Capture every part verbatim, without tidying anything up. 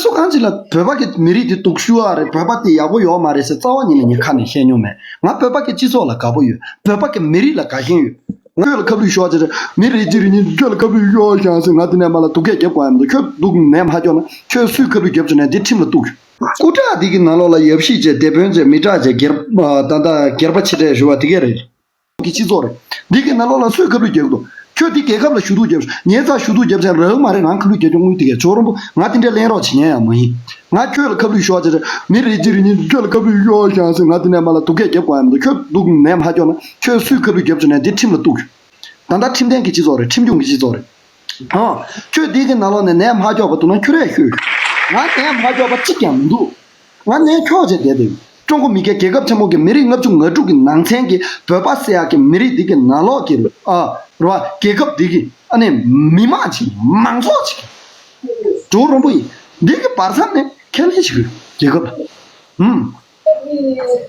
སུ་གང་ཅིག་ལ་བོད་པ་གི་མི་རིགས་དེ་སྡུག་ཤོས་ཨ་རེད། བོད་པ་དེ་ཡག་པོ་ཡོད་མ་རེད་ཟེར་རྩ་བ་ཉིད་ནས་ངས་ཁ་ནས་བཤད་མྱོང་མེད། ང་བོད་པ་གི་སྤྱི་ཚོགས་ལ་དགའ་པོ་ཡོད། བོད་པ་གི་མི་རིགས་ལ་དགའ་ཞེན་ཡོད། ང་ཁྱོད་ལ་ཁ་བསླུས་ཤོར་ཅིག་རེད། མི་རེ་གཅིག་རེ་གཉིས་ཁྱོད་ལ་ཁ་བསླུས་ཤོར་ཤག་ཟེར། ང་དེ་ནས་མར་ལ་སྡུག་སྐད་རྒྱབ་དགོས་ཡ་མི་འདུག་ཁྱོད་སྡུག་ནས་མ་སྐྱོར་ན་ཁྱོད་སུས་ཁ་བསླུས་རྒྱབ་བྱུང་ནས་འདི་ཁྲིམས་ལ་གཏུགས། སྐུ་དྲག་འདི་གི་ནང་ལོགས་ལ་ཡབ་གཞིས་བྱས། སྡེ་དཔོན་བྱས། མི་དྲག་བྱས། སྒེར། ད་ལྟ་སྒེར་པ་ཆེ་གྲས་ཞུ་བ་དེ་གས་རེད། གི་སྤྱི་ཚོགས་རེད། འདི་གི་ནང་ལོགས་ལ་སུས་ཁ་བསླུས་རྒྱག་གི་འདུག་ཁྱོད་འདི་རྒྱལ་ཁབ་ལ་ཞུ་གཏུག་རྒྱབ་ཤོག་ངའི་རྩར་ཞུ་གཏུག་རྒྱབ་བྱས་རག་མ་རེད། རང་ཁ་བསླུས་རྒྱག་རྒྱུ་དངུལ་དེ་གས་ཇོ་རོང་པོ། ང་དེ་འདྲའི་གླེན་རོགས་བྱེད་མཁན་ཡང་མ་ཡིན། ང་ཁྱོད་ལ་ཁ་བསླུས་ཤོར་བྱས་རེད། མི་རེ་གཅིག་རེ་གཉིས་ཁྱོད་ལ་ཁ་བསླུས་ཤོར་ཤག་ཟེར། ང་དེ་ནས་མར་ལ་སྡུག་སྐད་རྒྱབ་དགོས་ཡ་མི་འདུག་ཁྱོད་སྡུག་ནས་མ་སྐྱོར་ན་ཁྱོད་སུས་ཁ་བསླུས་རྒྱབ་བྱུང་ནས་འདི་ཁྲིམས་ལ་གཏུགས། ད་ལྟ་ཁྲིམས་ལྡན་གྱི་སྤྱི་ཚོགས་རེད། ཁྲིམས་སྐྱོང་གི་སྤྱི་ཚོགས་རེད། ཨང་། ཁྱོད་འདི་གི་ནང་ལོགས་ནས་ནས་མ་སྐྱོར་བ་འདུག་ན་ཁྱོད་རས་ཤོད། ང་ནས་མ་སྐྱོར་བ་གཅིག་ཀྱང་མི་འདུག་ང་ནས་འཁྱོག་བྱས་བསྡད་འདུག་ཀྲུང་གོ་མི་སྒེར་རྒྱལ་ཁབ་ཆེན་མོ་གི་མི་རིགས་ལྔ་བཅུ་ང་དྲུག་གི་ནང་ཚན་གྱི་བོད་པ་ཟེར་ཡག་གི་མི་རིགས་འདི་གི་ནང་ལོགས་ཀྱི་ཨ་རེད་བ། རྒྱལ་ཁབ་འདི་གི་ཨ་ནི་མི་མང་ཅིག་མང་ཚོགས་ཅིག་ཇོ་རོང་པོ་ཡིན། འདི་གི་བར་མཚམས་ནས་ཁས་ལེན་བྱེད་དགོས་རྒྱལ་ཁབ་ལ། ཧུམ།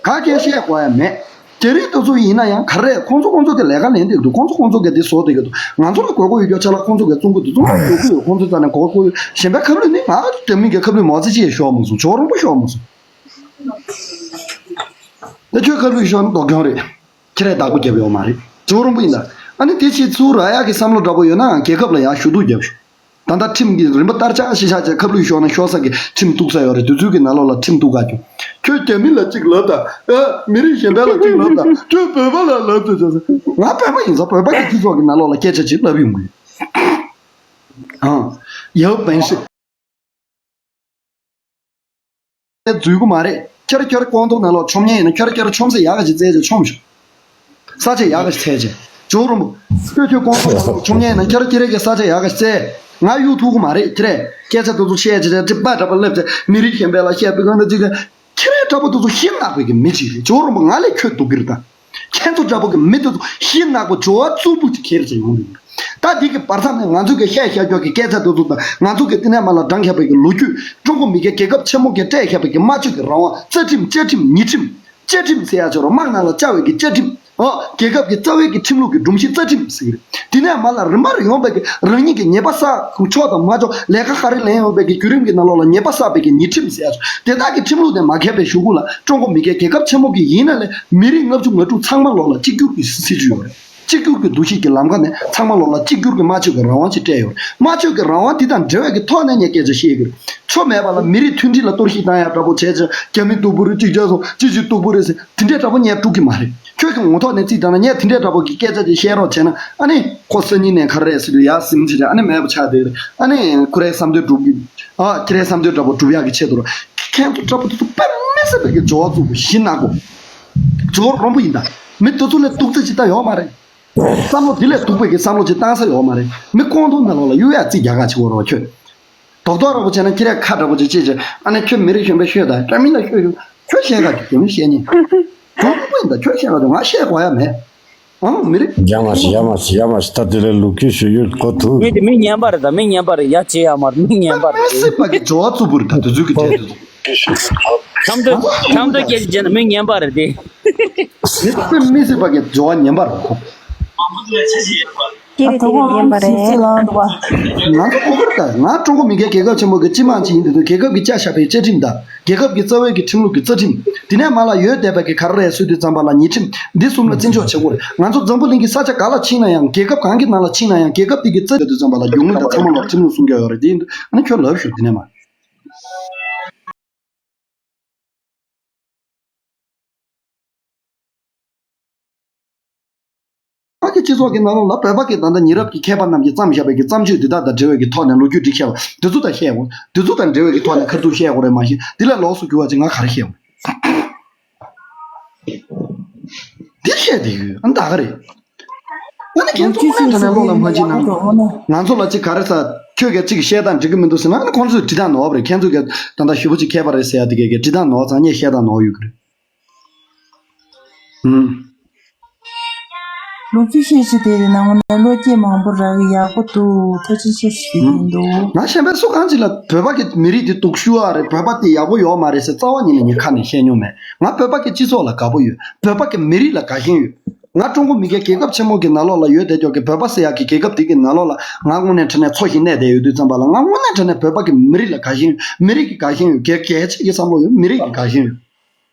ག་གེ་བཤད་དགོས་ཡ་མེད། རྒྱ་རིགས་དེ་ཚོ་ཡིན་ན་ཡང་ག་རེ་རེད། ཁོང་ཚོ་ཁོང་ཚོ་གི་ལས་ཀ་ལེན་བསྡད་འདུག་ཁོང་ཚོ་ཁོང་ཚོ་གི་འདི་བཟོ་བསྡད་ཀྱི་འདུག་ང་ཚོ་ལ་དགོས་མཁོ་ཡོད་ཀྱང་ཆ་ལག་ཁོང་ཚོ་གི་བཙོང་གི་འདུག་བཙོང་གི་འདུག་ཁོང་ཚོ་རྩ་ནས་དགོས་མཁོ་ཡོད། གཞན་པའི་ཁ་བསླུས་ནི་ང་རྒྱ་མི་གི་ཁ་བསླུས་མོ་ཙེ་ཅི་ཡང་ཤོར་མ་སོང་། ཇོ་རོང་པོ་ཤོར་མ་སོང་། ད་ཁྱོད་ཁ་བསླུས་ཤོར་ན་སྡུག་གྱོང་རེད། ཁྱེད་རས་བདག་པོ་རྒྱབ་ཡོད་མ་རེད། ཇོ་རོང་པོ་ཡིན་ད། ཨ་ནི་དེ་ཕྱིར་ཚུར་རག་ཡག་གི་བསམ་བློ་འདྲ་པོ་ཡོད་ན་རྒྱལ་ཁབ་ལ་ཡང་ཞུ་གཏུག་རྒྱབ་ཤོག་ད་ལྟ་ཁྲིམས་ཀྱི་རིམ་པ་ལྟར་ཆགས་ཤིག་ཆགས་བྱས་ཁ་བསླུས་ཤོར་ན་ཤོར་ས་གི་ཁྲིམས་གཏུག་ས་ཡོད་རེད། དེ་ཚོའི་གི་ནང་ལོགས་ལ་ཁྲིམས་གཏུག་ག་རྒྱུ། ཁྱོད་རྒྱ་མི་ལ་གཅིག་ལབ་དང་། ཨ། མི་རིགས་གཞན་པ་ལ་གཅིག་ལབ་དང་། ཁྱོད་བོད་པ་ལ་ལབ་དང་བྱས་ཙང་། ང་བོད་པ་ཡིན་ཙང་བོད་པ་གི་སྤྱི་ཚོགས་ཀྱི་ནང་ལོགས་ལ་སྐད་ཆ་ཅིག་ལབ་ཡོང་གི་ཡོད། ཨང་། ཡབ་བན་ཤི། འཛུལ་གི་མ་རེད། ཁྱེར་ཁྱེར་ཀོང་ཏུང་ནང་ལོགས་མཆོང་མཁན་ཡིན་ན་ཁྱེར་ཁྱེར་མཆོང་ས་ཡག་ག་ཅིག་བཙལ་བྱས་མཆོང་ཤོག་ས་ཆ་ཡག་ག་ཅིག་བཙལ་བྱས། ཇོ་རོང་པོ། ཁྱོད་ཁྱོད་ཀོང་ཏུང་ནང་ལོགས་མཆོང་མཁན་ཡིན་ན་ཁྱེར་ཁྱེར་གི་ས་ཆ་ཡག་ག་ཅིག་བཙལ། ང་གཡུག་ཐུབ་གི་མ་རེད། ཁྱེར་སྐད་ཆ་དེ་ཚོ་བཤད་བྱས་བྱས་ཅིག་པ་འདྲ་པོ་སླེབས་བྱས་མི་རིགས་གཞན་པ་ལ་བཤད་པའི་སྒང་ལ་ཅིག་ཁྱེད་རང་འདྲ་པོ་དེ་ཚོ་ཤི་ནག་པའི་གི་མི་ཅིག་རེད། ཇོ་རོང་པོ་ང་ལས་ཁྱོད་སྡུག་གི་རེད་ད། ཁྱེད་ཚོ་འདྲ་པོ་གི་མི་དེ་ཚོ་ཤི་ནག་པོ་ཇོ་བ་རྩུབ་པོ་ཅིག་ཁྱེར་ཅིག་ཡོང་གི་ཡོད། ད་འདི་གི་བར་མཚམས་ནས་ང་ཚོ་གི་བཤད་བཤད་རྒྱུ་གི་སྐད་ཆ་དེ་ཚོ་དང་ང་ཚོ་གི་དེ་ནས་མར་ལ་བགྲང་བཞག་པའི་གི་ལོ་རྒྱུས། ཀྲུང་གོ་མི་སྒེར་རྒྱལ་ཁབ་ཆེན་མོ་གིས་སྤྲད་བཞག་པའི་གི་སྨྲ་བརྗོད་ཀྱི་རང་དབང་། རྩ་ཁྲིམས། བཅའ་ཁྲིམས། ཉེས་ཁྲིམས། བཅའ་ཁྲིམས་ཟེར་ཡ་ཅིག་ཡོད་རེད། དམག་ནང་ལ་བཅའ་བའི་གི་བཅའ་ཁྲིམས། ཨོ། རྒྱལ་ཁབ་ཀྱི་རྩ་བའི་གི་ཁྲིམས་ལུགས་ཀྱི་སྒྲོམ་གཞི་རྩ་ཁྲིམས་ཟེར་གི་རེད། དེ་ནས་མར་ལ་རིམ་པར་ཡོང་བའི་གི་རང་ཉིད་ཀྱི་ཉེས་པ་བསགས། ཆོག་དང་མ་ཆོག་ལས་ཀ་ག་རེ་ལེན་ཡོང་བའི་གི་བརྒྱུད་རིམ་གྱི་ནང་ལོགས་ལ་ཉེས་པ་བསགས་པའི་གི་ཉེས་ཁྲིམས་ཟེར་ཡ་ཅིག་དེ་དག་གི་ཁྲིམས་ལུགས་དེ་མ་འགལ་བའི་གཞུག་གུ་ལ་ཀྲུང་གོ་མི་སྒེར་རྒྱལ་ཁབ་ཆེན་མོ་གི་ཡིན་ན་ལས་མི་རིགས་ལྔ་བཅུ་ང་དྲུག་ཚང་མ་ལོགས་ལ་གཅིག་གྱུར་གྱི་སྲིད་ཇུས་ཡོད་རེད། གཅིག་གྱུར་གྱི་འདུ་ཤེས་ཀྱི་ལམ་ཁ་ནས་ཚང་མ་ལོགས་ལ་གཅིག་གྱུར་གྱི་སྨྲ་བརྗོད་ཀྱི་རང་དབང་ཅིག་སྤྲད་ཡོད་རེད། སྨྲ་བརྗོད་ཀྱི་རང་དབང་འདི་དང་འབྲེལ་བའི་གི་ཐོག་ནས་ངས་སྐད་ཆ་བཤད་ཀྱི་རེད། ཆོ་མེད་པ་ལ་མི་རིགས་མཐུན་སྒྲིལ་ལ་གཏོར་བཤིག་བཏང་ཡ་འདྲ་པོ་བྱས་བྱས་རྒྱ་མི་སྡུག་པོ་རེད། གཅིག་ཆ་སོང་གཅིག་གཅིག་སྡུག་པོ་རེད་ཟེར་དེ་འདྲས་འདྲ་པོ་ངས་དཀྲུག་གི་མ་རེད། ཁྱོད་ཀྱི་ངོ་ཐོག་ནས་རྩིས་བཏང་ན་ངས་དེ་འདྲས་འདྲ་པོ་གི་སྐད་ཆ་ཅིག་བཤད་རོགས་བྱས་ན་ཨ་ནི་ཁོ་སང་ཉིན་ནས་ག་རེ་རེད་ཟེར་དུས་ཡ་སེམས་ཅིག་རེད། ཨ་ནི་མེད་པ་ཆགས་བསྡད་རེད། ཨ་ནི་ཁོ་རའི་བསམ་དོན་སྒྲུབ་གི། ཨ་ཁྱེད་རའི་བསམ་དོན་འདྲ་པོ་སྒྲུབ་ཡག་གི་ཆེད་དུ་རོ། ཁྱེད་ཚོ་འདྲ་པོ་དེ་ཚོ་དཔེ་མི་སྲིད་པའི་གི་ཇོ་བ་རྩུབ་པོ་ཞི་ནག་པོ། ཇོ་བ་རོང་པོ་ཡིན་ད། མི་དེ་ཚོ་ལས་སྡུག་ཚད་ཅིག་ད་ཡོད་མ་རེད། བསམ་བློ་དེ་ལས་སྡུག་པའི་གི་བསམ་བློ་ཅིག་བཏང་ས་ཡོད་མ་རེད། མི་ཀོང་ཐུང་ནང་ལོགས་ལ་གཡུག་ཡ་རྩིས་རྒྱག་ག་བྱེད་འོ་རོགས་ཁྱོད། རྡོག་རྡོག་ར་པོ་བྱས་ན་ཁྱེད་རས་ཁ་འདྲ་པོ་ཅིག་བྱེད་བྱེད་ཨ་ནི་ཁྱོད་མི་རིགས་གཞན་པའི་ཤོད་ད་རྒྱ་མི་ལ་ཤོད་ཤོད་ཁྱོད་བཤད་ག་རྒྱུ་རྒྱ་མི་བཤད་ཉན། ཇོ་བ་རོང་པོ་ཡིན་ད་ཁྱོད་བཤད་ག་རྒྱུ་ང་བཤད་དགོས་ཡ་མེད། ཨང་མི་རིགས། ཡ་མ་ཤི་ཡ་མ་ཤི་ཡ་མ་ཤི། ད་དེ་ལས་ལུག་ཁྱུ་ཞུ་ཡོད་གོ་ཐུ། མི་དེ་མི་ངན་པ་རེད་ད། མི་ངན་པ་རེད། ཡ་བྱེད་ཡ་མ་རེད། མི་ངན་པ་རེད། མི་སྲིད་པ་གི་ཇོ་བ་རྩུབ་པོ་རེད་ད་དེ་ཚོའི་གི་གྲས་དེ་ཚོ། ཆམ་དུ་ཆམ་དུ་སྐད་ཆ་བྱས་ན་མི་ངན་པ་རེད་དེ། མི་སྲིད་པ་མི་སྲིད་པ་གི་ཇོ་བ་ངན་པ་རེད། ཨ་ཐོག་ཁོང་ཡིན་པ་རེད། ང་ཚོ་གོ་སྐབས་དང་ང་ཀྲུང་གོ་མི་སྒེར་རྒྱལ་ཁབ་ཆེན་པོ་གི་སྤྱི་དམངས་ཅིག་ཡིན་དུས་རྒྱལ་ཁབ་ཀྱི་བཅའ་བཞག་པའི་བཅའ་ཁྲིམས་དང་རྒྱལ་ཁབ་ཀྱི་རྩ་བའི་གི་ཁྲིམས་ལུགས་ཀྱི་རྩ་ཁྲིམས་དེ་ནས་མ་ལ་ཡོད་བསྡད་པ་གི་ག་རེ་རེད་ཟེར་དུས་ཙམ་པ་ལ་ཉེས་ཁྲིམས་འདི་གསུམ་ལ་བརྩི་འཇོག་བྱེད་དགོས་རེད། ང་ཚོ་འཛམ་བུ་གླིང་གི་ས་ཆ་ག་ལ་ཕྱིན་ན་ཡང་རྒྱལ་ཁབ་གང་གི་ནང་ལ་ཕྱིན་ན་ཡང་རྒྱལ་ཁབ་དེ་གི་རྩ་ཡོད་དུས་ཙམ་པ་ལ་རྒྱུ་དངོས་དང་ཚང་མ་ལ་ཁྲིམས་ལུགས་སྲུང་སྐྱོབ་ཡོད་རེད། དེ་ཡིན་དུས་ཨ་ནི་ཁྱོད་ལབ་ཞུ་དེ་ནས་མ། ང་གི་སྤྱི་ཚོགས་ཀྱི་ནང་ལོགས་ལ་བོད་པ་གི་ད་ལྟ་ཉེ་རབས་ཀྱི་མཁས་པ་རྣམས་ཀྱིས་བརྩམས་བཞག་པའི་གི་བརྩམས་ཆོས་འདི་དག་དང་འབྲེལ་བའི་གི་ཐོག་ནས་ལོ་རྒྱུས་འདི་བཤད་པ་འདི་ཚོ་དང་བཤད་དགོས། འདི་ཚོ་དང་འབྲེལ་བའི་གི་ཐོག་ནས་ཁ་ཐུག་བཤད་དགོས་རེད་མ་གཞི་འདི་ལས་ལོགས་སུ་གྱུར་བ་ཅིག་ང་ག་རེ་བཤད་དགོས། འདི་བཤད་དེ་ཡོད་ཨ་ད་ག་རེད། ཨ་ནི་ཁྱེད་ཚོ་ཁོ་ནའི་དྲ་ནས་ཀློག་ལ་མ་བྱེད་ན། ང་ཚོ་ལ་ཅིག་ག་རེ་ཟ། ཁྱོད་ཀྱིས་ཅིག་བཤད་སྟངས་འགྲིག་གི་མི་འདུག་ཟེར་ན་ཨ་ནི་ཁོང་ཚོས་འབྲི་སྟངས་ནོར་བ་རེད། ཁྱེད་ཚོས་ཀྱིས་ད་ལྟ་ཞེ་པོ་ཅིག་མཁས་པ་རེད་ཟེར་ཡ་དེ་གས་ཀྱིས་འབྲི་སྟངས་ནོར་ཙང་ངས་བཤད་སྟངས་ནོར་ཡོད་ཀྱི་རེད། ཨུམ། ལོ་རྒྱུས་ཤེས་བྱ་དེ་རེད་ནང་ནས་བློ་སྐྱེད་མང་པོ་རག་གི་ཡག་པོ་འདུག་ཐུགས་རྗེ་ཆེ་ཞུ་གི་ཡིན་འདུག་ང་གཞན་པའི་སུ་གང་ཅིག་ལ་བོད་པ་གི་མི་རིགས་དེ་སྡུག་ཤོས་ཨ་རེད། བོད་པ་དེ་ཡག་པོ་ཡོད་མ་རེད་ཟེར་རྩ་བ་ཉིད་ནས་ངས་ཁ་ནས་བཤད་མྱོང་མེད། ང་བོད་པ་གི་སྤྱི་ཚོགས་ལ་དགའ་པོ་ཡོད། བོད་པ་གི་མི་རིགས་ལ་དགའ་ཞེན་ཡོད། ང་ཀྲུང་གོ་མི་སྒེར་རྒྱལ་ཁབ་ཆེན་མོ་གི་ནང་ལོགས་ལ་ཡོད་བསྡད་ཀྱོག་གི་བོད་པ་ཟེར་ཡག་གི་རྒྱལ་ཁབ་དེ་གི་ནང་ལོགས་ལ་ང་དངོས་གནས་དྲང་གནས་འཚོ་ཞིང་གནས་བསྡད་ཡོད་དུས་ཙམ་པ་ལ། ང་དངོས་གནས་དྲང་གནས་བོད་པ་གི་མི་རིགས་ལ་དགའ་ཞེན་ཡོད། མི་རིགས་ཀྱི་དགའ་ཞེན་ཡོད། གལ་གལ་ཆེ་གི་བསམ་བློ་ཡོད། མི་རིགས་ཀྱི་དགའ་ཞེན་ཡོད།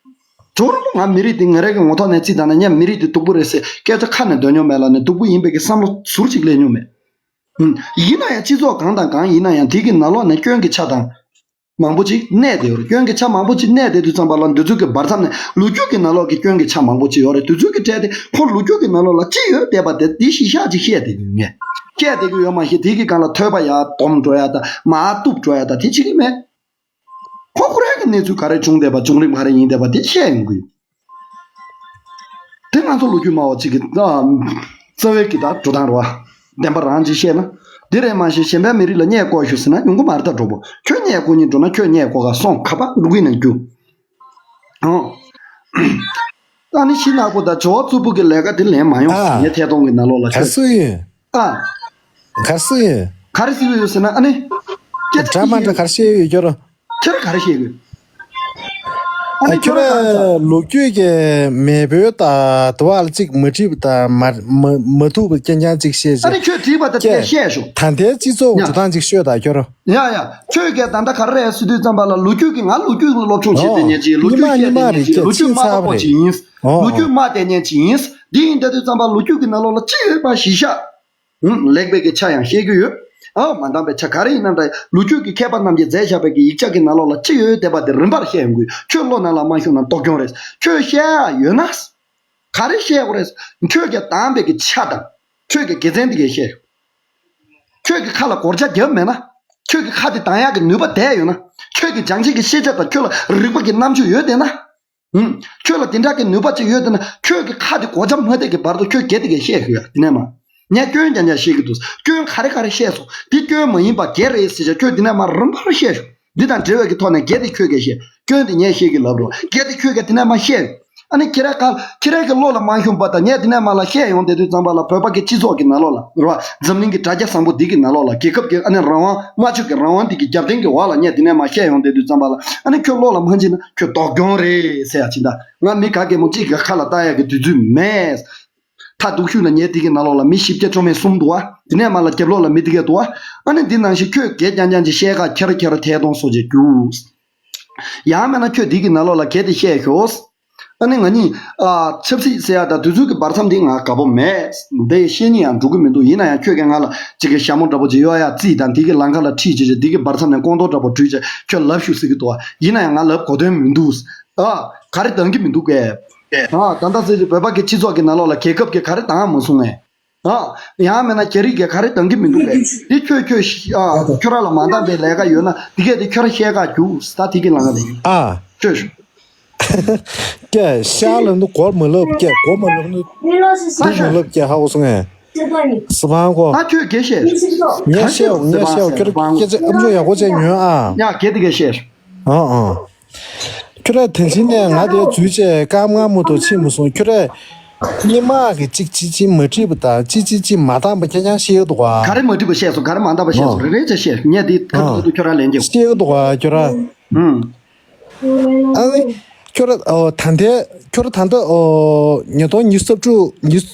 ཇོ་རུ་ང་མི་རིགས་དེ་ང་རང་གི་ངོ་ཐོག་ནས་རྩིས་བཏང་ན་ངས་མི་རིགས་དེ་སྡུག་པོ་རེད་ཟེར་སྐད་ཆ་ཁ་ནས་འདོན་མྱོང་མེད་ལ་ནས། སྡུག་པོ་ཡིན་པའི་གི་བསམ་བློ་ཟུར་གཅིག་སླེབས་མྱོང་མེད། ཨུམ། ཡིན་ན་ཡང་སྤྱི་ཚོགས་གང་དང་གང་ཡིན་ན་ཡང་དེ་གི་ནང་ལོགས་ནས་སྐྱོན་གྱི་ཆ་དང་མང་པོ་ཅིག་གནས་བསྡད་ཡོད་རེད། སྐྱོན་གྱི་ཆ་མང་པོ་ཅིག་གནས་བསྡད་དུས་ཙམ་པ་ལ་འདི་ཚོ་གི་བར་མཚམས་ནས་ལོ་རྒྱུས་ཀྱི་ནང་ལོགས་ཀྱི་སྐྱོན་གྱི་ཆ་མང་པོ་ཅིག་ཡོད་རེད། དེ་ཚོ་གི་གྲས་དེ་ཁོ་ལོ་རྒྱུས་ཀྱི་ནང་ལོགས་ལ་ཅི་ཡོད་བསྡད་པ་དེ་དེ་གཞི་བཞག་ཅིག་བཤད་བསྡད་ཀྱི་ཡོད། ངས་བཤད་བསྡད་ཀྱི་ཡོད་མ་ཤེས། དེ་གི་སྒང་ལ་ཐོས་པ་ཡར་སྡོམ་འགྲོ་ཡ་དང་མར་གཏུབ་འགྲོ་ཡ་དང་དེ་བྱེད་ཀྱི་མེད། ཁོ་ཁོ་རང་གི་གནས་ཚུལ་ག་རེ་བྱུང་བསྡད་པ། བྱུང་རིམ་ག་རེ་ཡིན་བསྡད་པ་དེ་བཤད་ཡོང་གི་ཡོད། དེ་ང་ཚོ་ལོ་རྒྱུས་སྨྲ་བ་གཅིག་གི་ཨ་རྩ་བའི་གི་ད་འགྲོ་སྟངས་རེད་བ། བདེན་པ་རང་ཅིག་བཤད་ན། འདི་རེད་མ་གཞི་གཞན་པའི་མི་རིགས་ལ་བརྙས་བཀོ་ཤོག་ཟེར་ན་ཡོང་གི་མ་རེད། ད་གྲོགས་པོ་ཁྱོད་བརྙས་བཀོ་སྙིང་འདོད་ན་ཁྱོད་བརྙས་བཀོ་ག་སོང་། ཁ་པར་འགྲོ་གི་ན་རྒྱུ། ཨོ། ཨ་ནི་ཤི་ནག་པོ་དང་ཇོ་བོ་རྫུན་པོ་གི་ལས་ཀ་དེ་ལེན་མ་ཡོང་ཟེར། ཨ། ངས་ཐད་གཏོང་གི་ནང་ལོགས་ལ་ག་ཁྱོད། སུ་ཡིན། ཨ། ག་སུ་ཡིན། ག་རེ་ཟེར་གི་ཡོད་ཟེར་ན་ཨ་ནི། སྐད་ཆ་འདྲ་མ་འདྲ་ག་རེ་བཤད་ཡོད་ཀྱོ་རོ། ཁྱེད་རང་ག་རེ་བཤད་གི་ཡོད། ཨ་ནི་ཁྱོད་རང་ག་རེ་ཟེར། ལོ་རྒྱུས་ཀྱི་མེས་པོའི་ད་དུ་བ་ལ་གཅིག་མ་བྲིས་པ་དང་མ་མ་མ་ཐུག་པ་རྐྱང་རྐྱང་གཅིག་བཤད་ཨ་ནི་ཅིག་ཁྱོད་བྲིས་པ་དང་དེ་བཤད་ཤོག་ད་ལྟའི་སྤྱི་ཚོགས་ཡ། འགྲོ་སྟངས་གཅིག་ཤོད་ད་ཀྱོ་རོ། ཡ་ཡ། ཁྱོད་ཀྱིས་ད་ལྟ་ག་རེ་ཟེར་དུས་ཙམ་པ་ལ་ལོ་རྒྱུས་ཀྱི་ང་ལོ་རྒྱུས་སློབ་སྦྱོང་བྱེད་ཨོ། བསྡད་མཁན་ཅིག་ལོ་རྒྱུས་བཤད་བསྡད་མཁན་ཅིག་ལོ་རྒྱུས་སྨྲ་བ་པོ་ཅིག་ཡིན། ཨོ་ལོ་རྒྱུས་ཨོ། སྨྲ་བསྡད་མཁན་ཅིག་ཡིན། འདི་ཡིན་བསྡད་དུས་ཙམ་པ་ལོ་རྒྱུས་ཀྱི་ནང་ལོགས་ལ་ཅི་ཡོད་པ་གཞི་བཞག་ཨང་། ལེགས་པའི་གི་ཆ་ཡང་བཤད་ཀྱི་ཡོད། ཨ་མ་འདང་པའི་ཆ་ག་རེ་ཡིན་ན་འདྲ། ལོ་རྒྱུས་ཀྱི་མཁས་པ་རྣམས་ཀྱིས་མཛད་བཞག་པའི་གི་ཡིག་ཆ་གི་ནང་ལོགས་ལ་ཅི་ཡོད་བསྡད་པ་དེ་རིམ་པར་བཤད་ཡོང་གི་ཡོད། ཁྱོད་བློ་ནང་ལ་མ་ཤོང་ན་སྡུག་གྱོང་རེད། ཁྱོད་བཤད་ཡ་ཡོད་ན། ག་རེ་བཤད་དགོས་རེད། ཁྱོད་ཀྱིས་འདང་པའི་གི་ཆ་དང་། ཁྱོད་ཀྱི་དགེ་མཚན་དེ་གས་བཤད། ཁྱོད་ཀྱི་ཁ་ལ་གོར་ཆ་བརྒྱབ་མེད་ན། ཁྱོད་ཀྱི་ཁ་དེ་གདང་ཡག་གི་ནུས་པ་ལྡན་ཡོད་ན། ཁྱོད་ཀྱི་སྦྱང་བྱེད་ཀྱི་ཤེས་བྱ་དང་ཁྱོད་ལ་རིག་པ་གི་རྣམ་དཔྱོད་ཡོད་བསྡད་ན། ཨུམ། ཁྱོད་ལ་དེ་འདྲ་གི་ནུས་པ་ཅིག་ཡོད་བསྡད་ན་ཁྱོད་ཀྱི་ཁ་དེ་གོར་ཆ་མ་བརྡལ་གྱི་བར་དུ་ཁྱོད་སྒེར་དེ་གས་བཤད་ཤོག་ཡ། དེ་ནས་མ། ངས་སྐྱོན་རྐྱང་རྐྱང་བཤད་ཀྱི་འདུག་སྐྱོན་ག་རེ་ག་རེ་བཤད་སོང་། འདི་སྐྱོན་མ་ཡིན་པ་སྒེར་རེད་ཟེར་བྱས་ཁྱོད་དེ་ནས་མ་རིམ་པར་བཤད་ཤོག་འདི་དང་འབྲེལ་བའི་གི་ཐོག་ནས་སྒེར་དེ་ཁྱོད་ཀྱིས་བཤད། སྐྱོན་དེ་ངས་བཤད་ཀྱི་ལབ་རོགས། སྒེར་དེ་ཁྱོད་ཀྱིས་དེ་ནས་མ་བཤད། ཨ་ནི་ཁྱེད་རང་ག་ཁྱེད་རང་གི་བློ་ལ་མ་ཤོང་པ་དང་ངས་དེ་ནས་མ་ལ་བཤད་ཡོང་བསྡད་དུས་ཙམ་པ་ལ་བོད་པ་གི་སྤྱི་ཚོགས་ཀྱི་ནང་ལོགས་ལ་རོ། འཛམ་གླིང་གི་དྲ་རྒྱ་བཟང་པོ་འདི་གི་ནང་ལོགས་ལ་རྒྱལ་ཁབ་ཀྱི་ཨ་ནི་རང་དབང་སྨྲ་བརྗོད་ཀྱི་རང་དབང་འདི་གི་རྒྱབ་རྟེན་གྱི་འོག་ལ་ངས་དེ་ནས་མ་བཤད་ཡོང་བསྡད་དུས་ཙམ་པ་ལ་ཨ་ནི་ཁྱོད་བློ་ལ་མ་འཇིགས་ན་ཁྱོད་སྡུག་གྱོང་རེད་ཟེར་ཡ་ཅིག་ད་ང་མི་ག་གེ་མོ་གཅིག་གི་ཁ་ལ་བཏགས་ཡ་གི་དུས་ཚོད་མེད། མཐའ་སྡུག་ཤོས་ལ་ངའི་དེ་གི་ནང་ལོགས་ལ་མི་བཞི་བརྒྱ་བཅོ་མེད་གསུམ་འདུག་ཨ། དེ་ནས་མ་ལ་རྒྱབ་ལོགས་ལ་མི་དེ་གས་འདུག་ཨ། ཨ་ནི་འདི་ནང་བཞིན་ཁྱོད་སྒེར་རྐྱང་རྐྱང་ཅིག་བཤད་ཁ་ཁྱེར་ཁྱེར་ཐལ་གཏོང་སོགས་ཅིག་རྒྱུགས། ཡང་མིན་ན་ཁྱོད་འདི་གི་ནང་ལོགས་ལ་གལ་ཏེ་བཤད་ཤོག་ཨ་ནི་ང་གཉིས་ཨ་ཆབ་སྲིད་ཟེར་ཡ་དང་དུས་ཚོད་ཀྱི་བར་མཚམས་འདི་ང་དགའ་པོ་མེད། འདི་བཤད་སྙིང་ཡང་འགྲོ་གི་མི་འདུག་ཡིན་ན་ཡང་ཁྱོད་ཀྱིས་ང་ལ་ཅིག་གི་ཞྭ་མོ་འདྲ་པོ་ཅིག་གཡོག་ཡ་རྩིས་དང་འདི་གི་ལམ་ཁ་ལ་ཁྲིད་བྱས་བྱས་འདི་གི་བར་མཚམས་ནས་ཀོང་ཏོ་འདྲ་པོ་བྲུས་བྱས་ཁྱོད་ལབ་ཤོག་ཟེར་གི་འདུག་ཡིན་ན་ཡང་ང་ལབ་གོ་དོན་མི་འདུག་ཨ། ག་རེ་འདང་གི་མི་འདུག་གས། ཨ། ད་ལྟ་ཟེར་གྱི་བོད་པ་གི་སྤྱི་ཚོགས་ཀྱི་ནང་ལོགས་ལ་རྒྱལ་ཁབ་ཀྱིས་ག་རེ་འདང་མ་སོང་ངས། ཨ། ཡང་མིན་ན་རྒྱ་རིགས་ཀྱིས་ག་རེ་འདང་གི་མི་འདུག་གས། འདི་ཁྱོད་ཁྱོད་ཤི་ཨ། ཁྱོད་རང་ལ་མ་འདང་པའི་ལས་ཀ་ཡོད་ན་འདི་གས་འདི་ཁྱོད་རང་བཤད་ག་རྒྱུགས་ད་དེ་གི་ལམ་ཁ་ལ་ཡིན། ཨ། ཁྱོད་ཤོད། ཀྱེ་ཤ་ལབ་འདུག་གོ་མ་ལབ་ཀྱེ་གོ་མ་ལབ་འདུག་འདུག་མ་ལབ་ཀྱེ་ཧ་གོ་སོང་ངས། སི་ཕང་གོ། ད་ཁྱོད་སྐད་བཤད། ངས་བཤད་ངས་བཤད་ཁྱོད་རང་སྐད་ཆ་ཨམ་ཅོག་ཡག་པོ་བྱས་ཉོན་ཨ། ཡ་གལ་ཏེ་སྐད་བཤད། ཨ་ཨ། ཁྱོད་རང་དེ་འཛིན་ནས་ང་དེ་འཛུལ་བྱས་སྐར་མ་མང་པོ་ཕྱིན་མ་སོང་། ཁྱོད་རང་སྔོན་མ་གི་གཅིག་གཅིག་གཅིག་མ་འགྲིག་པ་དང་གཅིག་གཅིག་གཅིག་མ་འདང་པ་རྐྱང་རྐྱང་བཤད་ཀྱི་འདུག་ག་ག་རེ་མ་འགྲིག་པ་བཤད་སོང་། ག་རེ་མ་འདང་པ་བཤད་སོང་། ཨ། རེ་རེ་བྱས་བཤད། ངས་འདི་ཁ་ཨ། ཐུག་ཐུག་ཁྱོད་རང་ལན་རྒྱོབ། བཤད་ཀྱི་འདུག་ག་ཁྱོད་རང་། ཨུམ། ཨ་ནི། ཁྱོད་རང་ཨོ་ད་ལྟའི་ཁྱོད་རང་ད་ལྟ་ཨོ་ཉིས་སྟོང་ཉི་ཤུ་རྩ་དྲུག་ཉིས་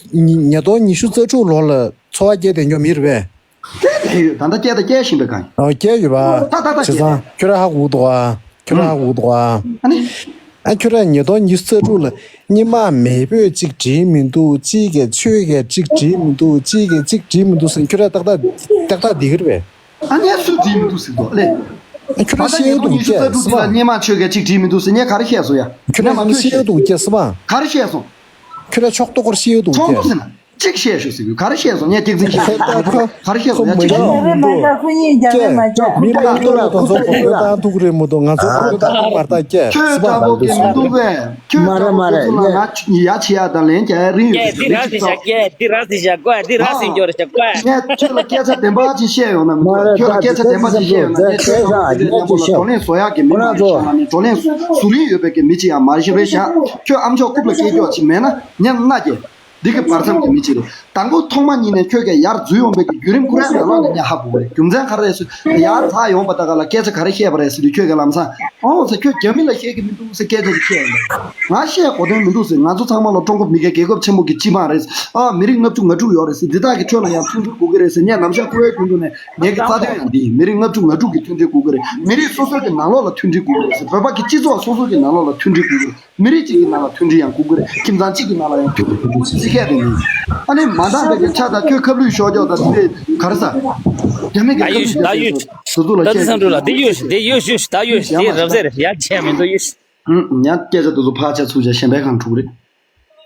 ཉིས་སྟོང་ཉི་ཤུ་རྩ་དྲུག་ལོ་ལ་འཚོ་བ་སྐྱེལ་བསྡད་མཁན་མི་རེད་པས། སྐྱེལ་བསྡད་ཡོད། ད་ལྟ་སྐྱེལ་ད་སྐྱེལ་བཞིན་པའི་སྒང་ཡིན། ཨོ་སྐྱེལ་ཡོད་པ། ད་ད་ད་བྱས་ཙང་ཁྱོད་རང་ཧ་གོ་འདུག་ཨ། ཁྱོད་རང་ཧ་གོ་འདུག་ཨ། ཨ་ནི། ཨ་ཁྱོད་རང་ཉིས་སྟོང་ཉི་ཤུ་རྩ་དྲུག་ལ་སྔོན་མ་མེས་པོས་གཅིག་བྲིས་མི་འདུག་གཅིག་གིས་ཆོས་ཀྱིས་གཅིག་བྲིས་མི་འདུག་གཅིག་གིས་གཅིག་བྲིས་མི་འདུག་ཟེར་ཁྱོད་རང་ཏག་ཏག་ཏག་ཏག་བསྡད་ཀྱི་རེད་པས། ཨ་ནི་སུས་བྲིས་མི་འདུག་ཟེར་འདུག་ལེ། ཨ་ཁྱོད་རང་བཤད་ཀྱི་འདུག་ཉི་ཤུ་རྩ་དྲུག་དེ་ལ་སྔོན་མ་ཆོས་ཀྱིས་གཅིག་བྲིས་མི་འདུག་ཟེར་ངས་ག་རེ་བཤད་སོང་ཡ། ཁྱོད་རང་ཁྱོད་རང་བཤད་ཀྱི་འདུག་ཀྱེ་སི་མ། ག་རེ་བཤད་སོང་། ཁྱོད་རང་ཕྱོགས་གཏོགས་པར་བཤད་ཀྱི་འདུག་ཀྱེ། ཕྱོགས་གཏོགས་ཟེར་ན། གཅིག་བཤད་ཤོག་ཟེར་གི་ག་རེ་བཤད་སོང་ངས་སྐྱག་རྫུན་བཤད་ཀྱི་འདུག་ག་རེ་བཤད་སོང་ངས་གཅིག་བཤད་ཀྱི་འདུག་མི་མང་སྟོད་ལ་དང་ཚོ་གོ་བོད་དང་ཐུག་རེད་མོ་དང་ང་ཚོ་གོ་བོད་དང་མར་ལྟ་ཀྱེ་སི་མ། ཁྱོད་འདྲ་པོ་གི་མི་འདུག་པས། ཁྱོད་མ་རེད་མ་རེད། ང་ཡ་བྱེད་ཡ་དང་ལན་རྒྱག་ཡ་རིང་ཡོད་ཀྱེ་འདི་ར་ཟིན་བཞག་ཀྱེ་འདི་ར་ཟིན་བཞག་ཀོ་འདི་ར་ཟིན་འགྱོ་ར་བཞག་ཀོ། ངས་ཁྱོད་ལ་སྐད་ཆ་བདེན་པ་ཅིག་བཤད་ཡོང་ན་མི་འདུག་ཁྱོད་ལ་སྐད་ཆ་བདེན་པ་ཅིག་བཤད་ཡོང་ན་ངས་ཁྱོད་ལ་བགྲོ་གླེང་བཟོ་ཡག་གི་མི་མང་ཞིག་ལ་ནི་བགྲོ་གླེང་བཟོ་རིན་ཡོད་པའི་གི་མི་ཅིག་ཡང་མ་རེད་བཞག་ཁྱོད་ཨ་མཆོག་རྐུབ་ལ་སྐྱེལ་རྒྱུ་ཅིག་མེད་ན་ངས་མནའ་སྐྱེལ། འདི་གི་བར་མཚམས་ཀྱི་མི་ཅིག་རེད། དང་པོ་ཐོག་མ་ཉིད་ནས་ཁྱོད་ཀྱིས་ཡར་འཛུལ་ཡོང་བའི་གི་བརྒྱུད་རིམ་ཁོ་རའི་ནང་ལོགས་ནས་ངས་ཧ་གོ་གི་རེད། རྒྱུ་མཚན་ག་རེ་རེད་ཟེར་ཡར་ཚར་ཡོང་བ་ད་ག་ལ་སྐད་ཆ་ག་རེ་བཤད་པ་རེད་ཟེར་དུས་ཁྱོད་ཀྱིས་ལམ་སང་ ཨོ་ཟེར། ཁྱོད་རྒྱ་མི་ལ་བཤད་ཀྱི་མི་འདུག་ཟེར་སྐད་ཆ་ཞིག་བཤད་ཡོང་། ང་བཤད་དགོས་དོན་མི་འདུག་ཟེར། ང་ཚོ་ཚང་མ་ལ་ཀྲུང་གོ་མི་སྒེར་རྒྱལ་ཁབ་ཆེན་པོ་གི་སྤྱི་འབངས་རེད། ཨ་མི་རིགས་ལྔ་བཅུ་ང་དྲུག་ཡོད་རེད་ཟེར། འདི་དག་གི་ཁྲོད་ལ་ཡང་མཐུན་སྒྲིལ་དགོས་ཀྱི་རེད་ཟེར། ངས་ནམ་ཞག་ཀུ་ཝེ་ཊི་དུས་འདུག་ནས་ངེད་ཀྱི་རྩ་དོན་ཡང་འདི་ཡིན། མི་རིགས་ལྔ་བཅུ་ང་དྲུག་གི་མཐུན་སྒྲིལ་དགོས་ཀྱི་རེད། མི་རིགས་སོ་སོ་གི་ནང་ལོགས་ལ་མཐུན་སྒྲིལ་དགོས་ཀྱི་རེད་ཟེར། བོད་པ་གི་སྤྱི་ཚོགས་སོ་སོ་གི་ནང་ལོགས་ལ་མཐུན་སྒྲིལ་དགོས་ཀྱི་རེད། མི་རིགས་གཅིག་གི་ནང་ལ་མཐུན་སྒྲིལ་ཡང་དགོས་ཀྱི་རེད། ཁྱིམ་ཚང་གཅིག་གི་ནང་ལ་ཡང་མཐུན་སྒྲིལ་དགོས་ཀྱི་རེད། ཅི་སྐད་དེ་མིན། ཨ་ནི་མ་འདང་བའི་གི་ཆ་དང་ཁྱོད་ཁབ་ལུད་ཤོར་ཀྱོག་དང་དེ་འདྲའི་ག་རེ་ཟ། རྒྱ་མི་གི་ད་ཁབ་ཡོད་ལུད་ཤི་ད་རྒྱག་ཡོད་ཤི། དེ་ཚོ་ལ་ད་ཚེ་བཤད་སེང་འབྲུག་ལགས་དེ་ཡོད་ཤི་དེ་ཡོད་ཤི་ཤི་ད་ཡོད་ཤི་དེ་རབ་ཟེར་ཡ་བྱས་མི་འདུག་ཡོད་ཤི། ཡང་སྐད་ཆ་དེ་ཚོ་ཕར་ཆ་ཚུར་ཆ་གཞན་པའི་གང་འཁྲུག་རེད།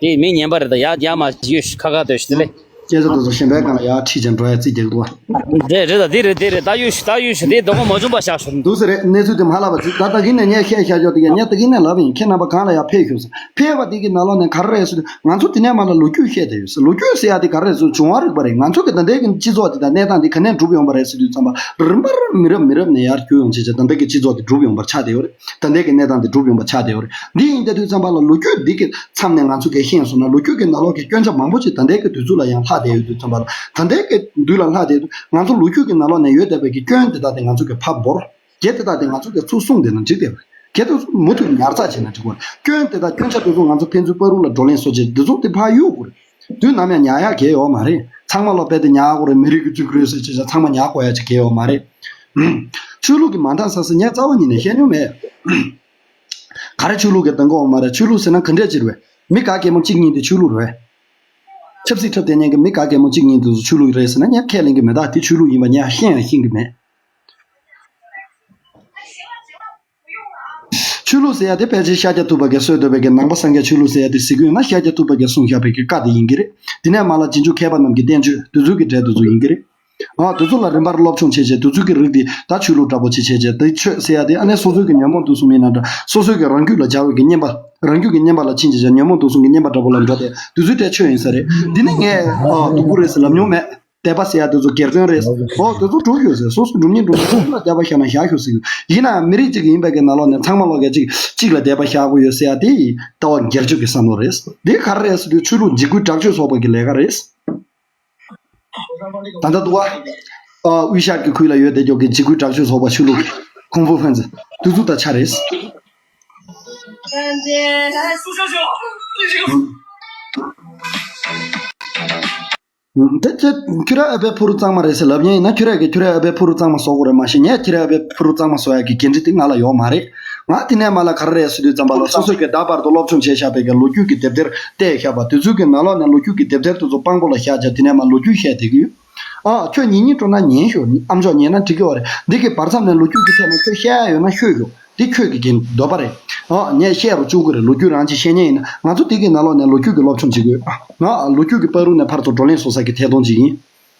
དེ་མི་ཉན་པ་རེད། ད་ཡ་རྒྱ་མ་ཡོད་ཤི་ཁ་ཁ་སྡོད་ཤི་དེ་ལས། སྐད་ཆ་དེ་ཚོ་གཞན་པའི་གང་ལ་ཡ་ཁྲིད་ཅན་འགྲོ་ཡ་རྩིས་རྒྱག་འདུག་བ། དེ་རེད་ད་དེ་རེད་དེ་རེད་ད་ཡོད་ཤི་ད་ཡོད་ཤི་དེ་དོ་གོ་མ་བྱུང་པ་བཞག་ཤོག་འདུག་ཟེར་རེད། གནས་ཚུལ་དེ་མ་ལབ་པ་ཅིག་ད་ད་གིན་ནས་ངས་བཤད་བཞག་ཆོག་དེ་ག་ངས་ད་གིན་ནས་ལབ་ཡིན། ཁྱེད་རྣམ་པ་གང་ལ་ཡ་ཕེབས་ཤོག་ཟེར། ཕེབས་པ་དེ་གི་ནང་ལོགས་ནས་ག་རེ་རེད་ཟེར་དུས་ང་ཚོ་དེ་ནས་མ་ལ་ལོ་རྒྱུས་བཤད་བསྡད་ཡོད་ཟེར། ལོ་རྒྱུས་ཟེར་ཡ་དེ་ག་རེ་རེད་ཟེར་བྱུང་བ་རིག་པ་རེད། ང་ཚོ་གི་ད་ལྟའི་གི་སྤྱི་ཚོགས་དེ་དང་གནས་སྟངས་དེ་ག་ནས་འགྲུབ་ཡོང་པ་རེད་ཟེར་དུས་ཙམ་པ་རིམ་པར་མི་རབས་མི་རབས་ནས་ཡར་རྒྱུ་ཡོང་བྱས་བྱས་ད་ལྟའི་གི་སྤྱི་ཚོགས་དེ་འགྲུབ་ཡོང་པར་ཆགས་བསྡད་ཡོད་རེད། ད་ལྟའི་གི་གནས་སྟངས་དེ་འགྲུབ་ཡོང་པར་ཆགས་བསྡད་ཡོད་རེད། འདི་ཡིན་བསྡད་དུས་ཙམ་པ་ལ་ལོ་རྒྱུས་འདི་གི་མཚམས་ནས་ང་ཚོ་གིས་ཤེས་སོང་ན་ལོ་རྒྱུས་ཀྱི་ནང་ལོགས་ཀྱི་སྐྱོན་ཆ་མང་པོ་ཅིག་ད་ལྟའི་གི་དུས་ཚོད་ལ་ཡང་ལྷག་བསྡད་ཡོད་དུས་ཙམ་པ་ལ། ད་ལྟའི་གི་དུས་ལ་ལྷག་བསྡད་དུས་ང་ཚོ་ལོ་རྒྱུས་ཀྱི་ནང་ལོགས་ནས་ཡོད་བསྡད་པའི་གི་སྐྱོན་དེ་དག་དེ་ང་ཚོ་གིས་ཕར་བོར། གལ་ཏེ་ད་དེ་ང་ཚོ་གིས་ཚུར་གསུངས་བསྡད་ན་འགྲིག་བསྡད་པ་རེད། གལ་ཏེ་མུ་མཐུད་ཉར་ཚགས་བྱས་ན་འགྲིག་གི་རེད། སྐྱོན་དེ་དག་སྐྱོན་ཆ་དེ་ཚོ་ང་ཚོ་ཕན་ཚུན་བར་དུ་ལ་བགྲོ་གླེང་བཟོ་བྱས་དེ་ཚོ་དེ་ཕར་གཡུག་དགོས་རེད། དུས་ནམ་ཡང་ཉར་ཡག་གལ་ཡོད་མ་རེད། ཚང་མ་ལོ་རྦད་དེ་ཉར་དགོས་རེད། མི་རིགས་ཀྱི་བཙུན་དགོས་རེད་ཟེར་བྱས་བྱས་ཚང་མ་ཉར་དགོས་ཡག་ཅིག་གལ་ཡོད་མ་རེད། ཆོས་ལུགས་ཀྱི་མ་འདང་ས་ཟེར་ངས་རྩ་བ་ཉིད་ནས་བཤད་མྱོང་མེད། ག་རེ་ཆོས་ལུགས་ཀྱི་འདང་གི་ཡོད་མ་རེད། ཆོས་ལུགས་ཟེར་ན་ག་འདྲས་ཅིག་རེད། མི་ག་གེ་མོ་གཅིག་གཉིས་དེ་ཆོས་ལུགས་རེད། ཆབ་སྲིད་འཁྲབ་བསྡད་མཁན་གྱི་མི་ག་གེ་མོ་གཅིག་གཉིས་དེ་ཚོ་ཆོས་ལུགས་རེད་ཟེར་ན་ངས་ཁས་ལེན་གྱི་མེད། ད་དེ་ཆོས་ལུགས་ཡིན་པ་ངས་ཤེས་ཡང་ཤེས་ཀྱི་མེད། ཆོས་ལུགས་ཟེར་ཡ་དེ་ཕལ་ཆེར་ཤཱཀྱ་ཐུབ་པ་གིས་སྲོལ་གཏོད་པའི་གི་ནང་པ་སངས་རྒྱས་ཆོས་ལུགས་ཟེར་ཡ་དེ་ཟེར་གྱི་ཡོད་ན་ཤཱཀྱ་ཐུབ་པ་གིས་གསུངས་བཞག་པའི་གི་བཀའ་དེ་ཡིན་གྱི་རེད། དེ་ནས་མར་ལ་རྗེས་འཇུག་མཁས་པ་རྣམས་ཀྱི་བསྟན་བཅོས་དེ་ཚོའི་གི་གྲས་དེ་ཚོ་ཡིན་གྱི་རེད། ཨ་དེ་ཚོ་ལ་རིམ་པར་སློབ་སྦྱོང་བྱས་བྱས་དེ་ཚོའི་གི་རིགས་དེ་ད་ཆོས་ལུགས་འདྲ་པོ་ཅིག་བྱས་བྱས་དེ་ཆོས་ཟེར་ཡ་དེ་ཨ་ནི་སོ་སོའི་གི་ཉོན་མོངས་དུག་གསུམ་ཡིན་ན་འདྲ། སོ་སོའི་གི་རང་རྒྱུད་ལ་སྦྱར་བའི་གི་བསྙེན་པ། རང་རྒྱུད་ཀྱི་བསྙེན་པ་ལ་ཕྱིན་བྱས་བྱས་ཉོན་མོངས་དུག་གསུམ་གྱི་བསྙེན་པ་འདྲ་པོ་ལ་འགྲོ་སྟེ་དེ་ཚོའི་གྲས་ཆོས་ཡིན་ས་རེད། འདི་ནི་ངས་ཨ་སྡུག་པོ་རེད་ཟེར་ལབ་མྱོང་མེད། དད་པ་ཟེར་ཡ་དེ་ཚོ་སྒེར་དོན་རེད། འོ་དེ་ཚོ་སྒྲུབ་ཤོག་ཟེར། སོ་སོ་སྒྲུབ་མཁན་སྒྲུབ་མཁན་སོ་སོ་ལ་དད་པ་བཞག་ན་བཞག་ཤོག་ཟེར། ཡིན་ནའང་མི་རིགས་གཅིག་ཡིན་པའི་གི་ནང་ལོགས་ནས་ཚང་མ་ལོག་གི་གཅིག་གཅིག་ལ་དད་པ་བཞག་དགོས་ཡོད་ཟེར་ཡ་དེ་ལྟ་བ་སྒེར་གཅོད་ཀྱི་བསམ་བློ་རེད། འདི་ག་རེ་རེད་ཟེར་དུས་ཆོས་ལུགས་འཇིགས་སྐུལ་དྲག་སྤྱོད་ཚོགས་པ་གི་ལས་ཀ་རེད། ད་ལྟ་འདུག་བ། ཨ་དབུས་ཤར་གྱི་ཁུལ་ལ་ཡོད་བསྡད་ཀྱོག་གི་འཇིགས་སྐུལ་དྲག་སྤྱོད་ཚོགས་པ་ཆོས་ལུགས་ཀུང་ཧྥུ་ཧྥན་ཛི་དེ་ཚོ་ད་ཆ་རེད། དེ་ཁྱོད་ར་ཨ་ཕའི་ཕུ་རུ་གཙང་མ་རེད་ཟེར་ལབ་མཁན་ཡིན་ན་ཁྱོད་ར་གིས་ཁྱོད་རའི་ཨ་ཕའི་ཕུ་རུ་གཙང་མ་བཟོ་དགོས་རེད། མ་གཞི་ངས་ཁྱོད་རའི་ཨ་ཕའི་ཕུ་རུ་གཙང་མ་བཟོ་ཡག་གི་འགན་འཁྲི་དེ་ང་ལ་ཡོད་མ་རེད། ང་དེ་ནས་མར་ལ་ག་རེ་རེད་ཟེར་དུས་ཙམ་པ་ལ་སོ་སོས་ཀྱིས་ད་བར་དུ་སློབ་སྦྱོང་བྱས་བཞག་པའི་གི་ལོ་རྒྱུས་ཀྱི་དེབ་ཐེར་བལྟས་བཞག་པ་དེ་ཚོའི་གི་ནང་ལོགས་ནས་ལོ་རྒྱུས་ཀྱི་དེབ་ཐེར་དེ་ཚོ་དཔང་པོ་ལ་བཞག་བྱས་དེ་ནས་མར་ལོ་རྒྱུས་བཤད་བསྡད་ཀྱི་ཡོད། ཨ་ཁྱོད་ཉན་སྙིང་བྲོ་ན་ཉན་ཤོག་ཨ་མཆོག་ཉན་ན་འགྲིག་གི་ཡོད་རེད། འདི་གི་བར་མཚམས་ནས་ལོ་རྒྱུས་ཀྱི་ཐད་ནས་ཁྱོད་བཤད་ཡ་ཡོད་ན་ཤོད་ཤོག་འདི་ཁྱོད་ཀྱི་འདོད་པ་རེད། ཨ་ངས་བཤད་རུ་བཅུག་གི་རེད། ལོ་རྒྱུས་རང་ཅིག་བཤད་མཁན་ཡིན་ན་ང་ཚོ་འདི་གི་ནང་ལོགས་ནས་ལོ་རྒྱུས་ཀྱི་སློབ་སྦྱོང་བྱེད་དགོས། ཨ་ང་ལོ་རྒྱུས་ཀྱི་བར་དུ་ནས་ཕར་ཚུར་བགྲོ་གླེང་བཟོ་ས་གི་ཐད་གཏོང་ཅིག་ཡིན།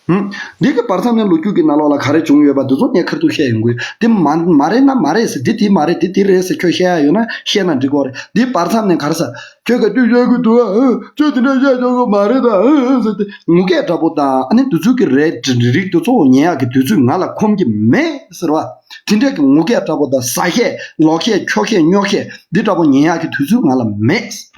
ཧུམ། འདི་གི་བར་མཚམས་ནས་ལོ་རྒྱུས་ཀྱི་ནང་ལོགས་ལ་ག་རེ་བྱུང་ཡོད་པ་འདི་ཚོ་ངས་ཁ་ཐུག་བཤད་ཡོང་གི་ཡོད། འདི་མ་མ་རེད་ན་མ་རེད་ཟེར། འདི་འདི་མ་རེད་འདི་འདི་རེད་ཟེར་ཁྱོད་བཤད་ཡ་ཡོད་ན་བཤད་ན་འགྲིག་གི་རེད། འདི་བར་མཚམས་ནས་ག་རེ་ཟེར། ཁྱོད་ཀྱི་དུས་ཡོད་གི་འདུག་ཨ། ཁྱོད་དེ་འདྲ་བཤད་ཆོག་གི་མ་རེད་ད་ཨ་ཟེར་ཏེ་ངུ་སྐད་འདྲ་པོ་དང་ཨ་ནི་འདི་ཚོ་གི་རེད། རིགས་འདི་ཚོ་ཉན་ཡག་གི་དུས་ཚོད་ང་ལ་ཁོམ་གྱི་མེད་ཟེར་བ། དེ་འདྲ་གི་ངུ་སྐད་འདྲ་པོ་དང་ཟ་བཤད་ལོག་བཤད་འཁྱོག་བཤད་རྙོག་བཤད་འདི་འདྲ་པོ་ཉན་ཡག་གི་དུས་ཚོད་ང་ལ་མེད།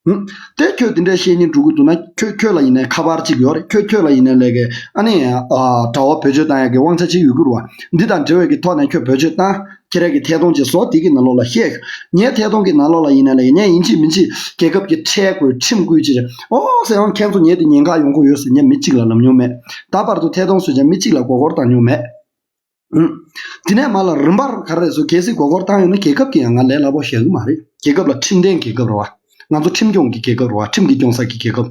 ཧུམ། དེ་ཁྱོད་དེ་འདྲའི་བཤད་སྙིང་འདོད་ཀྱི་འདུག་ན་ཁྱོད་ཁྱོད་ལ་ཡིན་ནའི་ཁ་པར་གཅིག་ཡོད་རེད། ཁྱོད་ཁྱོད་ལ་ཡིན་ནའི་ལས་ཀའི་ཨ་ནི་ཨ་དྲ་བ་བེད་སྤྱོད་བཏང་ཡག་གི་དབང་ཆ་གཅིག་ཡོད་ཀྱི་རེད་བ། འདི་དང་འབྲེལ་བའི་གི་ཐོག་ནས་ཁྱོད་བེད་སྤྱོད་བཏང་། ཁྱེད་རང་གི་ཐད་གཏོང་གཅིག་བཟོ། དེ་གི་ནང་ལོགས་ལ་བཤད། ངའི་ཐད་གཏོང་གི་ནང་ལོགས་ལ་ཡིན་ནའི་ལས་ཀའི་ངས་ཡིན་གཅིག་མིན་གཅིག་རྒྱལ་ཁབ་ཀྱི་ཁྲལ་དགོས་ཁྲིམས་དགོས་ཅི་རེད། ཨོ་ཟེར་ཡང་ཁྱེད་ཚོ་ངའི་དེ་ཉེན་ཁ་ཡོང་གི་ཡོད་ཟེར་ངས་མི་གཅིག་ལ་ལབ་མྱོང་མེད། ད་བར་དུ་ཐད་གཏོང་བཟོས་ཀྱང་མི་གཅིག་ལ་མགོ་སྐོར་བཏང་མྱོང་མེད། ཨུམ། དེ་ནས་མར་ལ་རིམ་པར་ག་རེ་རེད་ཟེར། གལ་སྲིད་མགོ་སྐོར་བཏང་ཡོད་ན་རྒྱལ་ཁབ་ཀྱིས་ཡང་ང་ལས་སླ་པོ་བཞག་གི་མ་རེད། རྒྱལ་ཁབ་ལ་ཁྲིམས་ལྡན་རྒྱལ་ཁབ་རེད་བ། ང་ཚོ་ཁྲིམས་སྐྱོང་གི་རྒྱལ་ཁབ་རེད་བ། ཁྲིམས་ཀྱིས་སྐྱོང་ས་གི་རྒྱལ་ཁབ།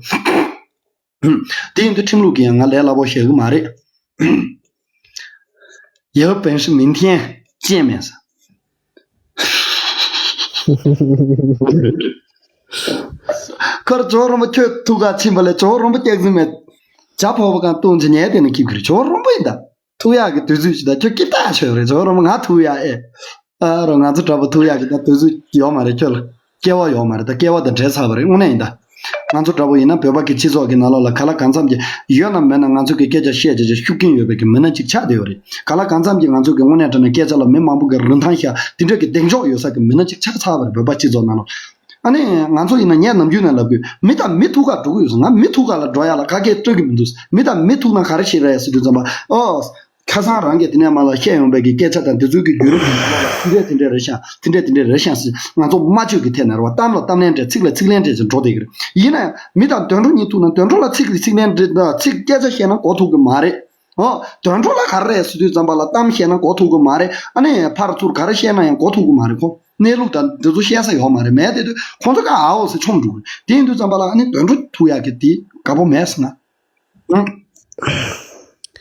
ཨུམ། དེ་ཡིན་དུས་ཁྲིམས་ལུགས་ཀྱིས་ཡང་ང་ལས་སླ་པོ་བཞག་གི་མ་རེད། ཡབ་本是明天见面ཟེར། ཁར་ཇོ་རོང་པོ་ཁྱོད་ཐུག་ག་ཕྱིན་པ་ལས་ཇོ་རོང་པོ་སྐྱག་རྫུན་མེད། ཇ་ཕོར་པ་གང་བཏུང་ཅི་ཉལ་དེ་ནས་ཁྱིབ་ཁྱིར་ཇོ་རོང་པོ་ཡིན་ད། ཐུག་ཡག་གི་དུས་ཚོད་ཅིག་ད་ཁྱོད་སྐྱིད་ཐག་ཆོད་རེད། ཇོ་རོང་པོ་ང་ཐུག་ཡག་ཨེ། ཨ་རོ་ང་ཚོ་འདྲ་པོ་ཐུག་ཡག་གི་ད་དུས་ཚོད་ཡོད་མ་རེད། ཁྱོད་ལ་སྐལ་བ་ཡོད་མ་རེད། ད་སྐལ་བ་དང་འབྲལ་ཚར་བ་རེད། དངོས་གནས་ཡིན་ད། ང་ཚོ་འདྲ་པོ་ཡིན་ན་བོད་པ་གི་སྤྱི་ཚོགས་ཀྱི་ནང་ལོགས་ལ་ག་ལ་གང་འཚམ་གྱི་ཡོད་ན་མེད་ན་ང་ཚོ་གི་སྐད་ཆ་བཤད་བྱས་བྱས་ཤུགས་རྐྱེན་ཡོད་པའི་གི་མི་སྣ་གཅིག་ཆགས་བསྡད་ཡོད་རེད། ག་ལ་གང་འཚམ་གྱི་ང་ཚོ་གི་དངོས་གནས་དྲང་གནས་སྐད་ཆ་ལ་མི་མང་པོ་གི་རིན་ཐང་ཤར་དེ་འདྲ་གི་གདེང་འཇོག་ཡོད་ས་གི་མི་སྣ་གཅིག་ཆགས་ཚར་བ་རེད། བོད་པ་སྤྱི་ཚོགས་ནང་ལོགས། ཨ་ནི་ང་ཚོ་ཡིན་ན་ངས་ནམ་རྒྱུན་ནས་ལབ་དགོས། མི་དང་མི་ཐུག་ག་འགྲོ་གི་ཡོད་ཟེར། ང་མི་ཐུག་ག་ལ་འགྲོ་ཡ་ལ་ག་གེ་སྤྲོད་ཀྱི་མི་འདུག་མི་དང་མི་ཐུག་ན་ག་རེ་བྱེད་རེད་ཟེར་དུས་ཙམ་པ་ཨོ། ཁ་སང་རང་གིས་དེ་ནས་མར་ལ་བཤད་ཡོང་བའི་གི་སྐད་ཆ་དང་དེ་ཚོའི་གི་བརྒྱུད་རིམ་གྱི་ནང་ལོགས་ལ་དེ་འདྲས་དེ་འདྲས་རེད་ཤག་དེ་འདྲས་དེ་འདྲས་རེད་ཤག་ཟེར། ང་ཚོ་སྨྲ་བརྗོད་ཀྱི་ཐད་ནས་རེད་བ། གཏམ་ལ་གཏམ་ལན་སྤྲད། ཚིག་ལ་ཚིག་ལན་སྤྲད་ཅིག་འགྲོ་བསྡད་ཀྱི་རེད། ཡིན་ན་ཡང་མི་དང་དུད་འགྲོ་གཉིས་ཐུག་ན་དུད་འགྲོ་ལ་ཚིག་ལ་ཚིག་ལན་སྤྲད་ན། ཚིག་སྐད་ཆ་བཤད་ན་གོ་ཐུབ་ཀྱི་མ་རེད། ཨོ། དུད་འགྲོ་ལ་ག་རེ་རེད་ཟེར་དུས་ཙམ་པ་ལ་གཏམ་བཤད་ན་གོ་ཐུབ་ཀྱི་མ་རེད། ཨ་ནི་ཕར་ཚུར་ག་རེ་བཤད་ན་ཡང་གོ་ཐུབ་ཀྱི་མ་རེད་ཁོ། གནས་ལུགས་དང་འདི་ཚོ་བཤད་ས་ཡོད་མ་རེད། མེད་དེ་དུས་ཁོང་ཚོ་ག་ཨའོ་ཟེར་མཆོང་འགྲོ་གི་རེད། དེ་ཡིན་དུས་ཙམ་པ་ལ་ཨ་ནི་དུད་འགྲོ་ཐུག་ཡག་གི་དེ་དགའ་པོ་མེད་ཟེར་ན། ཨང་།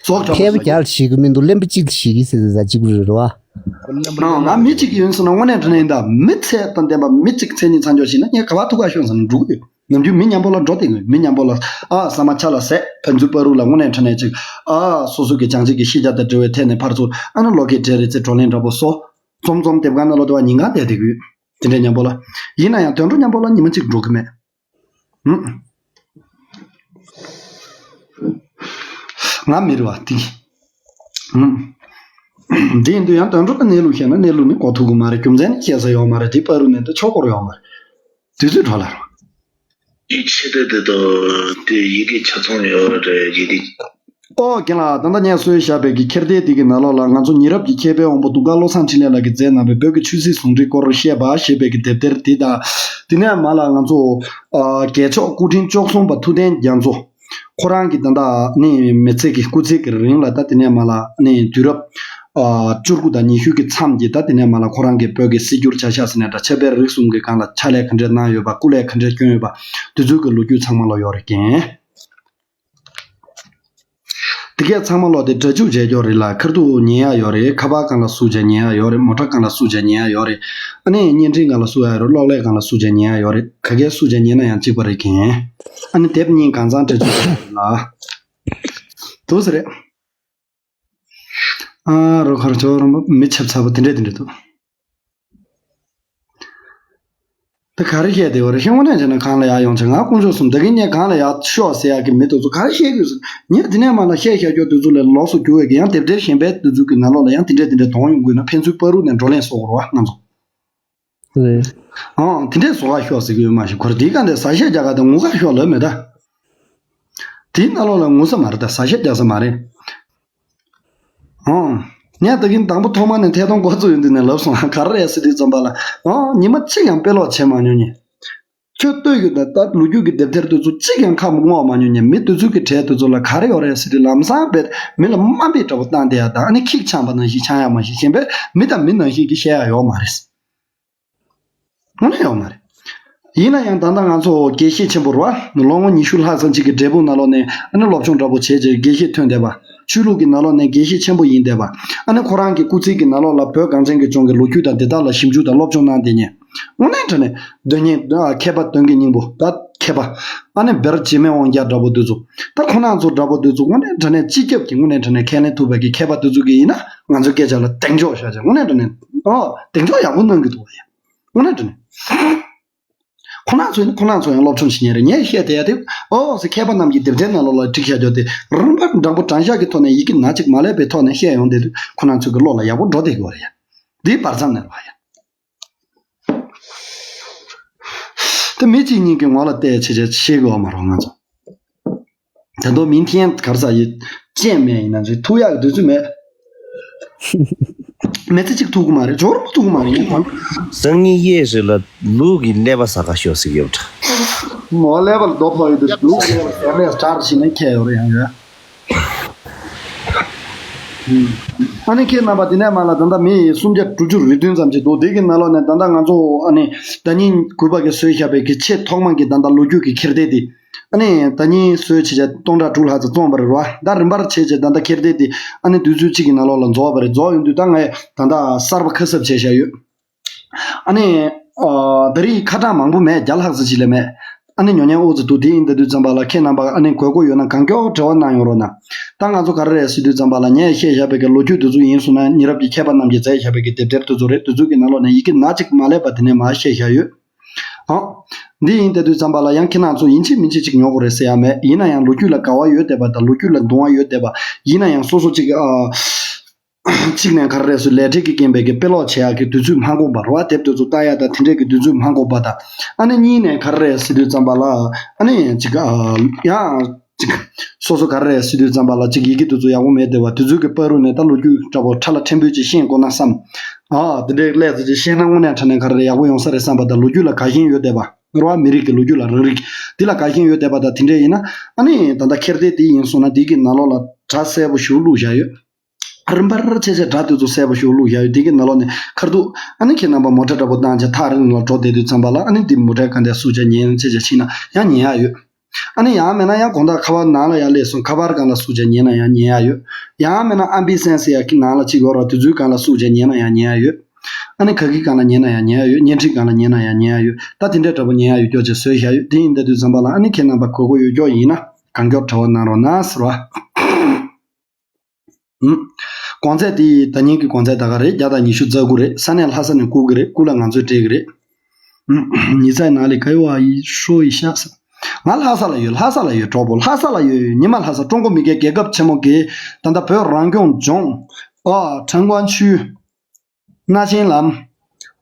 ཙོག་ཙོག་མཁས་པ་རྒྱལ་ཞིག་གི་མི་འདུག་གླེན་པ་གཅིག་ཞིག་གི་ཟེར་ཟེར་གཅིག་པུ་རེད་བ། ང་མི་གཅིག་ཡིན་ཟེར་ན་དངོས་གནས་དྲང་གནས་ཡིན་ད། མི་ཚད་དང་ལྡན་པ་མི་གཅིག་མཚན་ཉིད་ཚང་ཆོག་ཞིག་ན་ངས་ག་པར་ཐུག་ག་ཤོག་ཟེར་ན་འགྲོ་གི་ཡོད། ནམ་རྒྱུན་མི་མཉམ་པོ་ལ་འགྲོ་དེ་དགོས། མི་མཉམ་པོ་ལ་ཨ་ཟ་མ་ཆ་ལ་ཟས། ཕན་ཚུན་བར་དུ་ལ་དངོས་གནས་དྲང་གནས་ཅིག་ཨ་སོ་སོ་གི་བྱང་ཆུབ་ཀྱི་ཤེས་བྱ་དང་འབྲེལ་བའི་ཐད་ནས་ཕར་ཚུར་ཨ་ནི་བློ་སྐྱེད་སྤྲད་རེས་ཚེ་བགྲོ་གླེང་འདྲ་པོ་བཟོ། འཛོམས་འཛོམས་དེབ་ཁང་ནང་ལོགས་དེ་བ་ཉིན་གང་བསྡད་བསྡད་ཀྱི་ཡོད། དེ་འདྲའི་མཉམ་པོ་ལ། ཡིན་ན་ཡང་དུད་འགྲོ་མཉམ་པོ་ལ་ཉི་མ་གཅིག་འགྲོ་གི་མེད། ཧུམ། ང་མི་རེད་བ་དེ། ཧུམ། དེ་ཡིན་དུས་ཡང་དོན་གྲུབ་ལ་གནས་ལུགས་བཤད་ན་གནས་ལུགས་ནི་གོ་ཐུབ་ཀྱི་མ་རེད། རྒྱུ་མཚན་ནི་བཤད་ས་ཡོད་མ་རེད། དེ་བར་དུ་ནས་འདི་ཆོག་གོ་ར་ཡོད་མ་རེད། དུས་ཚོད་འཕྲོ་བརླག་རེད། ཡིག་ཆ་དེ་དེ་དང་དེ་ཡི་གེ་ཆ་ཚང་ཡོད་རེད། ཡི་གེ། ཨོ་རྒན་ལགས། ད་ལྟ་ངས་བཟོས་བཞག་པའི་གི་འཁྱེར་འདས་དེ་གི་ནང་ལོགས་ལ་ང་ཚོ་ཉེ་རབས་ཀྱི་མཁས་པའི་དབང་པོ་གདུང་དཀར་བློ་བཟང་འཕྲིན་ལས་ལགས་ཀྱིས་མཛད་གནང་བའི་བོད་ཀྱི་ཆོས་སྲིད་ཟུང་འབྲེལ་སྐོར་བཤད་པ་ཞེས་པའི་གི་དེབ་ཐེར་དེ་དང་། དེ་ནས་མར་ལ་ང་ཚོ་ཨ་རྒྱལ་མཆོག་སྐུ་ཕྲེང་བཅུ་གསུམ་པ་ཐུབ་བསྟན་རྒྱ་མཚོ། ཁོ་རང་གི་ད་ལྟ་ནི་མི་ཚེ་གི་སྐུ་ཚེ་གི་རིང་ལ་ད་དེ་ནས་མར་ལ་ནི་དུས་རབས་ཨ་བཅུ་དགུ་དང་ཉི་ཤུ་གི་མཚམས་ཀྱི་ད་དེ་ནས་མར་ལ་ཁོ་རང་གི་བོད་ཀྱི་སྲིད་སྒྱུར་བྱ་གཞག་ཟེར་ནས་འདྲ། ཆབ་དཔལ་རིག་གསུམ་གྱི་སྒང་ལ་ཕྱག་ལས་ག་འདྲས་གནང་ཡོད་པ། སྐུ་ལས་ག་འདྲས་བསྐྱོན་ཡོད་པ། དེ་ཚོའི་གི་ལོ་རྒྱུས་ཚང་མ་ལོ་ཡོད་རེད་རྒན། དེ་གས་ཚང་མ་ལོ་དེ་སྒྲ་འཇུག་བྱས་ཀྱོག་རེད་ལ། ཁ་ཐུག་ཉན་ཡག་ཡོད་རེད། ཁ་པར་སྒང་ལ་བཟོ་བྱས་ཉན་ཡག་ཡོད་རེད། མོ་ཊ་སྒང་ལ་བཟོ་བྱས་ཉན་ཡག་ཡོད་རེད། ཨ་ནི་བརྙན་འཕྲིན་སྒང་ལ་བཟོ་ཡག་ཡོད་རེད། གློག་ཀླད་སྒང་ལ་བཟོ་བྱས་ཉན་ཡག་ཡོད་རེད། ག་གས་བཟོ་བྱས་ཉན་ན་ཡང་གཅིག་པ་རེད་རྒན། ཨ་ནི་དེབ་གཉིས་གང་ཚང་སྒྲ་འཇུག་བྱས་ཡོད་རེད་ལ། འདུག་ཟེར་རེད། ཨ་རོ་ཁར་ཆོ་རོ་མི་ཆབ་ཚ་པོ་དེ་འདྲས་དེ་འདྲས་འདུག་ད་ག་རེ་བཤད་བསྡད་ཡོད་རེད། ཤེས་དངོས་གནས་བྱས་ན་གང་ལ་ཡག་ཡོང་ཆེ། ང་དཀོན་མཆོག་གསུམ་ད་གིན་ངས་གང་ལ་ཡག་ཤོག་ཟེར་ཡག་གི་མི་དེ་ཚོ་ག་རེ་བཤད་དགོས་ཟེར། ངས་དེ་ནས་མར་ལ་བཤད་བཞག་རྒྱུ་དེ་ཚོ་ལས་ལོགས་སུ་གྱུར་བའི་གི་ཡང་དེབ་ཐེར་གཞན་པའི་དེ་ཚོ་གི་ནང་ལོགས་ལ་ཡང་དེ་འདྲས་དེ་འདྲས་གཏོང་ཡོང་དགོས་ན་ཕན་ཚུན་བར་དུ་ནས་བགྲོ་གླེང་བཟོ་དགོས་རེད་བ་ང་ཚོ། རེད། ཨང་། དེ་འདྲས་བཟོ་ག་ཤོག་ཟེར་གི་ཡོད་མ་གཞི། ཁོ་རེ་དེའི་སྒང་དེ་ཟ་ཤ་རྒྱག་ག་དེ་ངུ་ག་ཤོག་ལབ་མེད་ད། དེའི་ནང་ལོགས་ལ་ངུ་ས་མ་རེད་ད། ཟ་ཤ་རྒྱག་ས་མ་རེད། ཨང་། ངས་ད་གིན་དང་པོ་ཐོག་མ་ནས་ཐད་གཏོང་འགོ་བཙུགས་ཡོང་དུས་ནས་ལབ་སོང་། ག་རེ་རེད་ཟེར་དུས་ཙམ་པ་ལ། ཨང་། ཉི་མ་གཅིག་ཡང་དཔེ་ཀློག་བྱེད་མ་མྱོང་ངས། ཁྱོད་ལྟོས་ཡོད་ད། ད་ལོ་རྒྱུས་ཀྱི་དེབ་ཐེར་དེ་ཚོ་གཅིག་ཡང་ཁ་བསྔོག་མ་མྱོང་ངས། མི་དེ་ཚོའི་གི་གྲས་དེ་ཚོ་ལ་ག་རེ་ཡོད་རེད་ཟེར་དུས་ལམ་སང་བས་མི་ལ་དམའ་འབེབས་འདྲ་པོ་བཏང་བསྡད་ཡ་དང་། ཨ་ནི་ཁྱི་འཆང་པ་ནང་བཞིན་འཆང་ཡ་མ་གཞི། གཞན་པས་མི་དང་མི་ནང་བཞིན་གྱི་བཤད་ཡ་ཡོད་མ་རེད། དངོས་གནས་ཡོད་མ་རེད། ཡིན་ན་ཡང་ད་ལྟ་ང་ཚོ་དགེ་བཤེས་ཆེན་པོ་རེད་བ། ལོ་ངོ་ཉི་ཤུ་ལྷག་ཙམ་ཅིག་གི་འབྲས་སྤུངས་ནང་ལོགས་ནས་ཨ་ནི་སློབ་སྦྱོང་འདྲ་པོ་བྱས་རྗེས་དགེ་བཤེས་ཐོན་བསྡད་པ། ཆོས་ལུགས་ཀྱི་ནང་ལོགས་ནས་དགེ་བཤེས་ཆེན་པོ་ཡིན་བསྡད་པ། ཨ་ནི་ཁོ་རང་གི་སྐུ་ཚེ་གི་ནང་ལོགས་ལ་བོད་གངས་ཅན་གྱི་ལྗོངས་ཀྱི་ལོ་རྒྱུས་དང་དེ་དག་ལ་ཞིབ་འཇུག་དང་སློབ་སྦྱོང་གནང་བསྡད་མཁན། དངོས་གནས་དྲང་གནས་དོན་གཉེར། མཁས་པ་དོན་གྱི་སྙིང་པོ། ད་མཁས་པ། ཨ་ནི་བེར་འཇིགས་མེད་དབང་རྒྱལ་འདྲ་པོ་འདི་ཚོ། ད་ཁོ་རང་ཚོ་འདྲ་པོ་འདི་ཚོ་དངོས་གནས་དྲང་གནས་སྤྱི་ཁྱབ་ཀྱི་དངོས་གནས་དྲང་གནས་ཁས་ལེན་ཐུབ་པའི་གི་མཁས་པ་འདི་ཚོ་གི་ཡིན་ན་ང་ཚོའི་སྐད་ཆ་ལ་གདེང་འཇོག་བྱ་བྱ། དངོས་གནས་དྲང་གནས། ཨོ། གདེང་འཇོག་ཡག་པོ་གནང་གི་འདུག་བ་ཡ། དངོས་གནས་དྲང་གནས། ཁོ་རང་ཚོ་ཡིན་ན་ཁོ་རང་ཚོ་ཡང་སློབ་སྦྱོང་བྱེད་མཁན་རེད། ངས་བཤད་བསྡད་ཡ་དེ། ཨོ་ཟེར་མཁས་པ་རྣམས་ཀྱི་དེབ་ཐེར་ནང་ལོགས་ལ་བསྒྲིགས་བཞག་རྒྱུ་དེ་རིམ་པ་འདྲ་པོ་དྲང་བཞག་གི་ཐོག་ནས་ཡི་གེ་སྣ་གཅིག་མ་ལྷག་པའི་ཐོག་ནས་བཤད་ཡོང་བསྡད་དུས་ཁོ་རང་ཚོ་གི་བློ་ལ་ཡག་པོ་འགྲོ་བསྡད་ཀྱི་ཡོད་རེད་ཡ། འདིའི་བར་མཚམས་ནས་རེད་བ་ཡ། ད་མི་གཅིག་གཉིས་ཀྱི་ངོ་ལ་བལྟས་བྱས་བྱས་ཤེས་དགོས་བ་མ་རེད་ང་ཚོ། ད་དུང་མིང་འཐེན་གར་ས་ཡི་ཅན་མེད་ཡིན་ན་ཚོས་ཐུག་ཡག་གི་དུས་ཚོད་མེད། མི་ཚེ་གཅིག་ཐུག་གི་མ་རེད། ཇོ་རུ་ཐུག་གི་མ་རེད། ངས་ད། སང་ཉིན་གཡས་ཞིག་ལ་ལུག་གི་ཀླད་པ་ཟ་ག་ཤོག་ཟིག་ཡོད་འདྲ། མོ་ཀླད་པ་ལ་རྡོ་ཕོག་ཡོད་དུས་ལུག་ཀླད་པ་ཟ་ནས་སྐྲག་ཞིག་ནས་ཁྱེར་ཡོད་རེད་ཡང་ཡོད། ཨ་ནི་ཁྱེད་རྣམ་པ་འདི་ནས་མར་ལ་ད་ལྟ་མི་སུམ་བརྒྱ་དྲུག་ཅུ་རེ་བདུན་ཙམ་ཅིག་འདུག་འདི་གི་ནང་ལོགས་ནས་ད་ལྟ་ང་ཚོ་ཨ་ནི་ཟླ་ཉིན་གུས་པ་གིས་བཟོས་བཞག་པའི་གི་ཆེས་ཐོག་མ་གི་ད་ལྟ་ལོ་རྒྱུས་ཀྱི་འཁྱེར་འདས་འདི། ཨ་ནི་ཟླ་ཉིན་བཟོས་བྱས་བྱས་སྟོང་ཕྲག་དྲུག་ལྷག་ཙམ་བཙོངས་པ་རེད་བ། ད་རིམ་པར་བྱས་བྱས་ད་ལྟ་འཁྱེར་འདས་འདི་ཨ་ནི་དུས་ཚོད་གཅིག་གི་ནང་ལོགས་ལ་རྫོགས་པ་རེད། རྫོགས་ཡོང་དུས་ད་ངས་ད་ལྟ་གསར་པ་ཁ་གསབ་བྱས་བཞག་ཡོད། ཨ་ནི། ཨ། ད་རེས་ཁ་གྲངས་མང་པོ་མེད། བརྒྱ་ལྷག་ཙམ་ཅིག་ལས་མེད། ཨ་ནི་ཉོ་མཁན་ཨོ་ཙི་འདུག་དེ་ཡིན་ད་དུས་ཙམ་པ་ལ་ཁྱེད་རྣམ་པ་ཨ་ནི་དགོས་མཁོ་ཡོད་ན་གང་མགྱོགས་འབྲེལ་བ་གནང་ཡོང་རོགས་གནང་། ད་ང་ཚོ་ག་རེ་རེད་ཟེར་དུས་ཙམ་པ་ལ་ངས་བཤད་བཞག་པའི་གི་ལོ་རྒྱུས་དེ་ཚོ་ཡིན་སོང་ན་ཉེ་རབས་ཀྱི་མཁས་པ་རྣམས་ཀྱིས་མཛད་བཞག་པའི་གི་དེབ་ཐེར་དེ་ཚོ་རེད། དེ་ཚོ་གི་ནང་ལོགས་ནས་ཡི་གེ་སྣ་གཅིག་མ་ལྷག་པ་དེ་ནས་མར་བཤད་བཞག་ཡོད། ཨང་། འདི་ཡིན་ད་དུས་ཙམ་པ་ལ་ཡང་ཁྱེད་རྣམ་ཚོ་ཡིན་གཅིག་མིན་གཅིག་ཅིག་ཉོ་དགོས་རེད་ཟེར་ཡ་མེད། ཡིན་ན་ཡང་ལོ་རྒྱུས་ལ་དགའ་བ་ཡོད་བསྡད་པ་དང་ལོ་རྒྱུས་ལ་དུང་བ་ཡོད་བསྡད་པ། ཡིན་ན་ཡང་སོ་སོ་གཅིག་ཨ། གཅིག་ནས་ག་རེ་རེད་ཟེར་ལས་བྲེལ་གྱི་རྐྱེན་པས་ཀྱི་དཔེ་ཀློག་བྱེད་ཡག་གི་དུས་ཚོད་མ་འགོར་བར་བ་དེབ་དེ་ཚོ་ལྟ་ཡག་དང་དེ་འདྲས་ཀྱི་དུས་ཚོད་མ་འགོར་བ་དང་། ཨ་ནི་གཉིས་ནས་ག་རེ་རེད་ཟེར་དུས་ཙམ་པ་ལ་ཨ་ནི་གཅིག་ཨ། ཡང་ ཅིག་སོ་སོ་ག་རེ་རེད་ཟེར་དུས་ཙམ་པ་ལ་ཅིག་ཡི་གེ་དེ་ཚོ་ཡག་པོ་མེད་བསྡད་པ་དེ་ཚོའི་གི་བར་དུ་ནས་ད་ལོ་རྒྱུས་འདྲ་པོ་ཕྲ་ལ་ཕྲན་བུ་ཅིག་ཤེས་དགོས་ན་བསམ། ཨ་དེ་འདྲའི་སླད་ཙམ་ཅིག་ཤེས་ན་དངོས་གནས་དྲང་གནས་ག་རེ་རེད་ཡག་པོ་ཡོང་ས་རེད་བསམ་པ་དང་ལོ་རྒྱུས་ལ་དགའ་ཞེན་ཡོད་བསྡད་པ། རེད་བ། མི་རིགས་ཀྱི་ལོ་རྒྱུས་ལ་རང་རིགས་འདི་ལ་དགའ་ཞེན་ཡོད་བསྡད་པ་དང་དེ་འདྲས་ཡིན་ན། ཨ་ནི་ད་ལྟ་ཁེར་བདེ་དེ་ཡིན་སོང་ན་འདི་གི་ནང་ལོགས་ལ་སྒྲ་གསལ་པོ་ཞིག་བླུགས་བཞག་ཡོད། རིམ་པར་བྱས་བྱས་སྒྲ་དེ་ཚོ་གསལ་པོ་ཞིག་བླུགས་བཞག་ཡོད། འདི་གི་ནང་ལོགས་ནས་ཁར་ཐུག་ཨ་ནི་ཁྱེད་རྣམ་པ་མོ་ཊ་འདྲ་པོ་བཏང་བྱས་ཐག་རིང་ལ་འགྲོ་བསྡད་དུས་ཙམ་པ་ལ་ཨ་ནི་འདི་མོ་ཊའི་ག་འདྲས་བསུ་བྱས་ཉན་བྱས་བྱས་ཕྱིན་ན་ཡང་ཉན་ཡག་ཡོད། ཨ་ནི་ཡང་མིན་ན་ཡང་དགོང་དག་ཁ་པར་ནང་ལ་ཡར་སླེབས་སོང་། ཁ་པར་སྒང་ལ་བསུ་བྱས་ཉན་ན་ཡང་ཉན་ཡག་ཡོད། ཡང་མིན་ན་ཨམ་བི་སན་སི་ཡ་གི་ནང་ལ་གཅིག་ཡོད་རེད། དེ་ཚོའི་སྒང་ལ་བསུ་བྱས་ཉན་ན་ཡང་ཉན་ཡག་ཡོད། ཨ་ནི་ག་གི་སྒང་ལ་ཉན་ན་ཡང་ཉན་ཡག་ཡོད། བརྙན་འཕྲིན་སྒང་ལ་ཉན་ན་ཡང་ཉན་ཡག་ཡོད། ད་དེ་འདྲའི་འདྲ་པོ་ཉན་ཡག་ཡོད་སྐྱོ་ཅེས་བཟོས་བཞག་ཡོད། དེ་ཡིན་ད་དུས་ཙམ་པ་ལ་ཨ་ནི་ཁྱེད་རྣམ་པ་དགོས་མཁོ་ཡོད་སྐྱོ་ཡིན་ན་གང་མགྱོགས་དྲི་བ་གནང་རོགས་གནང་ཟེར་བ། ཧུམ། གོང་ཚད་དེ་ད་ཉིན་གྱི་གོང་ཚད་ད་ག་རེད། བརྒྱ་དང་ཉི་ཤུ་རྩ་དགུ་རེད། ས་གནས་ལྷ་ས་ནས་བསྐུར་གི་རེད། སྐུ་ལ་ང་ཚོས་སྤྲད་གི་རེད། ཉི་ཚེ་ནང་ལས་ག་ཡོ་ཨ་ཡི་ཧྲོ་ཡི་ཤ་ས། ང་ལྷ་ས་ལ་ཡོད། ལྷ་ས་ལ་ཡོད། གྲོགས་པོ་ལྷ་ས་ལ་ཡོད། ཉི་མ་ལྷ་ས་ཀྲུང་གོ་མི་སྒེར་རྒྱལ་ཁབ་ཆེན་མོ་གི་ད་ལྟ་བོད་རང་སྐྱོང་ལྗོངས་ཨ་ཁྲང་ཀོན་ཆུས་སྣ་ཆེན་ལམ་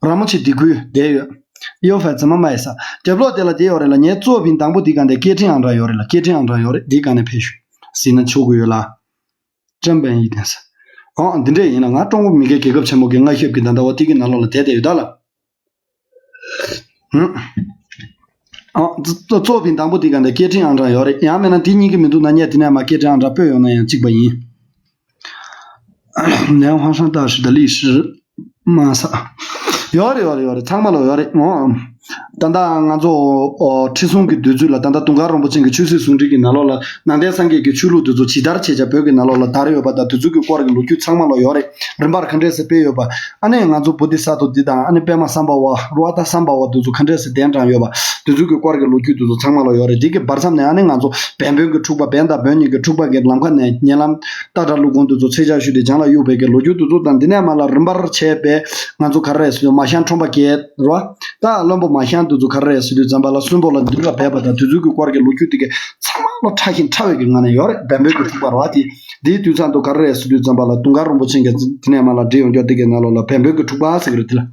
ར་མོ་ཆེ་སྡེ་ཁུལ་བསྡད་ཡོད། ཡོ་ཧྥེ་ཙི་མ་མ་ཡི་ས་རྒྱབ་ལོགས་དེ་ལ་བསྡད་ཡོད་རེད་ལ། ངའི་གཙོ་བོ་བིན་དང་པོ་དེ་ག་འདི་སྐད་འཕྲིན་ཨང་གྲངས་ཡོད་རེད་ལ། སྐད་འཕྲིན་ཨང་གྲངས་ཡོད་རེད། འདི་ག་ནས་ཕེབས་ཞུ་ཟིན་ན་ཆོག་གི་ཡོད་ལ། ཀྲམ་པན་ཡི་དན་ས། ཨོ་འདི་འདྲས་ཡིན་ན་ང་ཀྲུང་གོ་མི་སྒེར་རྒྱལ་ཁབ་ཆེན་མོ་གི་མངའ་ཞབས་ཀྱི་ད་ལྟ་བ་དེ་གི་ནང་ལོགས་ལ་བསྡད་བསྡད་ཡོད་ད་ལ། ཨོ་གཙོ་བོ་བིན་དང་པོ་དེ་ག་འདི་སྐད་འཕྲིན་ཨང་གྲངས་ཡོད་རེད། ཡང་མིན་ན་དེ་གཉིས་ཀྱི་མི་འདུག་ན་ངས་དེ་ནས་མ་སྐད་འཕྲིན་ཨང་གྲངས་སྤོས་ཡོང་ན་ཡང་གཅིག་པ་ཡིན། 莲花山大师的历史 མ་ས། ཡོད་རེད་ཡོད་རེད་ཡོད་རེད། ཚང་མ་ལ་ཡོད་རེད། ཨོ། ད་ལྟ་ང་ཚོ་ཨོ་ཁྲི་སྲོང་གི་དུས་ཚོད་ལ་ད་ལྟ་དུང་དཀར་རིན་པོ་ཆེ་གི་ཆོས་སྲིད་ཟུང་འབྲེལ་གྱི་ནང་ལོགས་ལ་ནང་བསྟན་སངས་རྒྱས་ཀྱི་ཆོས་ལུགས་དེ་ཚོ་ཇི་ལྟར་བྱས་བྱས་བོད་ཀྱི་ནང་ལོགས་ལ་དར་ཡོད་པ་དང་དེ་ཚོ་གི་སྐོར་གྱི་ལོ་རྒྱུས་ཚང་མ་ལ་ཡོད་རེད། རིམ་པར་ག་འདྲས་སེ་སྤེལ་ཡོད་པ། ཨ་ནི་ང་ཚོ་བོ་དྷི་ས་ཏྭ་འདི་དང་ཨ་ནི་པདྨ་སམ་བྷ་ཝ་རུ་ཨ་ཏ་སམ་བྷ་ཝ་དེ་ཚོ་ག་འདྲས་སེ་གདན་དྲངས་ཡོད་པ། དེ་ཚོ་གི་སྐོར་གྱི་ལོ་རྒྱུས་དེ་ཚོ་ཚང་མ་ལ་ཡོད་རེད། དེ་གི་བར་མཚམས་ནས་ཨ་ནི་ང་ཚོ་བན་བོན་གྱི་འཁྲུག་པ། བན་དང་བོན་གཉིས་ཀྱི་འཁྲུག་པ་གི་ལམ་ཁ་ནས་ཉེ་ལམ་སྟག་བྲག་ཀླུ་ཁོང་དེ་ཚོ་ཚེ་ཆག་ཞུས་ཏེ་བྱང་ལ་གཡུགས་པའི་གི་ལོ་རྒྱུས་དེ་ཚོ་དང་། དེ་ནས་མར་ལ་རིམ་པར་བྱས་པའི་ང་ཚོ་ག་རེ་རེད་ཟེར་དུས་མ་ཤང་ཁྲོམ་པ་བརྒྱད་རེད་བ། ད་བློན་པོ་མ་ཤང་དེ་ཚོ་ག་རེ་རེད་ཟེར་དུས་ཙམ་པ་ལ་སུན་པོ་ལ་འདུལ་བ་བས་པ་དང་དེ་ཚོ་གི་སྐོར་གྱི་ལོ་རྒྱུས་དེ་གི་ཚང་མ་ལ་ཕྲ་ཞིང་ཕྲ་བའི་གི་ངང་ནས་ཡོད་རེད། བན་བོན་གྱི་འཁྲུག་པ་རེད་བ། དེ་དེའི་དུས་ཚང་དུ་ག་རེ་རེད་ཟེར་དུས་ཙམ་པ་ལ་དུང་དཀར་རིན་པོ་ཆེ་གིས་དེ་ནས་མར་ལ་བྲིས་ཡོང་རྒྱུ་དེ་གི་ནང་ལོགས་ལ་བན་བོན་གྱི་འཁྲུག་པ་ཟེར་གི་རེད། དེ་ལ།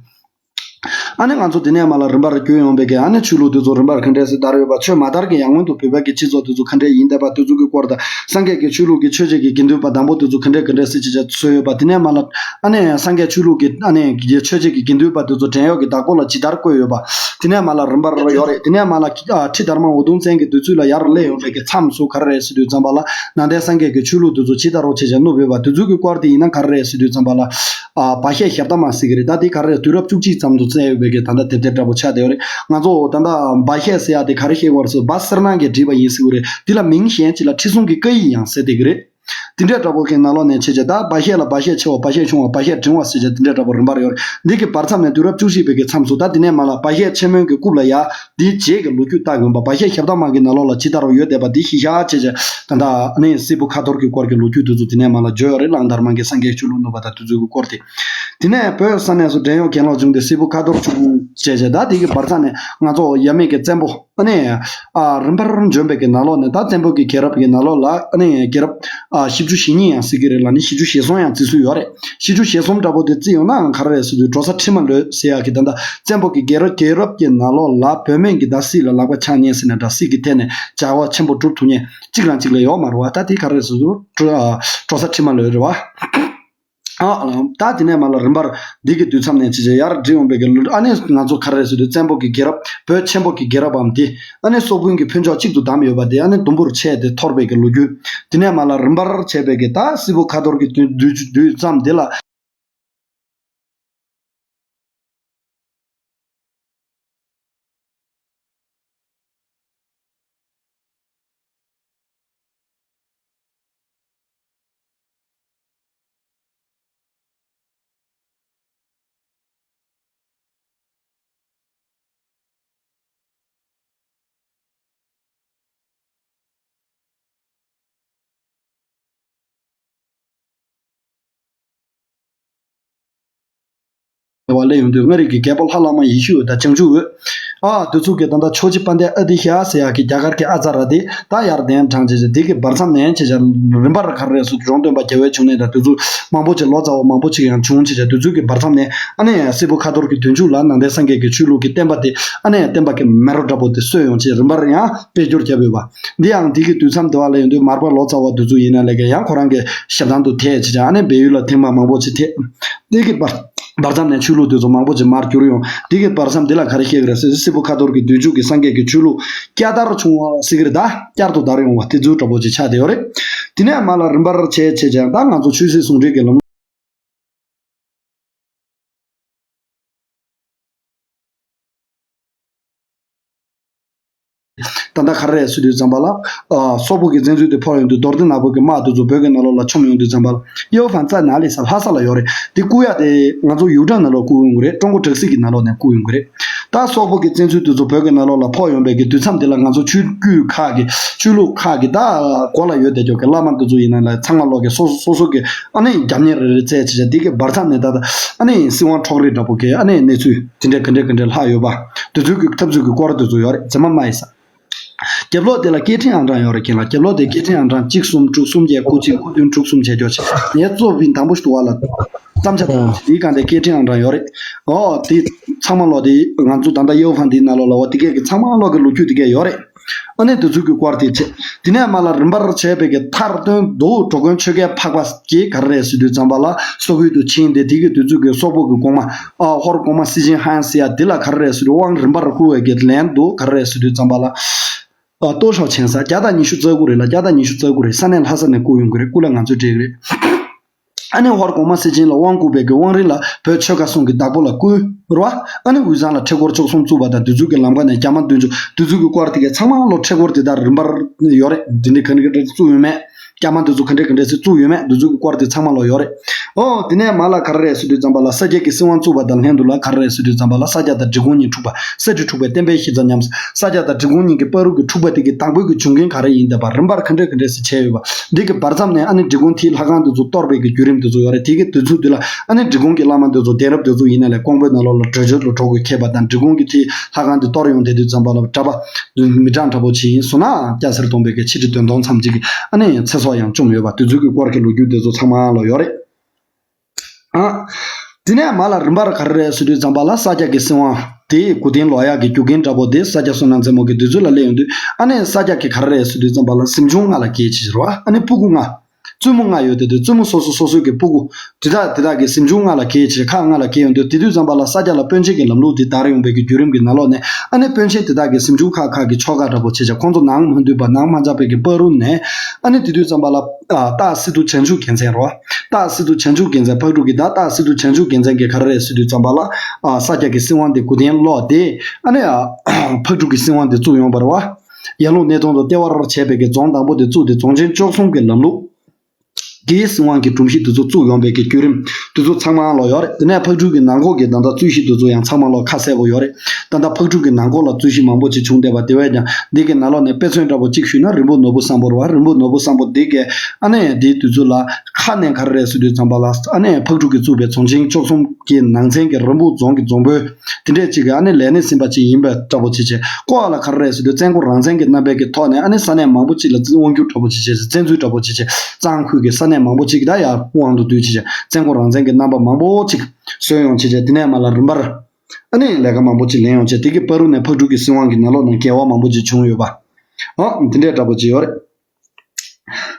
ཨ་ནི་ང་ཚོ་དེ་ནས་མར་ལ་རིམ་པར་བསྐྱོད་ཡོང་བའི་གི་ཨ་ནི་ཆོས་ལུགས་དེ་ཚོ་རིམ་པར་ག་འདྲས་སེ་དར་ཡོད་པ། ཆོས་མ་དར་གི་ཡང་སྔོན་དུ་བོད་པ་གི་སྤྱི་ཚོགས་དེ་ཚོ་ག་འདྲས་ཡིན་བསྡད་པ་དེ་ཚོ་གི་སྐོར་དང་། སངས་རྒྱས་ཀྱི་ཆོས་ལུགས་ཀྱི་ཆོས་བྱེད་ཀྱི་དགེ་འདུན་པ་དང་པོ་དེ་ཚོ་ག་འདྲས་ག་འདྲས་སེ་ཅི་བྱ་ཚོས་ཡོད་པ། དེ་ནས་མར་ལ་ཨ་ནི་སངས་རྒྱས་ཆོས་ལུགས་ཀྱི་ཨ་ནི་ཆོས་བྱེད་ཀྱི་དགེ་འདུན་པ་དེ་ཚོ་བྲན་གཡོག་གི་བདག་པོ་ལ་ཇི་ལྟར་བཀོད་ཡོད་པ། དེ་ནས་མར་ལ་རིམ་པར་ཡོད་རེད། དེ་ནས་མར་ལ་ཨ་ཁྲི་དར་མ་འུ་དུམ་བཙན་གྱི་དུས་ཚོད་ལ་ཡར་སླེབས་ཡོང་བའི་གི་མཚམས་སུ་ག་རེ་རེད་ཟེར་དུས་ཙམ་པ་ལ་ནང་བསྟན་སངས་རྒྱས་ཀྱི་ཆོས་ལུགས་དེ་ཚོ་ཇི་ལྟར་རོ་བྱེད་བྱ་བསྣུབས་ཡོད་པ། དེ་ཚོ་གི་སྐོར་དེ་ཡིན་ན་ག་རེ་རེད་ཟེར་དུས་ཙམ་པ་ལ། ཨ་བ་ཤད་ཞབས་ཏ་མ་ཟེར་གི་རེད། ད་དེ་ག་རེ་རེད། དུས་རབས་བཅུ་གཅིག་ཙམ་དུ་བཙལ་ཡོད་པའི་གི་ད་ལྟ་དེབ་ཐེར་འདྲ་པོ་ཆགས་བསྡད་ཡོད་རེད། ང་ཚོ་ད་ལྟ་བ་ཤད་ཟེར་ཡ་དེ་ག་རེ་བཤད་དགོས་རེད་ཟེར། བ་སེར་ནག་གིས་བྲིས་པ་ཡིན་ཟེར་གི་རེད། དེ་ལ་མིང་གཞན་ཅིག་ལ་ཁྲི་སྲོང་གི་བཀའ་ཡིག་ཡང་ཟེར་བསྡད་གི་རེད། དེ་འདྲའི་འདྲ་པོ་གི་ནང་ལོགས་ནས་བྱས་བྱས་ད་བ་ཤད་ལ་བ་ཤད་ཆེ་བ། བ་ཤད་ཆུང་བ། བ་ཤད་འབྲིང་བ་ཟེར་བྱས་དེ་འདྲའི་འདྲ་པོ་རིམ་པར་ཡོད་རེད། འདི་གི་བར་མཚམས་ནས་དུས་རབས་བཅུ་བཞི་པའི་གི་མཚམས་སུ་ད་དེ་ནས་མར་ལ་བ་ཤད་ཆེན་མོའི་གི་རྐུབ་ལ་ཡ་དེའི་རྗེས་ཀྱི་ལོ་རྒྱུས་བལྟ་དགོས་པ། བ་ཤད་ཞབས་ཏ་མ་གི་ནང་ལོགས་ལ་ཇི་ལྟར་ཡོད་བསྡད་པ་འདི་གཞི་བཞག་བྱས་བྱས་ད་ལྟ་ཨ་ནི་སི་པུ་ཁ་ཐོར་གྱི་སྐོར་གྱི་ལོ་རྒྱུས་དེ་ཚོ་དེ་ནས་མར་ལ་བརྗོད་ཡོད་རེད། གླང་དར་མ་གིས་སངས་རྒྱས་ཆོས་ལུགས་བསྣུབས་པ་དང་དེ་ཚོའི་གི་སྐོར་དེ། དེ་ནས་བོད་ས་གནས་སུ་བྲན་གཡོག་གྱེན་ལོག་བྱུང་སྟེ་སི་པུ་ཁ་ཐོར་བྱུང་བྱས་བྱས་ད་དེ་གི་བར་མཚམས་ནས་ང་ཚོ་ཡབ་མེས་ཀྱི་བཙན་པོ། ཨ་ནི། ཨ་རིམ་པར་འབྱོན་པའི་གི་ནང་ལོགས་ནས་ད་བཙན་པོ་གི་རྒྱལ་རབས་ཀྱི་ནང་ལོགས་ལ་ཨ་ནི་རྒྱལ་རབས་ཨ་བཞི་བཅུ་ཞེ་གཉིས་ཡང་ཟེར་གི་རེད་ལ་ནི་བཞི་བཅུ་ཞེ་གསུམ་ཡང་བརྩི་སྲོལ་ཡོད་རེད། བཞི་བཅུ་ཞེ་གསུམ་འདྲ་པོ་དེ་བརྩིས་ཡོང་ན་ག་རེ་རེད་ཟེར་དུས་འབྲོ་ས་ཁྲི་མ་ལོད་ཟེར་ཡག་གི་ད་ལྟ་བཙན་པོ་གི་རྒྱལ་རབས་རྒྱལ་རབས་ཀྱི་ནང་ལོགས་ལ་བོད་སྨན་གྱི་ད་སྲིད་ལ་ལག་པ་འཆང་ཉན་ཟེར་ནས་འདྲ་སྲིད་ཀྱི་ཐད་ནས་བྱ་བ་ཆེན་པོ་སྒྲུབ་ཐུབ་ཉན་གཅིག་རང་གཅིག་ལ་ཡོད་མ་རེད་བ། ད་དེ་ག་རེ་རེད་ཟེར་དུས་འབྲོ་ཨ་འབྲོ་ས་ཁྲི་མ་ལོད་རེད་བ། ཨ་ད་དེ་ནས་མར་ལ་རིམ་པར་འདི་གི་དུས་མཚམས་ནས་ཅི་བྱས་ཡར་འགྲིག་ཡོང་པའི་གི་ལུགས། ཨ་ནི་ང་ཚོ་ག་རེ་རེད་ཟེར་དུས་བཙན་པོ་གི་རྒྱལ་རབས་བོད་ཆེན་པོ་གི་རྒྱལ་རབས་བམ་དེ་ཨ་ནི་སོག་པོའི་གི་ཕུན་ཚོགས་གཅིག་ཏུ་བསྡམས་ཡོད་པ་དེ་ཨ་ནི་དུམ་བུར་ཆད་དེ་འཐོར་བའི་གི་ལོ་རྒྱུས། དེ་ནས་མར་ལ་རིམ་པར་བྱས་པའི་གི་ད་སི་པོ་ཁ་ཐོར་གི་དུས་དུས་དུས་མཚམས་དེ་ལ། བ་ལས་ཡོང་དུས་མངའ་རིས་ཀྱི་རྒྱལ་པོ་ལྷ་བླ་མ་ཡེ་ཤེས་འོད་དང་བྱང་ཆུབ་འོད། ཨ་དེ་ཚོ་གི་ད་ལྟ་ཆོས་རྗེ་དཔལ་ལྡན་ཨ་ཏི་ཤ་ཟེར་ཡག་གི་རྒྱ་གར་གྱི་ཨ་ཙ་ར་དེ་ད་ཡར་གདན་དྲངས་བྱས་བྱས་དེ་གི་བར་མཚམས་ནས་བྱས་བྱས་རིམ་པར་ག་རེ་རེད་ཟེར་དུས་རོང་སྟོན་པ་རྒྱལ་བའི་འབྱུང་གནས་དང་དེ་ཚོ་མང་པོ་ཅིག་ལོ་ཙཱ་བ་མང་པོ་ཅིག་ཡང་བྱུང་བྱས་བྱས་དེ་ཚོ་གི་བར་མཚམས་ནས་ཨ་ནི་སྲས་པོ་ཁ་ཐོར་གྱི་དུས་མཇུག་ལ་ནང་བསྟན་སངས་རྒྱས་ཀྱི་ཆོས་ལུགས་ཀྱི་བསྟན་པ་དེ་ཨ་ནི་བསྟན་པ་གི་མེ་རོ་འདྲ་པོ་དེ་གསོས་ཡོང་བྱས་རིམ་པར་ཡང་དཔལ་འབྱོར་བརྒྱབ་ཡོད་པ། འདི་ཡང་འདི་གི་དུས་མཚམས་དེ་བ་ལ་ཡོང་དུས་མར་པ་ལོ་ཙཱ་བ་དེ་ཚོ་ཡིན་ན་ལས་ཀ་ཡང་ཁོ་རང་གི་ཞབས་ཐང་དུ་ཐད་བྱས་བྱས་ཨ་ནི་བལ་ཡུལ་ལ་ཐེངས་མ་མང་པོ་ཅིག་ཐད། འདི་གི་བར་བར་མཚམས་ནས་ཆོས་ལུགས་དེ་ཚོ་མང་པོ་ཅིག་མར་གྱུར་ཡོང་། འདི་གི་བར་མཚམས་འདི་ལ་ག་རེ་བཤད་ཀྱི་རེད་ཟེར་ན་སྲས་པོ་ཁ་ཐོར་གྱི་དུས་མཇུག་གི་སངས་རྒྱས་ཀྱི་ཆོས་ལུགས་བསྐྱར་དར་བྱུང་བ་ཟེར་གྱི་རེད། ད་བསྐྱར་དུ་དར་ཡོང་བ་དེ་ཚོའི་འདྲ་པོ་ཅིག་ཆགས་བསྡད་ཡོད་རེད། དེ་ནས་མར་ལ་རིམ་པར་བྱས་བྱས་ཀྱང་ད་ང་ཚོ་ཆོས་སྲིད་ཟུང་འབྲེལ་གྱི་ལམ། ད་ལྟ་ག་རེ་རེད་ཟེར་དུས་ཙམ་པ་ལ། ཨ། སོག་པོ་གི་བཙན་འཛུལ་དེ་ཕོག་ཡོང་དུས་རྡོར་གདན་ནག་པོ་གི་དམག་དེ་ཚོ་བོད་ཀྱི་ནང་ལོགས་ལ་མཆོང་ཡོང་དུས་ཙམ་པ་ལ། ཡའོ་ཧྥན་ཙ་ན་ལི་ས་ལྷ་ས་ལ་ཡོད་རེད། དེ་བསྐུར་ཡག་དེ་ང་ཚོ་ཡུའུ་ཀྲང་ནང་ལོགས་བསྐུར་ཡོང་གི་རེད། ཀྲུང་གོ་དྲག་སྲིད་ཀྱི་ནང་ལོགས་ནས་བསྐུར་ཡོང་གི་རེད། ད་སོག་པོ་གི་བཙན་འཛུལ་དེ་ཚོ་བོད་ཀྱི་ནང་ལོགས་ལ་ཕོག་ཡོང་པའི་གི་དུས་མཚམས་དེ་ལ་ང་ཚོ་ཆོས་བརྒྱུད་ཁག་གི་ཆོས་ལུགས་ཁག་གི་ད་མགོ་ལ་ཡོད་བསྡད་ཀྱོག་གི་བླ་མ་དེ་ཚོ་ཡིན་ན་ལ་ཚང་མ་ལོག་གི་སོ་སོ་སོ་སོ་གི་ཨ་ནི་རྒྱབ་གཉེར་རེ་རེ་བཙལ་བྱས་བྱས་དེ་གི་བར་མཚམས་ནས་ད་ལྟ་ཨ་ནི་སྲིད་དབང་འཕྲོག་རེས་འདྲ་པོ་གི་ཨ་ནི་གནས་ཚུལ་དེ་འདྲས་ག་འདྲས་ག་འདྲས་ལྷག་ཡོད་པ། དེ་ཚོའི་གི་འཐབ་རྩོད་ཀྱི་སྐོར་དེ་ཚོ་ཡོད་རེད། རྗེས་མ་མ་ཡིན་ས། རྒྱབ་ལོགས་དེ་ལ་སྐད་འཕྲིན་ཨང་གྲངས་ཡོད་རེད། ཁྱེད་ལ་རྒྱབ་ལོགས་དེ་སྐད་འཕྲིན་ཨང་གྲངས་གཅིག་གསུམ་དྲུག་གསུམ་བརྒྱད་དགུ་གཅིག་དགུ་བདུན་དྲུག་གསུམ་བྱས་ཀྱོག་བྱས། ངས་གཙོ་བོ་དང་པོ་ཞུ་བ་ལ་བརྩམས་བྱ་དང་དེའི་སྒང་དེ་སྐད་འཕྲིན་ཨང་གྲངས་ཡོད་རེད། ཨོ་དེ་ཚང་མ་ལོག་དེ་ང་ཚོ་ད་ལྟ་ཡའོ་ཧྥན་དེའི་ནང་ལོགས་ལ་འོ་དེ་གས་ཀྱི་ཚང་མ་ལོག་གི་ལོ་རྒྱུས་དེ་གས་ཡོད་རེད། ཨ་ནི་དེ་ཚོ་གི་སྐོར་དེ་བྱས། དེ་ནས་མར་ལ་རིམ་པར་བྱས་པའི་གི་མཐར་དོན་དུ་འགྲོ་མགོན་ཆོས་རྒྱལ་འཕགས་པ་གིས་ག་རེ་རེད་ཟེར་དུས་ཙམ་པ་ལ་སོག་ཡུལ་དུ་ཕྱིན་ཏེ་དེ་གི་དུས་ཚོད་ཀྱི་སོག་པོ་གི་གོང་མ་ཨ་ཧོར་གོང་མ་སི་ཅིན་ཧན་ཟེར་ཡ་དེ་ལ་ག་རེ་རེད་ཟེར་དུས་དབང་རིམ་པར་བསྐུར་བའི་གི་ལན་དུ་ག་རེ་རེད་ཟེར་དུས་ཙམ་པ་ལ། ཨ་ལྟོ་ཤོག་ཆེན་ས་བརྒྱ་དང་ཉི་ཤུ་རྩ་དགུ་རེད་ལ་བརྒྱ་དང་ཉི་ཤུ་རྩ་དགུ་རེད། ས་གནས་ལྷ་ས་ནས་བསྐུར་ཡོང་གི་རེད། སྐུ་ལ་ང་ཚོས་སྤྲད་གི་རེད། ཨ་ནི་ཧོར་གོང་མ་སེ་ཆེན་ལ་དབང་བསྐུར་བའི་གི་དབང་རིམ་ལ་བོད་ཆོལ་ཁ་གསུམ་གྱི་བདག་པོ་ལ་བསྐུར་རོ། ཨ་ནི་དབུས་གཙང་ལ་ཁྲི་སྐོར་བཅུ་གསུམ་བཙུགས་པ་དང་དེ་ཚོ་གི་ལམ་ཁ་ནས་རྒྱ་དམག་མདུན་ཅུ་དེ་ཚོ་གི་སྐོར་དེ་གའི་ཚང་མ་ལོ་ཁྲི་སྐོར་དེ་དག་རིམ་པར་ཡོད་རེད། འདི་འདྲའི་ག་འདྲ་ག་འདྲ་བཙུགས་ཡོད་མེད། རྒྱ་དམག་དེ་ཚོ་ག་འདྲ་ག་འདྲ་ཞིག་བཙུགས་ཡོད་མེད་དེ་ཚོ་གི་སྐོར་དེ་ཚང་མ་ལོ་ཡོད་རེད། ཨོ་དེ་ནས་མ་ལ་ག་རེ་རེད་ཟེར་དུས་ཙམ་པ་ལ་ས་སྐྱ་གི་སྲིད་དབང་བཙུགས་པ་དང་ལྷན་དུ་ལ་ག་རེ་རེད་ཟེར་དུས་ཙམ་པ་ལ་ས་སྐྱ་དང་འབྲི་གུང་གཉིས་འཁྲུག་པ། ས་འབྲི་འཁྲུག་པའི་བསྟན་པའི་གཞི་རྩ་ཉམས། ས་སྐྱ་དང་འབྲི་གུང་གཉིས་ཀྱི་བར་དུ་གི་འཁྲུག་པ་དེ་གི་དང་པོའི་གི་བྱུང་རྐྱེན་ག་རེ་ཡིན་བསྡད་པ་རིམ་པར་ག་འདྲ་ག་འདྲ་ཞིག་བྱས་ཡོད་པ། འདི་གི་བར་མཚམས་ནས་ཨ་ནི་འབྲི་གུང་དེའི་ལྷ་ཁང་དེ་ཚོ་གཏོར་བའི་གི་བརྒྱུད་རིམ་དེ་ཚོ་ཡོད་རེད། དེ་གི་དུས་ཚོད་དེ་ལ་ཨ་ནི་འབྲི་གུང་གི་བླ་མ་དེ་ཚོ་གདན་རབས་དེ་ཚོ་ཡིན་ན་ལས་ཀོང་པོའི་ནང་ལོགས་ལ་བྲོས་བྱོལ་དུ་འགྲོ་དགོས་ཁེལ་བ་དང་འབྲི་གུང་གི་དེའི་ལྷ་ཁང་དེ་གཏོར་ཡོང་བསྡད་དུས་ཙམ་པ་ལ་གྲྭ་པ་མི་གྲངས་འདྲ་པོ་ཅིག་ཡིན་སོང་ན་སྐྱ་སེར་སྟོང་པའི་གི་ཆིག་ཁྲི་བདུན་སྟོང་ཙམ་ཅིག་གི་ཨ་ནི་ཚེ་སྲོག་ཡང་བཅོམ་ཡོད་པ་དེ་ཚོའི་གི་སྐོར་གྱི་ལོ་རྒྱུས་དེ་ཚོ་ཚང་མ་ལོ་ཡོད་རེད། ཨ། དེ་ནས་མ་ལ་རིམ་པར་ག་རེ་རེད་ཟེར་དུས་ཙམ་པ་ལ་ས་སྐྱ་གི་སྲིད་དབང་དེ་གོ་དན་ལོག་ཡག་གི་རྒྱུ་རྐྱེན་འདྲ་པོ་དེ་ས་སྐྱ་བསོད་ནམས་རྩེ་མོ་གི་དུས་ཚོད་ལ་སླེབས་ཡོང་དུས་ཨ་ནི་ས་སྐྱ་གི་ག་རེ་རེད་ཟེར་དུས་ཙམ་པ་ལ་གཟིམ་ཆུང་ལྔ་ལ་གྱེས་བྱས་རོ། ཨ་ནི་སྤུ་གུ་ལྔ། བཙུན་མོ་ལྔ་ཡོད་དེ་དུས་བཙུན་མོ་སོ་སོ་སོ་སོའི་གི་སྤུ་གུ་དེ་དག་དེ་དག་གི་གཟིམ་ཆུང་ལྔ་ལ་གྱེས་བྱས་ཁག་ལྔ་ལ་གྱེས་ཡོང་དུས་དེ་དུས་ཙམ་པ་ལ་ས་སྐྱ་ལ་དཔོན་ཆེན་གྱི་ལམ་ལུགས་དེ་དར་ཡོང་པའི་གི་བརྒྱུད་རིམ་གྱི་ནང་ལོགས་ནས་ཨ་ནི་དཔོན་ཆེན་དེ་དག་གི་གཟིམ་ཆུང་ཁག་ཁག་གི་ཆོ་ག་འདྲ་པོ་བྱས་བྱས་ཁོང་ཚོ་ནང་མ་འདུས་པ་ནང་མ་འཇགས་པའི་གི་བར་དུ་ནས་ཨ་ནི་དེ་དུས་ཙམ་པ་ལ་ཨ་སྟག་སི་ཏུ་བྱང་ཆུབ་རྒྱལ་མཚན་རོ། སྟག་སི་ཏུ་བྱང་ཆུབ་རྒྱལ་མཚན་ཕག་གྲུ་གི་ད་སྟག་སི་ཏུ་བྱང་ཆུབ་རྒྱལ་མཚན་གྱི་ག་རེ་རེད་ཟེར་དུས་ཙམ་པ་ལ་ཨ་ས་སྐྱ་གི་སྲིད་དབང་དེ་གོ་དན་ལོག་སྟེ་ཨ་ནི་ཨ་ཕག་གྲུ་གི་སྲིད་དབང་དེ་བཙུགས་ཡོང་བ་རེད་བ། ཡར་ཀླུང་སྣེ་གདོང་དུ་ལྟེ་བར་བྱས་པའི་གི་རྫོང་དང་པོ་དེ་བཙུགས་ཏེ་རྫོང་ཆེན་བཅུ་གསུམ་གྱི་ལམ་ལུགས་ཀྱི་སྲིད་དབང་གི་སྒྲོམ་གཞི་དེ་ཚོ་བཙུགས་ཡོང་པའི་གི་བརྒྱུད་རིམ་དེ་ཚོ་ཚང་མ་ལོ་ཡོད་རེད། དེ་ནས་ཕག་གྲུ་གི་ནང་ཁོག་གི་ད་ལྟ་རྩོད་གཞི་དེ་ཚོ་ཡང་ཚང་མ་ལོ་ཁ་གསལ་པོ་ཡོད་རེད། ད་ལྟ་ཕག་གྲུ་གི་ནང་ཁོག་ལ་རྩོད་གཞི་མང་པོ་ཅིག་བྱུང་བསྡད་པ་དེ་བས་ཀྱང་འདི་གི་ནང་ལོགས་ནས་དཔེ་མཚོན་འདྲ་པོ་གཅིག་ཞུས་ན་རིན་པོ་ནོར་བུ་བཟང་པོ་རེད་བ། རིན་པོ་ནོར་བུ་བཟང་པོ་འདི་གས་ཨ་ནི་འདིའི་དུས་ཚོད་ལ་ཁ་ནས་ག་རེ་རེད་ཟེར་དུས་ཙམ་པ་ལ་ཨ་ནི་ཕག་གྲུ་གིས་བཙུགས་པའི་རྫོང་ཆེན་བཅུ་གསུམ་གྱི་ནང་ཚན་གྱི་རིན་སྤུངས་རྫོང་གི་རྫོང་དཔོན་དེ་འདྲས་ཅིག་གིས་ཨ་ནི་ལས་སྣེ་ཟིན་པ་ཅིག་ཡིན་པ་འདྲ་པོ་ཅིག་བྱས། ཀོ་བ་ལ་ག་རེ་རེད་ཟེར་དུས་བཙན་སྐོར་རང་བཙན་གྱི་རྣམ་པའི་གི་ཐོག་ནས་ཨ་ནི་ས་གནས་མང་པོ་ཅིག་ལ་དབང་སྒྱུར་འདྲ་པོ་ཅིག་བྱས། བཙན་འཛུལ་འདྲ་པོ་ཅིག་བྱས། གཙང་ཁུལ་གྱི་ས་གནས་མང་པོ་ཅིག་ད་ཡར་དབང་དུ་བསྡུས་ཅིག་བྱས། བཙན་སྐོར་རང་བཙན་གྱི་རྣམ་པ་མང་པོ་ཅིག་བཟོས་ཡོང་བྱས་བྱས། དེ་ནས་མར་ལ་རིམ་པར་ཨ་ནི་ལས་ཀ་མང་པོ་ཅིག་ལེན་ཡོང་བྱས། དེ་གི་བར་དུ་ནས་ཕག་གྲུ་གི་སྲིད་དབང་གི་ནང་ལོགས་ནས་འགལ་བ་མང་པོ་ཅིག་བྱུང་ཡོད་པ། ཨ་དེ་འདྲས་འདྲ་པོ་ཅིག་ཡོད་རེད།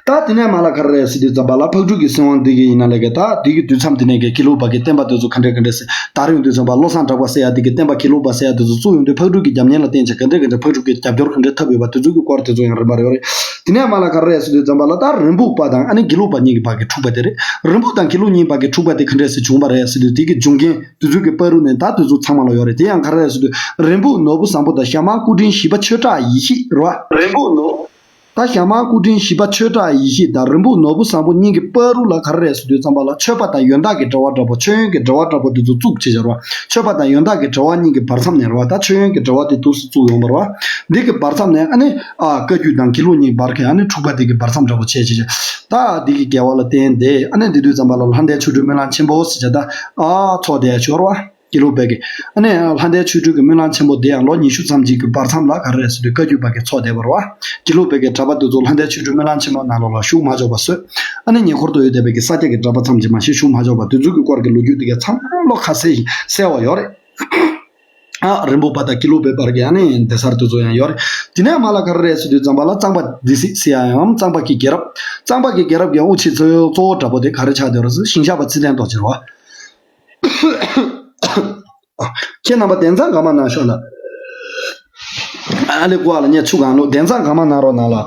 ད་དེ་ནས་མར་ལ་ག་རེ་རེད་ཟེར་དུས་ཙམ་པ་ལ་ཕག་གྲུ་གི་སྲིད་དབང་འདི་གི་ཡིན་ན་ལས་ཀ་ད་འདི་གི་དུས་མཚམས་དེ་ནས་ཀྱི་དགེ་ལུགས་པ་གི་བསྟན་པ་དེ་ཚོ་ག་འདྲས་ག་འདྲས་སེ་དར་ཡོང་དུས་ཙམ་པ་བློ་བཟང་གྲགས་པ་ཟེར་ཡ་དེ་གི་བསྟན་པ་དགེ་ལུགས་པ་ཟེར་ཡ་དེ་ཚོ་བཙུགས་ཡོང་དུས་ཕག་གྲུ་གི་རྒྱབ་གཉེར་ལ་བརྟེན་བྱས་ག་འདྲས་ག་འདྲས་ཕག་གྲུ་གི་རྒྱབ་སྐྱོར་ག་འདྲས་ཐོབ་ཡོད་པ་དེ་ཚོ་གི་སྐོར་དེ་ཚོ་ཡང་རིམ་པར་ཡོད་རེད། དེ་ནས་མར་ལ་ག་རེ་རེད་ཟེར་དུས་ཙམ་པ་ལ་ད་རིན་སྤུངས་པ་དང་ཨ་ནི་དགེ་ལུགས་པ་གཉིས་ཀྱི་བར་གྱི་འཁྲུག་པ་དེ་རེད། རིན་སྤུངས་དང་དགེ་ལུགས་གཉིས་བར་གྱི་འཁྲུག་པ་དེ་ག་འདྲས་སེ་བྱུང་བ་རེད་ཟེར་དུས་དེ་གི་འབྱུང་རྐྱེན་དེ་ཚོ་གི་བར་དུ་ནས་ད་དེ་ཚོ་ཚང་མ་ལ་ཡོད་རེད། དེ་ཡང་ག་རེ་རེད་ཟེར་དུས་རིན་སྤུངས་ནོར་བུ་བཟང་པོ་དང་ཞྭ་དམར་སྐུ་ཕྲེང་བཞི་པ་ཆོས་གྲགས་ཡེ་ཤེས་རེད་བ། རིན་སྤུངས་ནོར། ད་ཞྭ་དམར་སྐུ་ཕྲེང་བཞི་པ་ཆོས་གྲགས་ཡེ་ཤེས་དང་རིན་སྤུངས་ནོར་བུ་བཟང་པོ་གཉིས་ཀྱི་བར་དུ་ལ་ག་རེ་རེད་ཟེར་དུས་ཙམ་པ་ལ་ཆོས་པ་དང་ཡོན་བདག་གི་འབྲེལ་བ་འདྲ་པོ་མཆོད་ཡོན་གྱི་འབྲེལ་བ་འདྲ་པོ་དེ་ཚོ་བཙུགས་བྱས་བྱས་རེད་བ། ཆོས་པ་དང་ཡོན་བདག་གི་འབྲེལ་བ་གཉིས་ཀྱི་བར་མཚམས་ནས་རེད་བ། ད་མཆོད་ཡོན་གྱི་འབྲེལ་བ་དེ་འདུག་སེ་བཙུགས་ཡོང་བ་རེད་བ། འདི་གི་བར་མཚམས་ནས་ཨ་ནི་ཨ་བཀའ་བརྒྱུད་དང་དགེ་ལུགས་གཉིས་བར་གྱི་ཨ་ནི་འཁྲུག་པ་དེ་གི་བར་མཚམས་འདྲ་པོ་བྱས་བྱས་བྱས། ད་འདི་གི་འགལ་བ་ལ་བརྟེན་ཏེ་ཨ་ནི་འདི་དུས་ཙམ་པ་ལ་ལྷ་ལྡན་ཆོ་འཕྲུལ་སྨོན་ལམ་ཆེན་པོ་ཟེར་བྱས་ད་ཨ་ཚོགས་བསྡད་ཡ་ཅིག་ཡོད་རེད་བ། དགེ་ལུགས་པའི་གི། ཨ་ནི་ལྷ་ལྡན་ཆོ་འཕྲུལ་གྱི་སྨོན་ལམ་ཆེན་པོ་དེ་ཡང་ལོ་ཉི་ཤུ་ཙམ་ཅིག་གི་བར་མཚམས་ལ་ག་རེ་རེད་ཟེར་དུས་བཀའ་བརྒྱུད་པ་གི་ཚོགས་བསྡད་པ་རེད་བ། དགེ་ལུགས་པའི་གི་གྲྭ་པ་དེ་ཚོ་ལྷ་ལྡན་ཆོ་འཕྲུལ་སྨོན་ལམ་ཆེན་མོ་ནང་ལོགས་ལ་ཞུགས་མ་ཆོག་པ་བཟོས། ཨ་ནི་ཉེ་འཁོར་དུ་ཡོད་བསྡད་པའི་གི་ས་སྐྱ་གི་གྲྭ་པ་ཙམ་གྱིས་མ་གཞི་ཞུགས་མ་ཆོག་པ་དེ་ཚོ་གི་སྐོར་གྱི་ལོ་རྒྱུས་དེ་ག་ཚང་མ་ལོ་ཁ་གསལ་ཞིག་གསལ་བ་ཡོད་རེད། ཨ། རིན་པོ་པ་དང་དགེ་ལུགས་པའི་བར་གྱི་ཨ་ནི་སྡེ་གཟར་དེ་ཚོ་ཡང་ཡོད་རེད། དེ་ནས་མར་ལ་ག་རེ་རེད་ཟེར་དུས་ཙམ་པ་ལ་གཙང་པ་སྡེ་སྲིད་ཟེར་ཡ་ཡང་གཙང་པ་གི་རྒྱལ་རབས། གཙང་པ་གི་རྒྱལ་རབས་ཀྱི་དབུ་ཁྲིད་ཚོའི་གཙོ་བོ་འདྲ་པོ་དེ་ག་རེ་ཆགས་བསྡད་རེད་ཟེར་ཞིང་གཤེགས་པ་ཚེ་བརྟན་རྡོ་རྗེ་རེད་བ། ཁྱེད་རྣམ་པ་གདན་གཙང་གང་མ་གནང་ཤོག་ལ། ཨ་ལེ་ཀུ་ཨ་ལ་ཉེ་ཆུ་གང་ལོ་གདན་གཙང་གང་མ་གནང་རོགས་གནང་ལ།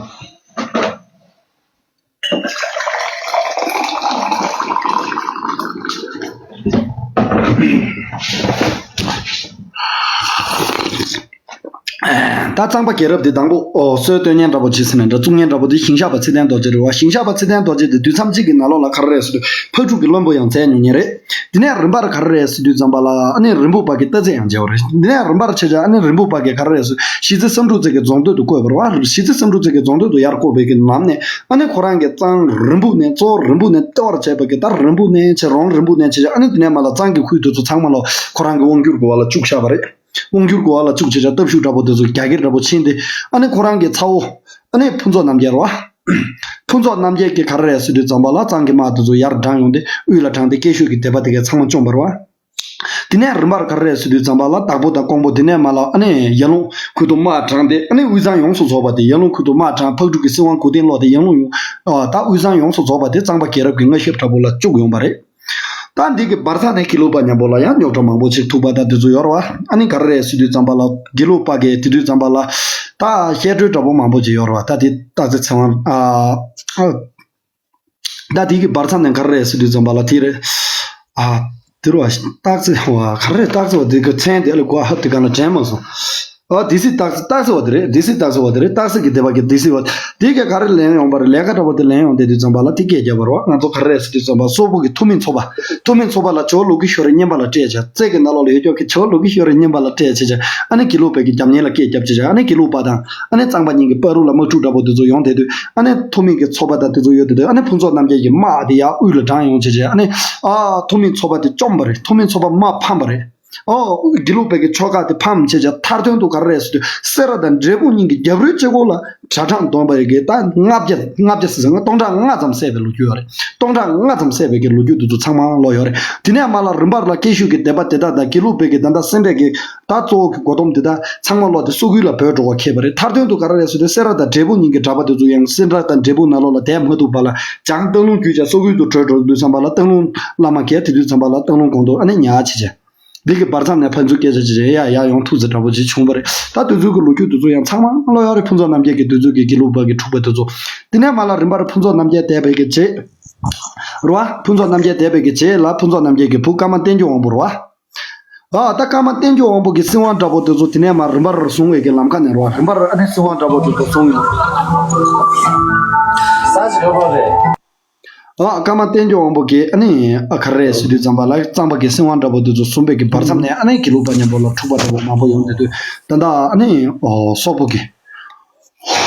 ད་གཙང་པ་རྒྱལ་རབས་འདི་དང་པོ་ཨོ་སྲོལ་གཏོད་མཁན་འདྲ་པོ་ཅིག་ཟེར་ནས་འདྲ་བཙུགས་མཁན་འདྲ་པོ་འདི་ཞིང་གཤེགས་པ་ཚེ་བརྟན་རྡོ་རྗེ་རེད་བ། ཞིང་གཤེགས་པ་ཚེ་བརྟན་རྡོ་རྗེ་འདི་དུས་མཚམས་གཅིག་གི་ནང་ལོགས་ལ་ག་རེ་རེད་ཟེར་དུས་ཕག་ཕྲུག་གི་བློན་པོ་ཡང་མཛད་མྱོང་མཁན་རེད། དེ་ནས་རིམ་པར་ག་རེ་རེད་ཟེར་དུས་ཙམ་པ་ལ་ཨ་ནི་རིན་པོ་པ་གི་རྟ་རྫི་ཡང་མཇལ་བ་རེད། དེ་ནས་རིམ་པར་བྱས་བྱས་ཨ་ནི་རིན་པོ་པ་གི་ག་རེ་རེད་ཟེར་གཞིས་རྩེ་བསམ་འགྲུབ་རྩེ་གི་རྫོང་སྡོད་དུ་བསྐོས་པ་རེད་བ། གཞིས་རྩེ་བསམ་འགྲུབ་རྩེ་གི་རྫོང་སྡོད་དུ་ཡར་བསྐོས་པའི་གི་ལམ་ནས་ཨ་ནི་ཁོ་རང་གི་གཙང་རིན་སྤུག་ནས་གཙོ་བོ་རིན་སྤུག་ནས་ལྟེ་བར་བྱས་པའི་གི་ད་རིན་སྤུག་ནས་བྱས་རོང་རིན་སྤུག་ནས་བྱས་བྱས་ཨ་ནི་དེ་ནས་མར་ལ་གཙང་གི་ཁུལ་དེ་ཚོ་ཚང་མ་ལ་ཁོ་རང་གི་དབང་བསྒྱུར་གོ་བ་ལ་བཅུག་བཞག་པ་རེད། དབང་བསྒྱུར་གོ་བ་ལ་བཅུག་བྱས་བྱས་སྟབས་ཤུགས་འདྲ་པོ་དེ་ཚོ་རྒྱ་སྐྱེད་འདྲ་པོ་ཕྱིན་ཏེ། ཨ་ནི་ཁོ་རང་གི་ཚ་བོ་ཨ་ནི་ཕུན་ཚོགས་རྣམ་རྒྱལ་རེད་བ། ཕུན་ཚོགས་རྣམ་རྒྱལ་གྱིས་ག་རེ་རེད་ཟེར་དུས་ཙམ་པ་ལ་གཙང་གི་དམག་དེ་ཚོ་ཡར་དྲངས་ཡོང་སྟེ་དབུས་ལ་དྲངས་ཏེ་སྐྱེ་ཤོད་ཀྱི་སྡེ་པ་དེ་གས་ཚང་མ་བཅོམ་པ་རེད་བ། དེ་ནས་རིམ་པར་ག་རེ་རེད་ཟེར་དུས་ཙམ་པ་ལ་དྭགས་པོ་དང་ཀོང་པོ་དེ་ནས་མར་ལ་ཨ་ནི་ཡར་ཀླུང་ཁུལ་དུ་དམག་དྲངས་ཏེ་ཨ་ནི་དབུས་གཙང་ཡོངས་སུ་རྫོགས་པ་དེ། ཡར་ཀླུང་ཁུལ་དུ་དམག་དྲངས། ཕག་གྲུ་གི་སྲིད་དབང་གོ་དན་སློག་སྟེ་ཡར་ཀླུང་ཡོངས་ཨ་ད་དབུས་གཙང་ཡོངས་སུ་རྫོགས་པ་དེ་གཙང་པ་རྒྱལ་རབས་ཀྱི་མངའ་ཞབས་འདྲ་པོ་ལ་བཅུག་ཡོང་པ་རེད། ད་འདི་གི་བར་མཚམས་ནས་དགེ་ལུགས་པ་མཉམ་པོ་ལ་ཡང་རྙོག་དྲ་མང་པོ་ཅིག་ཐུག་པ་དང་དེ་ཚོ་ཡོད་རེད་བ། ཨ་ནི་ག་རེ་རེད་ཟེར་དུས་ཙམ་པ་ལ་དགེ་ལུགས་པ་གིས་དེ་དུས་ཙམ་པ་ལ་ད་བཤད་སྲོལ་འདྲ་པོ་མང་པོ་ཅིག་ཡོད་རེད་བ། ད་དེ་སྟག་རྩེ་ཚེ་དབང་ཨ་ཨ། ད་དེ་གི་བར་མཚམས་ནས་ག་རེ་རེད་ཟེར་དུས་ཙམ་པ་ལ་དེ་རེད། ཨ་དེ་རུ་བ་སྟག་རྩེ་བ་ག་རེ་རེད། སྟག་རྩེ་བ་དེ་གི་མཚན་དེ་ཨ་ལེ་ཀོ་ཧ་དེ་ག་ལ་དྲན་མ་སོང་། ཨ་སྡེ་སྲིད་སྟག་རྩེ་སྟག་རྩེ་བ་དེ་རེད། སྡེ་སྲིད་སྟག་རྩེ་བ་དེ་རེད། སྟག་རྩེ་གི་སྡེ་པ་གི་སྡེ་སྲིད་བ། དེ་གས་ག་རེ་ལན་ཡོང་པ་རེད། ལས་ཀ་འདྲ་པོ་དེ་ལན་ཡོང་བསྡད་དུས་ཙམ་པ་ལ་དེ་སྐད་རྒྱབ་པ་རེད་བ། ང་ཚོ་ག་རེ་རེད་ཟེར་དུས་ཙམ་པ་སོག་པོ་གི་ཐུ་མི་ཚོ་པ། ཐུ་མི་ཚོ་པ་ལ་ཇོ་བོ་ལུགས་ཀྱི་ཤོ་རི་བསྙེན་པ་ལ་སྤྲད་བྱས། རྩེ་གི་ནང་ལོགས་ལ་ཡོད་ཀྱོག་གི་ཇོ་བོ་ལུགས་ཀྱི་ཤོ་རི་བསྙེན་པ་ལ་སྤྲད་བྱས་བྱས། ཨ་ནི་དགེ་ལུགས་པའི་གི་རྒྱབ་གཉེར་ལ་སྐད་རྒྱབ་བྱས་བྱས། ཨ་ནི་དགེ་ལུགས་པ་དང་ཨ་ནི་གཙང་པ་གཉིས་ཀྱི་བར་དུ་ལ་དམག་འཁྲུག་འདྲ་པོ་དེ་ཚོ་ཡོང་བསྡད་དུས། ཨ་ནི་ཐུ་མི་གི་ཚོ་པ་དང་དེ་ཚོ་ཡོད་བསྡད་དུས། ཨ་ནི་ཕུན་ཚོགས་རྣམ་རྒྱལ་གྱི་དམག་དེ་ཡར་དབུས་ལ་དྲངས་ཡོང་བྱས་བྱས། ཨ་ནི་ཨ་ཐུ་མི་ཚོ་པ་དེ་བཅོམ་པ་རེད། ཐུ་མི་ཚོ་པ་དམག་ཕམ་པ་རེད། ཨོ། དགེ་ལུགས་པའི་གི་ཕྱོགས་ཁག་དེ་ཕམ་བྱས་བྱས། མཐར་དོན་དུ་ག་རེ་རེད་ཟེར་དུས་སེ་ར་དང་འབྲས་སྤུངས་གཉིས་ཀྱི་རྒྱབ་རོལ་གཅིག་པོ་ལ་གྲྭ་གྲངས་བསྡོམས་པ་ཡི་གེ་ད་ལྔ་བརྒྱ་ལྔ་བརྒྱ་ཟེར་ཟེར་ན་སྟོང་ཕྲག་ལྔ་ཙམ་བསད་པའི་ལོ་རྒྱུས་ཡོད་རེད། སྟོང་ཕྲག་ལྔ་ཙམ་བསད་པའི་གི་ལོ་རྒྱུས་དེ་ཚོ་ཚང་མ་ལོ་ཡོད་རེད། དེ་ནས་མར་ལ་རིམ་པར་ལ་སྐྱེ་ཤོད་ཀྱི་སྡེ་པ་དེ་དག་དང་དགེ་ལུགས་པའི་གི་ད་ལྟ་སེ་འབྲས་གི་ད་གཙོ་བོ་གི་མགོ་སྡོམ་དེ་དག་ཚང་མ་ལོག་སྟེ་སོ་ཁུལ་ལ་བྲོས་འགྲོ་བ་ཁེལ་པ་རེད། མཐར་དོན་དུ་ག་རེ་རེད་ཟེར་དུས་སེ་ར་དང་འབྲས་སྤུངས་གཉིས་ཀྱི་གྲྭ་པ་དེ་ཚོ་ཡང་སེ་ར་དང་འབྲས་སྤུངས་ནང་ལོགས་ལ་བསྡད་མ་ཐུབ་པ་ལ་བྱང་སྟག་ལུང་བརྒྱུད་བྱས་སོ་ཁུལ་དུ་བྲོས་འགྲོ་དུས་ཙམ་པ་ལ་སྟག་ལུང་བླ་མ་གིས་དེ་དུས་ཙམ་པ་ལ་སྟག་ལུང་གོང་དུ་ཨ་ནི་ཉར་བྱས་བྱས། འདི་གི་བར་མཚམས་ནས་ཕན་ཚུན་སྐད་ཆ་ཅིག་རེ་ཡ་ཡ་ཡོང་ཐུག་ཚེ་འདྲ་པོ་ཅིག་བྱུང་བ་རེད། ད་དེ་ཚོའི་གི་ལོ་རྒྱུས་དེ་ཚོ་ཡང་ཚང་མ་ལོ་ཡོད་རེད། ཕུན་ཚོགས་རྣམ་རྒྱལ་གྱི་དེ་ཚོའི་གི་དགེ་ལུགས་པ་གི་འཁྲུག་པ་དེ་ཚོ། དེ་ནས་མར་ལ་རིམ་པར་ཕུན་ཚོགས་རྣམ་རྒྱལ་འདས་པའི་གི་རྗེས། རེད་བ། ཕུན་ཚོགས་རྣམ་རྒྱལ་འདས་པའི་གི་རྗེས་ལ་ཕུན་ཚོགས་རྣམ་རྒྱལ་གྱི་བུ་ཀརྨ་བསྟན་སྐྱོང་དབང་པོ་རེད་བ། ཨ་ད་ཀརྨ་བསྟན་སྐྱོང་དབང་པོ་གི་སྲིད་དབང་འདྲ་པོ་དེ་ཚོ་དེ་ནས་མར་རིམ་པར་བཟུང་བའི་གི་ལམ་ཁ་ནས་རེད་བ། རིམ་པར་ཨ་ནི་སྲིད་དབང་འདྲ་པོ་དེ་ཚོ་བཟུང་ཡོང་། ས་ཞིག་ཡོད་པ་རེད། ཨ་ཀརྨ་བསྟན་སྐྱོང་དབང་པོ་གིས་ཨ་ནི་ཨ་ག་རེ་ཟེར་དུས་ཙམ་པ་ལ་གཙང་པ་གི་སྲིད་དབང་འདྲ་པོ་དེ་ཚོ་བཟུང་བའི་གི་བར་མཚམས་ནས་ཨ་ནི་དགེ་ལུགས་པ་མཉམ་པོ་ལ་འཁྲུག་པ་འདྲ་པོ་མང་པོ་ཡོང་བསྡད་དུས། ད་ལྟ་ཨ་ནི་ཨོ་སོག་པོ་གི་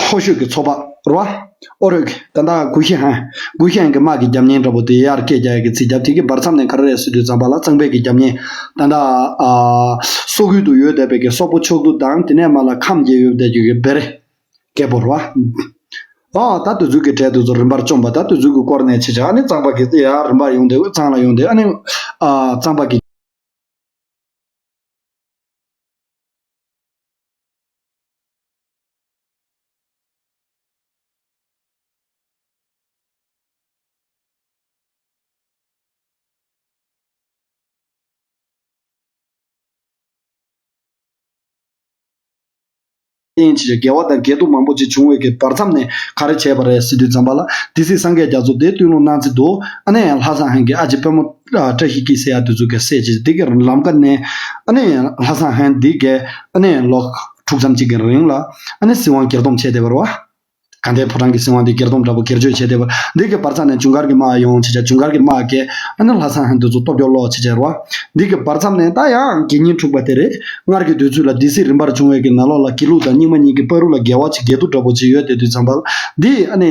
ཧོ་ཤོད་ཀྱི་ཚོ་པ་རེད་བ། ཨོ་རོད་ཀྱི་ད་ལྟ་གུ་ཤི་ཧན། གུ་ཤི་ཧན་གྱི་དམག་གི་རྒྱབ་གཉེར་འདྲ་པོ་དེ་ཡར་སྐད་རྒྱག་ཡ་གི་རྩིས་རྒྱབ། དེ་གི་བར་མཚམས་ནས་ག་རེ་རེད་ཟེར་དུས་ཙམ་པ་ལ་གཙང་པའི་གི་རྒྱབ་གཉེར་ད་ལྟ་ཨ་སོག་ཁུལ་དུ་ཡོད་བསྡད་པའི་གི་སོག་པོ་ཕྱོགས་བསྡུ་དང་དེ་ནས་མར་ལ་ཁམས་བརྒྱད་ཡོད་བསྡད་རྒྱུ་གི་བེ་རེ། རྒྱལ་པོ་རེད་བ། ཨ་ད་དེ་ཚོའི་གི་གྲས་དེ་ཚོ་རིམ་པར་བཅོམ་པ། ད་དེ་ཚོའི་གི་སྐོར་ནས་ཆེ་ཆ་ཨ་ནི་གཙང་པ་གི་ཡར་རིམ་པར་ཡོང་དེ་གཙང་ལ་ཡོང་དེ་ཨ་ནི་ཨ་གཙང་པ་གི་རྟེན་ཅིག་དགེ་བ་དང་དགེ་སྡུག་མང་པོ་ཅིག་བྱུང་བའི་གི་བར་མཚམས་ནས་ག་རེ་བྱས་པ་རེད་ཟེར་དུས་ཙམ་པ་ལ་སྡེ་སྲིད་སངས་རྒྱས་རྒྱ་མཚོ་དེ་སྟོད་ལུང་གནང་རྩིས་འདུག་ཨ་ནི་ལྷ་བཟང་ཧན་གྱི་ཨ་ཅེ་དཔོན་མོ་བཀྲ་ཤིས་སྐྱིད་ཟེར་ཡ་དེ་ཚོ་གི་སྲས་ཅིག་དེ་གི་ལམ་ཀ་ནས་ཨ་ནི་ལྷ་བཟང་ཧན་དེ་གས་ཨ་ནི་ལོ་དྲུག་ཙམ་ཅིག་གི་རིང་ལ་ཨ་ནི་སྲིད་དབང་གྱེར་སྡོམ་བྱས་བསྡད་པ་རེད་བ། དགའ་ལྡན་ཕོ་བྲང་གི་སྲིད་དབང་དེ་སྒེར་སྡོམ་འདྲ་པོ་སྒེར་གཅོད་བྱས་བསྡད་པ་འདི་གི་བར་མཚམས་ནས་ཇུན་གར་གྱི་དམག་ཡོང་བྱས་བྱས་ཇུན་གར་གྱི་དམག་གིས་ཨ་ནི་ལྷ་ས་ཧན་དེ་ཚོ་སྟོབས་སྐྱོར་ལོག་བྱས་བྱས་རེད་བ། འདི་གི་བར་མཚམས་ནས་ད་ཡང་དགེ་བསྙེན་འཁྲུགས་པ་དེ་རེད། སྔར་གྱི་དུས་ཚོད་ལ་སྡེ་སྲིད་རིམ་པར་བྱུང་བའི་གི་ནང་ལོགས་ལ་དགེ་ལུགས་དང་རྙིང་མ་གཉིས་ཀྱི་བར་དུ་ལ་འགལ་བ་ཅིག་འགལ་འདུ་འདྲ་པོ་ཅིག་ཡོད་བསྡད་དུས་ཙམ་པ་ལ་འདི་ཨ་ནི་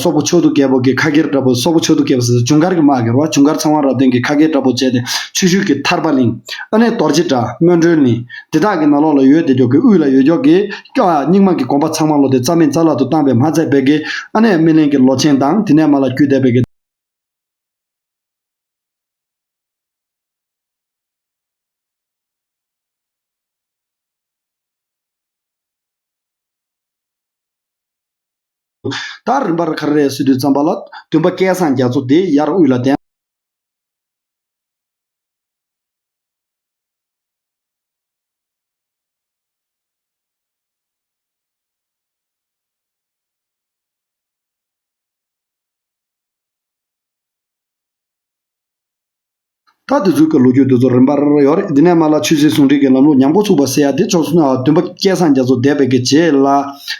སོག་པོ་ཕྱོགས་གཏོགས་རྒྱལ་པོ་གི་ཁ་སྒེར་འདྲ་པོ་སོག་པོ་ཕྱོགས་གཏོགས་རྒྱལ་པོ་ཟེར་ཇུན་གར་གྱི་དམག་གི་རེད་བ། ཇུན་གར་ཚངས་དབང་རབ་བརྟན་གྱི་ཁ་སྒེར་འདྲ་པོ་བྱས་ཏེ་ཆུ་ཤུལ་གྱི་ཐར་པ་གླིང་ཨ་ནི་རྡོ་རྗེ་བྲག་སྔོན་སྒྲོལ་གླིང་དེ་དག་གི་ནང་ལོགས་ལ་ཡོད་བསྡད་རྒྱུ་གི་དབུས་ལ་ཡོད་རྒྱུ་གི་རྙིང་མ་གི་དགོན་པ་ཚང་མ་ལོ་དེ་རྩ་མེད་རྩ་བརླག་ཏུ་བཏང་པའི་མ་ཚད་པའི་གི་ཨ་ནི་སྨིན་གླིང་གི་ལོ་ཆེན་དང་དེ་ནས་མར་ལ་བརྒྱུད་བསྡད་པའི་གི་ད་རིམ་པར་ག་རེ་རེད་ཟེར་དུས་ཙམ་པ་ལ་སྟོན་པ་སྐལ་བཟང་རྒྱ་མཚོ་དེ་ཡར་དབུས་ལ་བསྟན། ད་དེ་ཚོའི་གི་ལོ་རྒྱུས་དེ་ཚོ་རིམ་པར་ཡོད་རེད། འདི་ནས་མར་ལ་ཆོས་སྲིད་ཟུང་འབྲེལ་གྱི་ལམ་ལུགས་ཉམས་འགོ་ཚུགས་པ་ཟེར་ཡ་དེ་ཕྱོགས་སུ་སྟོན་པ་སྐལ་བཟང་རྒྱ་མཚོ་འདས་པའི་གི་རྗེས་ལ་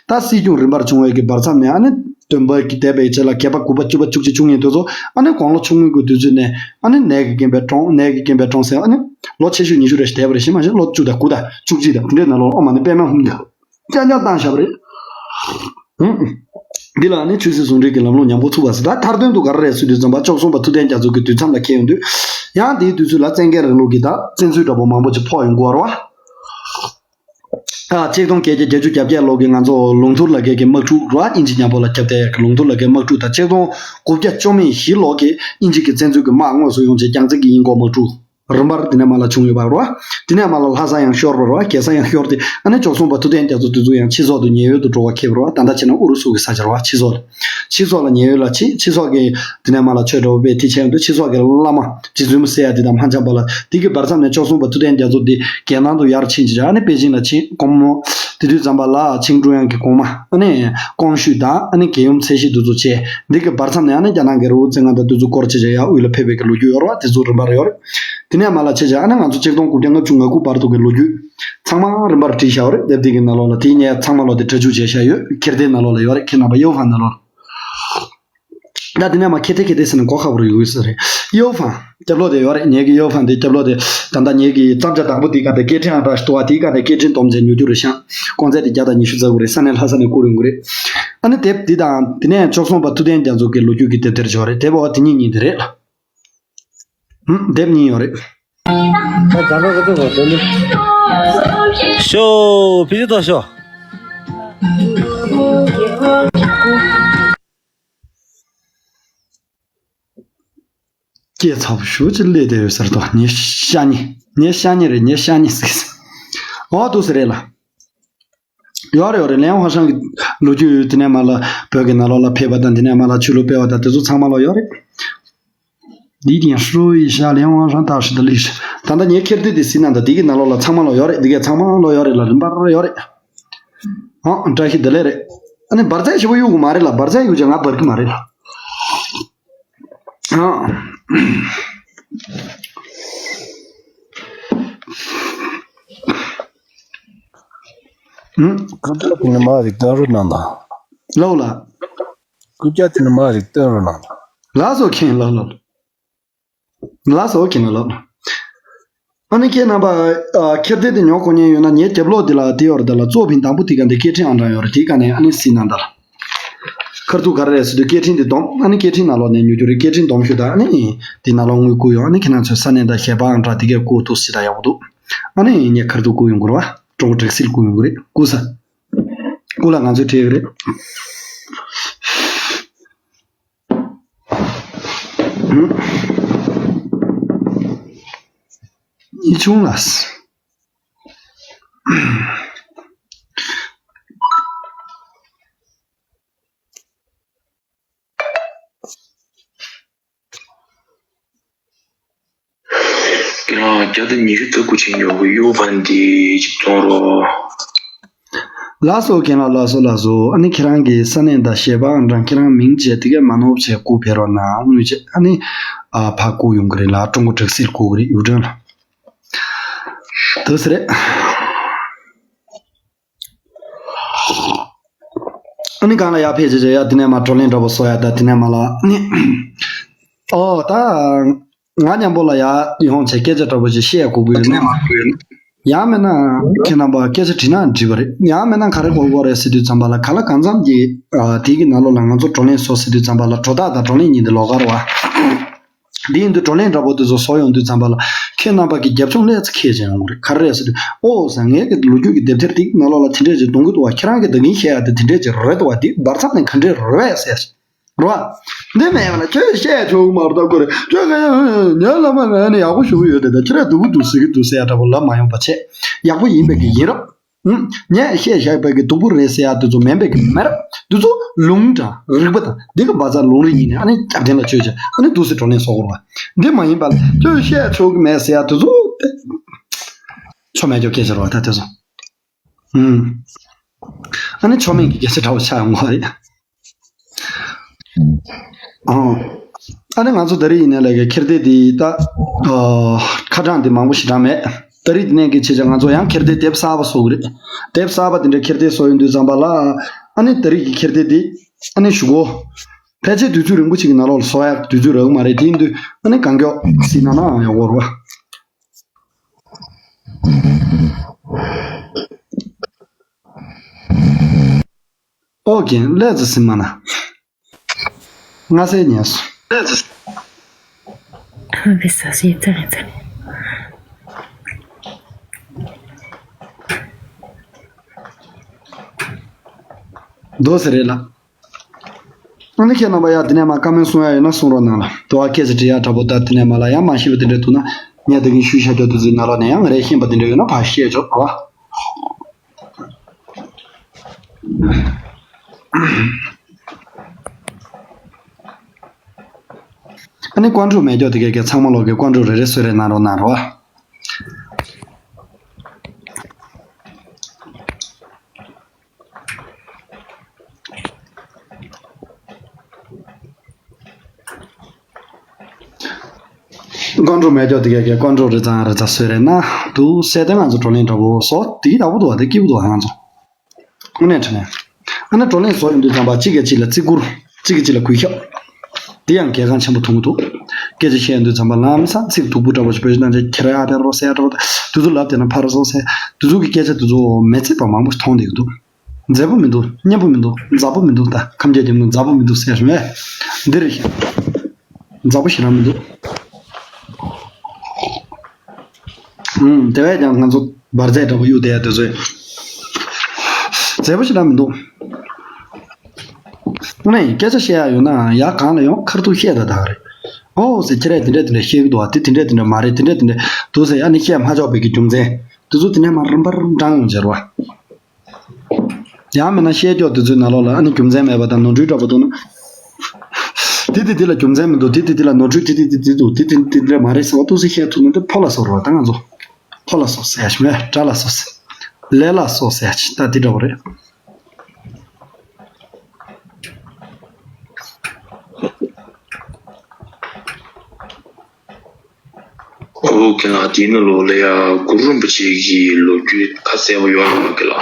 ད་སྲིད་སྐྱོང་རིམ་པར་བྱུང་བའི་གི་བར་མཚམས་ནས་ཨ་ནི་སྟོན་པ་གི་འདས་པའི་རྗེས་ལ་བརྒྱད་པ་དགུ་པ་བཅུ་པ་བཅུ་གཅིག་བཅུ་གཉིས་དེ་ཚོ་ཨ་ནི་དགུང་ལོ་ཆུང་ངུའི་གི་དུས་ཚོད་ནས་ཨ་ནི་ནད་ཀྱི་རྐྱེན་པས་གྲོངས། ནད་ཀྱི་རྐྱེན་པས་གྲོངས་ཟེར་ཨ་ནི་ལོ་ཆེ་ཤོས་ཉི་ཤུ་རེ་ཞིག་འདས་པ་རེད། ཤེས་མ་ཤེས། ལོ་བཅུ་དང་དགུ་དང་བཅུ་གཅིག་དང་དེ་འདྲའི་ནང་ལོགས་ཨོ་མ་ནི་པད་མ་ཧུམ་དང་རྐྱང་རྐྱང་བཏང་བཞག་པ་རེད། འདི་ལ་ནི་ཆོས་སྲིད་ཟུང་འབྲེལ་གྱི་ལམ་ལུགས་ཉམས་འགོ་ཚུགས་པ་ཟེར། ད་མཐར་དོན་དུ་ག་རེ་རེད་ཟེར་དུས་ཙམ་པ་བཅུ་གསུམ་པ་ཐུབ་བསྟན་རྒྱ་མཚོ་གི་དུས་མཚམས་ལ་འཁེལ་ཡོང་དུས་ཡང་དེའི་དུས་ཚོད་ལ་བཙན་རྒྱལ་རིང་ལུགས་ཀྱི་ད་བཙན་འཛུལ་འདྲ་པོ་མང་པོ་ཅིག་ཕོག་ཡོང་གི་ཡོད་རེད་བ། ད་ཆིག་སྟོང་བརྒྱད་བརྒྱ་བརྒྱད་ཅུ་གྱ་བརྒྱད་ལོ་གི་ང་ཚོ་ལུང་ཐུར་ལ་རྒྱལ་གྱི་དམག་འཁྲུག་རེད་བ། དབྱིན་ཇི་ཉམ་པོ་ལ་རྒྱབ་བསྡད་ཡག་གི་ལུང་ཐུར་ལ་རྒྱལ་དམག་འཁྲུག་དང་། ཆིག་སྟོང་དགུ་བརྒྱ་བཅུ་མེད་བཞི་ལོ་གི་དབྱིན་ཇི་གི་བཙན་འཛུལ་གྱི་དམག་དངོས་སུ་ཡོང་བྱས་རྒྱལ་རྩེ་གི་དབྱིན་སྒོར་དམག་འཁྲུག་རིམ་པར་དེ་ནས་མར་ལ་བྱུང་ཡོད་པ་རེད་བ། དེ་ནས་མར་ལ་ལྷ་ས་ཡང་ཤོར་བ་རེད་བ། རྒྱལ་ས་ཡང་ཤོར་ཏེ་ཨ་ནི་བཅུ་གསུམ་པ་ཐུབ་བསྟན་རྒྱ་མཚོ་དེ་ཚོ་ཡང་ཕྱི་སོག་ཏུ་ཉེན་གཡོལ་དུ་འགྲོ་བ་ཁེལ་བ་རེད་བ། ད་ལྟ་བྱས་ན་ཨུ་རུ་སུ་གི་ས་ཆ་རེད་བ། ཕྱི་སོག་ལ་ཕྱི་སོག་ལ་ཉེན་གཡོལ་ལ་ཕྱིན། ཕྱི་སོག་གི་དེ་ནས་མར་ལ་ཆོས་འདྲ་པོ་སྤེལ་དེ་བྱས་ཡོང་དུས་ཕྱི་སོག་གི་བླ་མ་རྗེ་བཙུན་མོ་ཟེར་ཡ་དེ་དང་མ་འཆམ་པ་ལ་དེ་གི་བར་མཚམས་ནས་བཅུ་གསུམ་པ་ཐུབ་བསྟན་རྒྱ་མཚོ་དེ་རྒྱལ་ནང་དུ་ཡར་ཕྱིན་བྱས་ཨ་ནི་པེ་ཅིང་ལ་ཕྱིན། དགོང་མོ་དེ་དུས་ཙམ་པ་ལ་ཆིང་ཀྲུང་དབྱང་གི་གོང་མ་ཨ་ནི་ཀོང་ཞུས་དང་ཨ་ནི་རྒྱལ་ཡུམ་ཚེ་ཤེས་དེ་ཚོ་བྱས། འདི་གི་བར་མཚམས་ནས་ཨ་ནི་རྒྱ་ནག་གི་རི་བོ་རྩེ་ལྔ་དང་དེ་ཚོ་སྐོར་བྱས་བྱས་ཡར་དབུས་ལ་ཕེབས་པའི་གི་ལོ་རྒྱུས་ཡོད་རེད་བ། དེ་ཚོ་རིམ་པར་ཡོད་རེད། དེ་ནས་མར་ལ་བྱས་བྱས་ཨ་ནི་ང་ཚོ་ཆིག་སྟོང་དགུ་བརྒྱ་ལྔ་བཅུ་ང་དགུ་བར་དུ་གི་ལོ་རྒྱུས་ཚང་མ་རིམ་པར་བྲིས་བཞག་ཡོད་རེད། དེབ་འདི་གི་ནང་ལོགས་ལ་དེ་ངས་ཚང་མ་ལོ་དེ་སྒྲ་འཇུག་བྱས་བཞག་ཡོད། འཁྱེར་དེབ་ནང་ལོགས་ལ་ཡོད་རེད། ཁྱེད་རྣམ་པ་ཡོ་ཧྥང་ནང་ལོགས་ལ། ད་དེ་ནས་མར་ཁེ་ཏེ་ཁེ་ཏེ་ཟེར་ནས་གོ་ཁ་པོ་རེ་ཡོད་ས་རེད། ཡོ་ཧྥང་རྒྱབ་ལོགས་དེ་ཡོད་རེད། ངེད་ཀྱི་ཡོ་ཧྥང་དེ་རྒྱབ་ལོགས་དེ་ད་ལྟ་ངེད་ཀྱི་བརྩམས་བྱ་དང་པོ་དེ་ག་དེ་སྐད་འཕྲིན་ཨང་གྲངས་ཤིག་འདུག་བ། དེའི་སྒང་ནས་སྐད་འཕྲིན་སྡོམ་བྱས་ཉོ་རྒྱུ་རེད་ཤག་གོང་ཚད་དེ་བརྒྱ་དང་ཉི་ཤུ་རྩ་དགུ་རེད། ས་གནས་ལྷ་ས་ནས་བསྐུར་ཡོང་གི་རེད། ཨ་ནི་དེབ་འདི་དང་དེ་ནས་བཅུ་གསུམ་པ་ཐུབ་བསྟན་རྒྱ་མཚོ་གི་ལོ་རྒྱུས་ཀྱི་དེབ་དེར་འབྱོར་རེད། དེབ་འོ་དེ་གཉིས་གཉིས་དེ་རེད་ལ། ཧུམ། དེབ་གཉིས་ཡོད་རེད། ད་ག་རོ་ག་དུ་ག་དུ་ནི། ཤོ་ཕི་ཏི་ཏོ་ཤོ། སྐྱེས་ཚབ་ཞུ་ཅི་ལས་དེ་ཡོད་ཟེར་དོ། ཉེ་ཤ་ཉེ་ཉེ་ཤ་ཉེ་རེད། ཉེ་ཤ་ཉེ་ཟིག་ཟེར། འོ་འདུག་ཟེར་རེད་ལ། ཡོད་རེད་ཡོད་རེད། ལན་ཧྭ་ཤང་གི་ལོ་རྒྱུས་ཡོད། དེ་ནས་མར་ལ་བོད་ཀྱི་ནང་ལོགས་ལ་ཕེབས་པ་དང་དེ་ནས་མར་ལ་ཆོས་ལུགས་སྤེལ་བ་དང་དེ་ཚོ་ཚང་མ་ལོ་ཡོད་རེད། ལི་ཏིང་ཧྲུའུ་ཡི་ཤ་ལན་ཝང་ཧྲང་ཏཱ་ཧྲི་ཏ་ལི་ཧྲི། ད་ལྟ་ངས་ཁྱེར་དུས་དེ་ཟིན་ན་ད་དེ་གི་ནང་ལོགས་ལ་ཚང་མ་ལོ་ཡོད་རེད། འདི་གས་ཚང་མ་ལོ་ཡོད་རེད་ལ། རིམ་པར་ཡོད་རེད། ཨང་། བཀྲ་ཤིས་བདེ་ལེགས་རེད། ཨ་ནི་འབར་རྫས་ཞེ་པོ་གཡུག་གི་མ་རེད་ལ། འབར་རྫས་གཡུག་བྱས་ང་འབར་གི་མ་རེད་ལ། ཨང་། ཨུམ། སྐུ་རྒྱག་དེ་ནི་མ་རིག་སྟོན་རོགས་གནང་དང་། ལགས་ལགས། སྐུ་རྒྱག་དེ་ནི་མ་རིག་སྟོན་རོགས་གནང་དང་། ལགས་སོ་མཁན། ལགས་ལགས། ལགས་སོ་མཁན། ལགས་ལགས། ཨ་ནི་ཁྱེད་རྣམ་པ་ཨ་ཁྱེར་དེ་དེ་ཉོ་དགོས་མཁན་ཡོད་ན་ངའི་རྒྱབ་ལོགས་འདི་ལ་དེ་ཡོད་རེད། ད་ལ་གཙོ་ཕིང་དང་པོ་དེ་ག་འདི་སྐད་འཕྲིན་ཨང་གྲངས་ཡོད་རེད། དེ་ག་ནས་ཨ་ནི་སྲིད་ནང་ད་ལ་ཁར་ཐུག་ག་རེ་རེད་ཟེར་དུས་སྐད་འཕྲིན་འདི་སྡོམ། ཨ་ནི་སྐད་འཕྲིན་ནང་ལོགས་ནས་ཉོ་རྒྱུ་རེད། སྐད་འཕྲིན་སྡོམ་ཞུ་དང་། ཨ་ནི་དེ་ནང་ལོགས་དངུལ་བསྐུར་ཡོང་། ཨ་ནི་ཁྱེད་རང་ཚོའི་ས་གནས་དང་ཞལ་པར་ཨང་གྲངས་དེ་གས་བསྐུར་ཐུབ་སྲིད་ད་ཡག་པོ་འདུག་ཨ་ནི་ངས་ཁར་ཐུག་བསྐུར་ཡོང་དགོས་རེད་བ། ཀྲུང་གོ་དྲག་སྲིད་བསྐུར་ཡོང་དགོས་རེད། བསྐུར་ས། བསྐུར་ལ་ང་ཚོས་སྤྲད་ཡོད་རེད། ཉི་ཆུང་ལགས། ཁྱེད་རང་བརྒྱ་དང་ཉི་ཤུ་རྩ་དགུ་ཅིག་ཉོ་གི་ཡོད་པ་འདི་ཅིག་གཏོང་རོགས། ལགས་སོ་རྒན་ལགས། ལགས་སོ་ལགས་སོ། ཨ་ནི་ཁྱེད་རང་གི་ས་གནས་དང་ཞལ་པར་ཨང་གྲངས་ཁྱེད་རང་མིང་བྱས་དེ་གས་མ་ནོར་བྱས་བསྐུར་ཕེབས་རོགས་གནང་། དངུལ་བྱས་ཨ་ནི་ཨ་ཕར་བསྐུར་ཡོང་གི་རེད་ལ། ཀྲུང་གོ་དྲག་སྲིད་བསྐུར་གི་རེད། ཡུ་ཀྲེན་ལ། དེ་ཟེར་རེད། ཨ་ནི། སྒང་ལ་ཡར་ཕེབས་བྱས་བྱས་ཡ་དེ་ནས་མར་བགྲོ་གླེང་འདྲ་པོ་བཟོ་ཡ། ད་དེ་ནས་མར་ལ་ནི། ཨོ་ད། ང་མཉམ་པོ་ལ་ཡར་ཡོང་བྱས་སྐད་ཆ་འདྲ་པོ་ཅིག་བཤད་དགོས་ཀྱི་ཡོད་ན། ཡང་མིན་ན་ཁྱེད་རྣམ་པ་སྐད་ཆ་དྲིས་ན་འགྲིག་པ་རེད། ཡང་མིན་ན་ག་རེ་གོ་དགོས་རེད་ཟེར་དུས་ཙམ་པ་ལ། ག་ལ་གང་འཚམ་གྱིས་དེའི་གི་ནང་ལོགས་ལ་ང་ཚོ་བགྲོ་གླེང་བཟོ་ཟེར་དུས་ཙམ་པ་ལ། སྒྲོ་བཏགས་དང་བགྲོ་གླེང་གཉིས་དེ་ལོགས་ཀ་རེད་བ། འདི་ཡིན་དུས་བགྲོ་གླེང་འདྲ་པོ་དེ་ཚོ་བཟོ་ཡོང་དུས་ཙམ་པ་ལ། ཁྱེད་རྣམ་པ་གི་རྒྱབ་ལྗོངས་ལས་ཚ་ཁྱེད་ཅན་ཡོང་རེད། ག་རེ་རེད་ཟེར་དུས། ཨོ་ཟེར། ངའི་གི་ལོ་རྒྱུས་ཀྱི་དེབ་ཐེར་དེ་ནང་ལོགས་ལ་དེ་འདྲས་ཅིག་འདོན་གི་འདུག་བ། ཁྱེད་རང་གི་ད་གིན་བཤད་ཡ་དེ་དེ་འདྲས་ཅིག་རེད་འདུག་བ། དེ་བར་མཚམས་ནས་ག་འདྲས་རེད་བས་ཟེར། རེད་བ། འདི་མེད་པ་ལ་ཁྱོད་བཤད་ཆོག་གི་མ་རེད། ད་ཁོ་རེ་ཁྱོད་ག་ཡང་ཉོན་ལ་མ་ངས་ནི་ཡག་པོ་ཞུ་གི་ཡོད་དེ། ད་ཁྱེད་རང་སྡུག་པོ་འདུག་ཟེར་གི་འདུག་ཟེར་ཡ་འདྲ་པོ་ལབ་མ་ཡོང་པ་བྱས། ཡག་པོ་ཡིན་པའི་གི་ཡིན་རབས། ཨུམ། ངས་བཤད་བཞག་པའི་གི་སྡུག་པོ་རེད་ཟེར་ཡ་དེ་ཚོ་མིན་པའི་གི་མེད་རབས། དེ་ཚོ་ལུང་དང་རིགས་པ་དང་འདི་གི་བ་ཚ་ལུང་རིགས་ཡིན་ནས། ཨ་ནི་རྒྱབ་རྟེན་ལ་བཅོལ་བྱས། ཨ་ནི་འདུག་སེ་བགྲོ་གླེང་བཟོ་དགོས་རེད་བ། འདི་མ་ཡིན་པ་ལ་ཁྱོད་བཤད་ཆོག་གི་མེད་ཟེར་ཡ་དེ་ཚོ་ཆོ་མེད་ཀྱོག་སྐད་ཆ་རེད་བ། ད་དེ་ཚོ། ཨུམ། ཨ་ནི་ཆོ་མེད་ཀྱི་སྐད་ཆ་འདྲ་པོ་ཆགས་ཡོང་གི་རེད། ཨང་། ཨ་ནི་ང་ཚོ་ད་རེས་ཡིན་ནའི་ལས་ཀའི་འཁྱེར་སྡེ་འདི་ད། ཨ། ཁ་གྲངས་འདི་མང་པོ་ཞེ་དྲག་མེད། ད་རེས་འདི་ནས་ཀྱི་ཆེད་ཆ་ང་ཚོ་ཡང་འཁྱེར་སྡེ་དེབ་གསར་པ་བཟོ་གི་རེད། དེབ་གསར་པ་དེ་འདྲ་འཁྱེར་སྡེ་བཟོ་ཡོང་དུས་ཙམ་པ་ལ། ཨ་ནི་ད་རེས་ཀྱི་འཁྱེར་སྡེ་འདི། ཨ་ནི་ཞུ་གོ། ཕལ་ཆེར་དུས་ཚོད་རིང་པོ་ཅིག་གི་ནང་ལོགས་ལ་བཟོ་ཡག་དུས་ཚོད་རག་གི་མ་རེད། དེ་ཡིན་དུས་ཨ་ནི་གང་མགྱོགས་གཟིགས་གནང་ན་ཡང་ཡག་པོ་རེད་བ། ཨོ་རྒན་ལས་ཙི་སིམ་མ་ན། ང་སེ་ཉལ་སོང་། ཨ་བི་ས་སི་ཙ་ཙ། དོ་སེ་རེད་ལ། ཨ་ནི་ཁྱེད་རྣམ་པ་ཡ་དེ་ནས་མ་བཀའ་མོལ་གསུང་ཡ་ཡོད་ན་གསུང་རོགས་གནང་ལ། དོ་བ་སྐད་ཆ་དྲི་ཡ་འདྲ་པོ། ད་དེ་ནས་མ་ལ་ཡང་མ་ཤེས་པ་དེ་འདྲ་འདུག་ན། ངས་ད་གིན་ཞུས་བཞག་རྒྱུ་དེ་ཚོའི་ནང་ལོགས་ནས་ཡང་ང་རས་ཤེས་པ་དེ་འདྲ་ཡོད་ན་ཕར་བཤད་ཆོག་རོ། ཨ་ནི་ཀོན་ཀྲུག་མེད་ཀྱོག་དེ་གས་གས་ཚང་མ་ལོག་གི་ཀོན་ཀྲུག་རེ་རེ་གསོལ་རས་གནང་རོགས་གནང་རོགས། ཀོན་ཀྲུག་མེད་ཀྱོག་དེ་གས་གས་ཀོན་ཀྲུག་རེ་ཙང་རེ་ཙང་གསོལ་རས་གནང་འདུག་ཟེར་ཏེ། ང་ཚོ་བགྲོ་གླེང་འདྲ་པོ་བཟོ་དེ་ཡག་པོ་འདུག་བ། དེ་སྐྱིད་པོ་འདུག་བ་ང་ཚོ། དངོས་གནས་དྲང་གནས། ཨ་ནི་བགྲོ་གླེང་བཟོ་ཡོང་དུས་ཙམ་པ་གཅིག་གིས་གཅིག་ལ་བརྩི་བཀུར། གཅིག་གིས་གཅིག་ལ་གུས་ཞབས། དེ་ཡང་གལ་འགངས་ཆེན་པོ་མཐོང་གི་འདུག་སྐད་ཆ་བཤད་ཡོང་དུས་ཙམ་པ་ལམ་སང་ཚིག་སྡུག་པོ་འདྲ་པོ་ཞིག་བེད་སྤྱོད་གནང་བྱས། ཁྱེད་རང་ཨ་ཕེ་རོ་སེ་ཨ་འདྲ་པོ། དེ་ཚོ་ལབ་བསྡད་ན་ཕ་རོ་སོ་སེ། དེ་ཚོ་གི་སྐད་ཆ་དེ་ཚོ་མི་ཚེ་བ་མང་པོ་ཞིག་མཐོང་བསྡད་ཀྱི་འདུག་མཛེས་པོ་མི་འདུག་སྙན་པོ་མི་འདུག་མཛའ་པོ་མི་འདུག་ད་ཁམས་རྒྱལ་རྒྱབ་ནང་མཛའ་པོ་མི་འདུག་ཟེར་བཞིན་པས། འདི་རེད། མཛའ་པོ་ཞེ་དྲག་མི་འདུག་ཨུམ། དེ་བས་ཀྱང་ང་ཚོ་འབར་རྫས་འདྲ་པོ་གཡུག་བསྡད་ཡ་དེ་ཚོས་མཛེས་པོ་ཞེ་དྲག་མི་འདུག་དངོས་གནས་སྐད་ཆ་བཤད་ཡ་ཡོད་ན་ཡ་གང་ལ་ཡོང་ཁ་ཐུག་བཤད་ད་ད་རེད། ཨོ་ཟེར། ཁྱེད་རས་དེ་འདྲས་དེ་འདྲས་བཤད་གི་འདུག་བ། དེ་དེ་འདྲས་དེ་འདྲས་མ་རེད། དེ་འདྲས་དེ་འདྲས་འདུག་ཟེར། ཨ་ནི་བཤད་མ་ཆོག་པའི་གི་རྒྱུ་མཚན་དེ་ཚོ་དེ་ནས་མར་རིམ་པར་འགྲངས་ཡོང་བྱས་རེད་བ། ཡང་མིན་ན་བཤད་ཀྱོག་དེ་ཚོའི་ནང་ལོགས་ལ་ཨ་ནི་རྒྱུ་མཚན་མེད་པ་དང་ནོར་འཁྲུལ་འདྲ་པོ་འདུག་ན། དེ་དེ་དེ་ལ་རྒྱུ་མཚན་མི་འདུག་དེ་དེ་དེ་ལ་ནོར་འཁྲུལ། དེ་དེ་དེ་དེ་འདུག་དེ་དེ་དེ་འདྲ་མ་རེད་ཟེར་བ་འདུག་ཟེར་བཤད་ཐུབ་ན་དེ་ཕོ་ལ་སོགས་རེད་བ། ད་ང་ཚོ་ཕོ་ལ་སོགས་ཟེར་ཡ་ཞིག་མེད། དགྲ་ལ་སོགས་ཟེར། ལས་ལ་སོགས་ཟེར་ཡ་ཞིག་ད་དེ་འདྲ་པོ་རེད། ཨོ་ཁྱེད་ལ་དེའི་ནང་ལོགས་ལ་ཡ་གུ་རུ་རིན་པོ་ཆེ་གི་ལོ་རྒྱུས་ཁ་གསལ་པོ་ཡོད་རེད་ཁྱེད་ལ།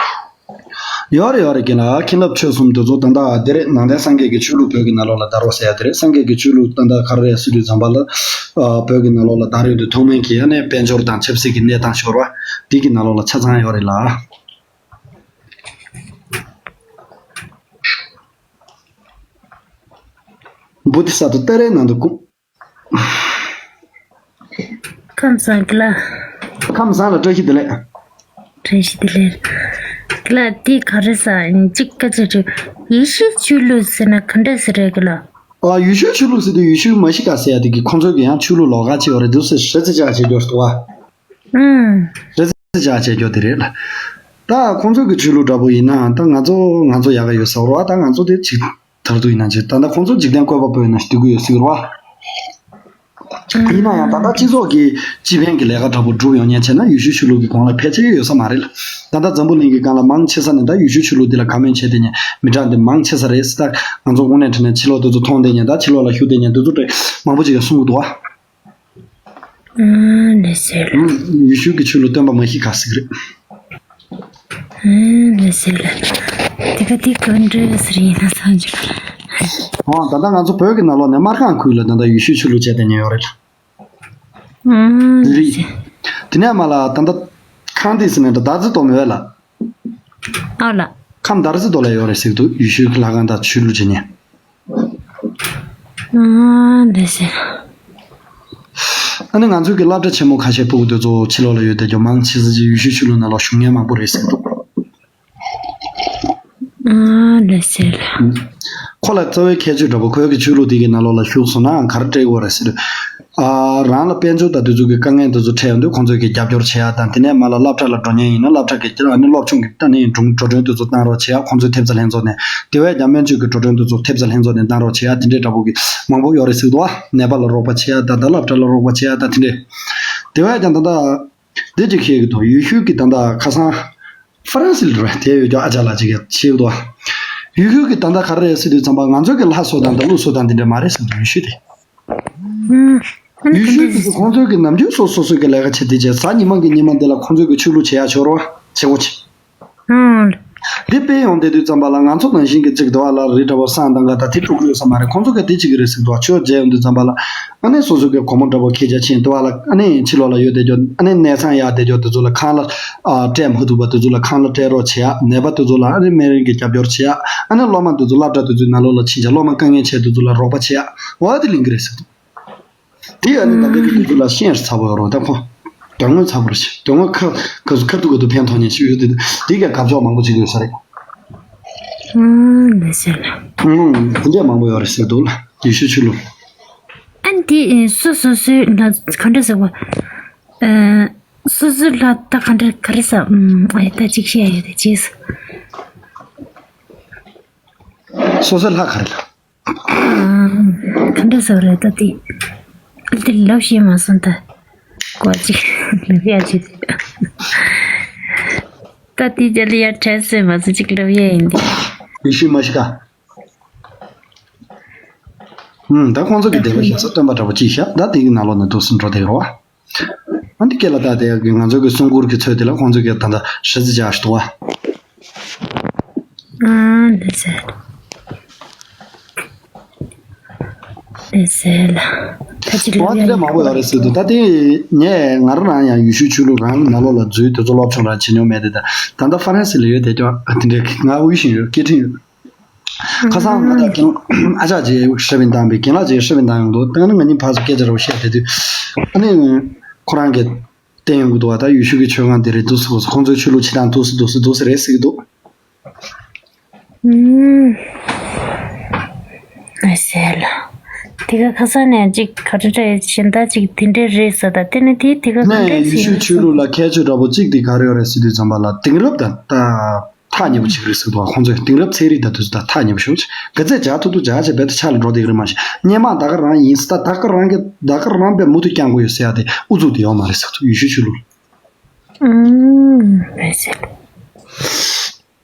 ཡོད་རེད་ཡོད་རེད་ཁྱེད་ལ། མཁན་སློབ་ཆོས་གསུམ་དེ་ཚོ་ད་ལྟ་དེ་རེད། ནང་བསྟན་སངས་རྒྱས་ཀྱི་ཆོས་ལུགས་བོད་ཀྱི་ནང་ལོགས་ལ་དར་བ་ཟེར་ཡ་དེ་རེད། སངས་རྒྱས་ཀྱི་ཆོས་ལུགས་ད་ལྟ་ག་རེ་རེད་ཟེར་དུས་ཙམ་པ་ལ། ཨ། བོད་ཀྱི་ནང་ལོགས་ལ་དར་ཡོང་དུས་ཐོག་མའི་གི་ཨ་ནི་དཔལ་འབྱོར་དང་ཆབ་སྲིད་ཀྱི་གནས་སྟངས་ཤོར་བ་འདི་གི་ནང་ལོགས་ལ་ཆ་ཚང་ཡོད་རེད་ལ། བུ་དེ་ས་དུ་སྟ་རེའི་ནང་དུ་བཀུག་ཁམས་བཟང་ཁྱེད་ལ། ཁམས་བཟང་ལ་བཀྲ་ཤིས་བདེ་ལེགས། བཀྲ་ཤིས་བདེ་ལེགས། ཁྱེད་ལ་དེ་ག་རེ་ཟ་གཅིག་སྐད་ཆ་དྲིས། ཡེ་ཤུའི་ཆོས་ལུགས་ཟེར་ན་ག་འདྲ་ཟེར་རེད་ཁྱེད་ལ། ཨ། ཡེ་ཤུའི་ཆོས་ལུགས་ཟེར་དུས་ཡེ་ཤུའི་མ་ཤི་ཀ་ཟེར་ཡ་དེ་གི་ཁོང་ཚོའི་གི་ཡང་ཆོས་ལུགས་ལོགས་ཀ་ཅིག་ཡོད་རེད་འདུག་ཟེར། རེ་ཙི་ཅག་བྱེད་རྒྱུ་རེད་འདུག་བ། ཨང་། རེ་ཙི་ཅག་བྱེད་རྒྱུ་དེ་རེད་ལ། ད་ཁོང་ཚོའི་གི་ཆོས་ལུགས་འདྲ་པོ་ཡིན་ན་ད་ང་ཚོ་ང་ཚོ་ཡག་ག་ཡོད་ཟེར་བ་རེད་བ། ད་ང་ཚོ་དེ་ཅིག་མཐར་ཐུག་ཡིན་ན་ཅིག་ད་ལྟ་ཁོང་ཚོ་འཇིག་རྟེན་བཀོད་པ་པོ་ཡིན་ན་ཞིག་འདུག་གི་ཡོད་སྲིད་རེད་བ། ཡིན་ན་ཡང་ད་ལྟ་སྤྱི་ཚོགས་ཀྱི་སྤྱི་ཕན་གྱི་ལས་ཀ་འདྲ་པོ་སྒྲུབ་ཡོང་མཁན་བྱས་ན་ཡེ་ཤུའི་ཆོས་ལུགས་ཀྱི་གོང་ལ་ཕལ་ཆེར་ཡོད་ས་མ་རེད་ལ། ད་ལྟ་འཛམ་བུ་གླིང་གི་སྒང་ལ་མང་ཆེ་ས་ནས་ད་ཡེ་ཤུའི་ཆོས་ལུགས་འདི་ལ་དགའ་མོས་བྱས་བསྡད་མཁན་མི་གྲངས་འདི་མང་ཆེ་ས་རེད་ཟེར། ད་ང་ཚོ་དངོས་གནས་དྲང་གནས་ཕྱི་ལོགས་དེ་ཚོ་མཐོང་བསྡད་མཁན་དང་ཕྱི་ལོགས་ལ་བཞུགས་བསྡད་མཁན་དེ་ཚོ་མང་པོ་ཅིག་གིས་གསུང་གི་འདུག་བ། ཨ་ནི་ཟེར་ལ། ཡེ་ཤུ་གི་ཆོས་ལུགས་སྟོན་པ་མ་ཤི་ཀ་ཟེར་གི་རེད། ཨ་ནི་ཟེར་ལ། དེ་ག་དེ་ག་འདྲ་ཟེར་ཡིན་ན་བསམ་བྱུང་། ཨོ་ད་ལྟ་ང་ཚོ་བོད་ཀྱི་ནང་ལོགས་ནས་སྨར་ཁམས་ཁུལ་ལ་ད་ལྟ་ཡུལ་ཤུལ་ཆོས་ལུགས་བྱས་བསྡད་མཁན་ཡོད་རེད། ཨང་། བོད་རིགས། དེ་ནས་མ་ལ་ད་ལྟ་ཁང་ཏི་ཟེར་ནས་ད་རྫི་ཏོ་མེད་བས་ལ། ཨ་ལ། ཁམས་དར་རྫི་ཏོ་ལ་ཡོད་རེད་ཟེར་འདུག་ཡུལ་ཤུལ་གྱི་ལྷ་ཁང་དང་ཆོས་ལུགས་བྱེད་མཁན། ཨ་འདི་ཟེར། ཨ་ནི་ང་ཚོའི་གི་སློབ་གྲྭ་ཆེན་མོ་ཁ་ཤས་ཕྲུ་གུ་དེ་ཚོ་ཕྱི་ལོགས་ལ་ཡོད་དེ་ཀྱང་མང་ཆེ་ས་ཅིག་ཡུལ་ཤུལ་ཆོས་ལུགས་ནང་ལོགས་ཞུགས་མཁན་མང་པོ་རེད་ཟེར་འདུག་ཨ་འདི་ཟེར། ཁོ་ལ་རྩ་བའི་ཁྱད་ཆོས་འདྲ་པོ་ཁོའི་གི་ཆོས་ལུགས་དེ་གི་ནང་ལོགས་ལ་ཞུགས་སོང་ན་ག་རེ་སྤྲད་དགོས་རེད་ཟེར། ཨ། རང་ལ་དཔལ་འབྱོར་དང་དེ་ཚོ་གི་དཀའ་ངལ་དེ་ཚོ་འཕྲད་ཡོང་དུས་ཁོང་ཚོས་ཀྱི་རྒྱབ་སྐྱོར་བྱེད་ཡག་དང་དེ་ནས་མ་ལ་སློབ་གྲྭ་ལ་འགྲོ་མཁན་ཡིན་ན་སློབ་གྲྭ་གི་ཨ་ནི་སློབ་ཆུང་གི་ཨ་ནི་འགྲོ་འགྲོ་གྲོན་དེ་ཚོ་བཏང་རོགས་བྱེད་ཡག་ཁོང་ཚོའི་ཐེབས་རྩ་ལྷན་ཚོགས་ནས། དེ་བས་ཀྱང་སྨན་བཅོས་ཀྱི་འགྲོ་གྲོན་དེ་ཚོ་ཐེབས་རྩ་ལྷན་ཚོགས་ནས་བཏང་རོགས་བྱེད་ཡག་དེ་འདྲའི་འདྲ་པོ་གི་མང་པོ་ཡོད་རེད་ཟེར་གི་འདུག་ཨ། ནད་པ་ལ་རོགས་པ་བྱེད་ཡག་དང་ད་སློབ་གྲྭ་ལ་རོགས་པ་བྱེད་ཡག་དང་དེ་འདྲས། དེ་བས་ཀྱང་ད་ལྟ་འདི་ཅིག་བཤད་གི་འདུག་ཡུལ་ཤུལ་གྱི་ད་ལྟ་ཁ་སང་ཧྥ་རན་སི་ལ་རེད་དེ་ཡོད་ཀྱང་ཨ་ཅག་ལགས་ཅིག་གིས་བཤད་གི་འདུག་ཡུལ་ཤུལ་གྱི་ད་ལྟ་ག་རེ་རེད་ཟེར་དུས་ཙམ་པ་ང་ཚོ་གི་ལྷ་གསོལ་དང་ད་ཀླུ་གསོལ་དང་འདི་འདྲ་མ་རེད་ཟེར་འདུག་ཡུལ་ཤུལ་དེ། ཨ་ནི་ཡུལ་ཤུལ་དེ་ཚོ་ཁོང་ཚོའི་གི་ནམ་རྒྱུན་སོ་སོ་སོ་གི་ལས་ཀ་བྱེད་དེ་བྱས་གཟའ་ཉི་མ་གི་ཉི་མ་འདི་ལ་ཁོང་ཚོའི་གི་ཆོས་ལུགས་བྱེད་ཡག་ཆོག་རོགས་བྱེད་དགོས་ཆེ། ཨང་། འདི་སྤེལ་ཡོང་བསྡད་དུས་ཙམ་པ་ལ་ང་ཚོ་ནང་བཞིན་གི་ཅིག་འདུག་བ་ལ་རི་འདྲ་བོ་བསང་བཏང་ག་ད་དེ་དཀྲུག་ཡོད་ས་མ་རེད། ཁོང་ཚོ་གི་དེ་ཅིག་རེད་ཟེར་འདུག་ཆོས་མཇལ་ཡོང་དུས་ཙམ་པ་ལ་ཨ་ནི་སོ་སོ་གི་སྒོར་མོ་འདྲ་བོ་ཁྱེར་རྒྱ་ཕྱིན་འདུག་བ་ལ་ཨ་ནི་ཕྱི་ལོགས་ལ་ཡོད་བསྡད་རྒྱུ་ཨ་ནི་གནས་ཚང་ཡག་བསྡད་རྒྱུ་དེ་ཚོ་ལ་ཁང་གླ་ཨ་སྤྲད་མ་ཐུབ་པ་དེ་ཚོ་ལ་ཁང་གླ་སྤྲད་རོགས་བྱེད་ཡ། ནད་པ་དེ་ཚོ་ལ་ཨ་ནི་སྨན་རིན་གྱི་རྒྱབ་སྐྱོར་བྱེད་ཡ། ཨ་ནི་སློབ་མ་དེ་ཚོ་སློབ་གྲྭ་དེ་ཚོའི་ནང་ལོགས་ལ་ཕྱིན་བྱ་སློབ་མ་དཀའ་ངལ་ཆེ་དེ་ཚོ་ལ་རོགས་པ་བྱེད་ཡ། འོ་དེ་ལིང་གི་རེད་ཟེར་འདུག་དེ་ཡང་ནི་ད་ལྟ་གི་དུས་ཚོད་ལ་ཤེས་ཚ་པོ་ཡོད་རོགས་ད་ཁོ། དོན་དངོས་ཚ་པོ་རེད་ཤག་དོན་དངོས་ཁ་ཁ་ཁ་ཐུག་ག་དུ་ཕན་ཐོགས་ཉེན་ཞིག་ཡོད་དེ་དེ་ག་གབ་ཆོག་མང་པོ་བྱེད་དགོས་ས་རེད། ཨང་ལེ་ཟེར་ལ། ཨང་དེ་འདྲས་མང་པོ་ཡོད་རེད་ཟེར་འདུག་ལ་ཡུལ་ཤུལ་ཆོས་ལུགས། ཨ་ནི་དེ་སོ་སོ་སོའི་ལ་ག་འདྲ་ཟེར་བ། སོ་སོའི་ལ་ད་ག་འདྲ་ག་རེ་ཟ་ཨ་ད་ཅིག་བཤད་ཡོད་དེ་ཅིག་སོ་སོའི་ལྷ་ག་རེ་ལ། ག་འདྲ་ཟེར་རེད་ད་དེ། ཨ་དེ་ལབ་ཤེས་མ་སོང་ད། གོ་ཅིག་ལབ་ཡ་ཅིག་ད་དེ་རྒྱ་ལ་ཡ་དྲན་སོང་མ་སོང་ཅིག་ལབ་ཡ་ཡིན་དེ། ཡེ་ཤུ་མ་ཤི་ཀ་ཨུམ་ད་ཁོང་ཚོ་གི་བསྡད་པ་ཞིག་ཚོ་སྟོན་པ་འདྲ་པོ་ཅིག་ཤག་ད་དེ་གི་ནང་ལོགས་ནས་འདུག་སེ་འགྲོ་བསྡད་ཡོད་རེད་བ། ཨ་འདི་སྐད་ལ་བལྟ་དེ་ཡག་གི་ང་ཚོ་གི་གསུང་མགུར་གྱི་ཚོད་དེ་ལ་ཁོང་ཚོ་གི་ད་ལྟ་ཧྲི་ཙི་ཅག་ཞིག་འདུག་བ། ཨ་ལེ་ཟེར། ལེ་ཟེར་ལ། ད་ཅི་ལོ་ཡ་ཡིན། མང་པོ་ཡོད་རེད་ཟེར་འདུག་ད་དེ་ངས་ང་རང་རང་ཡང་ཡུལ་ཤུལ་ཆོས་ལུགས་རང་གི་ནང་ལོགས་ལ་འཛུལ་དེ་ཚོ་སློབ་སྦྱོང་རང་བྱེད་མྱོང་མེད་དེ་ད་ད་ལྟ་ཧྥ་རན་སི་ལ་ཡོད་དེ་ཀྱང་ཨ་དེ་འདྲའི་ང་དབུལ་ཞིང་ཡོད་སྐད་འཕྲིན་ཡོད། ཁ་སང་ང་དང་རྒན་ཨ་ཅག་ཅིག་ཧྲི་བིན་བཏང་པས་རྒན་ལགས་ཅིག་ཧྲི་བིན་བཏང་ཡོང་འདུག་ད་ནི་ང་གཉིས་ཕར་ཚུར་སྐད་ཆ་རེ་བ་བཤད་བསྡད་དུས་ཨ་ནི་ཁོ་རང་གིས་བསྟན་ཡོང་གི་འདུག་བ། ད་ཡུལ་ཤུལ་གྱི་ཆོས་ཁང་དེ་རེད་འདུག་ཟེར་གོ་ཁོང་ཚོའི་ཆོས་ལུགས་བྱེད་སྟངས་འདུག་ཟེར་འདུག་ཟེར་འདུག་ཟེར་རེད་ཟེར་གྱི་འདུག་ཨུམ། ཨ་ཟེར་ལ། དེ་ག་ཁ་སང་ནས་ཅིག་ག་རེ་རེད་གཞན་དག་ཅིག་དེ་འདྲས་རེད་ཟེར་ད་དེ་ནི་དེ་དེ་ག་ག་འདྲས་ནས་ཡུལ་ཤུལ་ཆོས་ལུགས་ལ་ཁྱད་ཆོས་འདྲ་པོ་གཅིག་དེ་ག་རེ་ཡོད་རེད་ཟེར་དུས་ཙམ་པ་ལ་དེང་རབས་དང་ད། ཐག་ཉེ་པོ་ཅིག་རེད་ཟེར་འདུག་ཁོང་ཚོས་དེང་རབས་ཚན་རིག་དང་དུས་ཚོད་དང་ཐག་ཉེ་པོ་ཞེ་པོ་ཅིག་ག་ཚད་བྱ་ཐུབ་ཐུབ་བྱ་བྱས་རྦད་དེ་ཕྱག་ལ་འགྲོ་བསྡད་ཀྱི་རེད་མ་གཞི་སྔོན་མ་ད་ག་རང་ཡིན་ཟེར་ད་ད་ག་རང་གི་ད་ག་རང་པའི་མུ་མཐུད་བསྐྱང་དགོས་ཡོད་ཟེར་ཡ་དེ་ཨུ་ཚུགས་དེ་ཡོད་མ་རེད་ཟེར་ཐུབ་ཡུལ་ཤུལ་ཆོས་ལུགས། ཨུམ་རེད་ཟེར།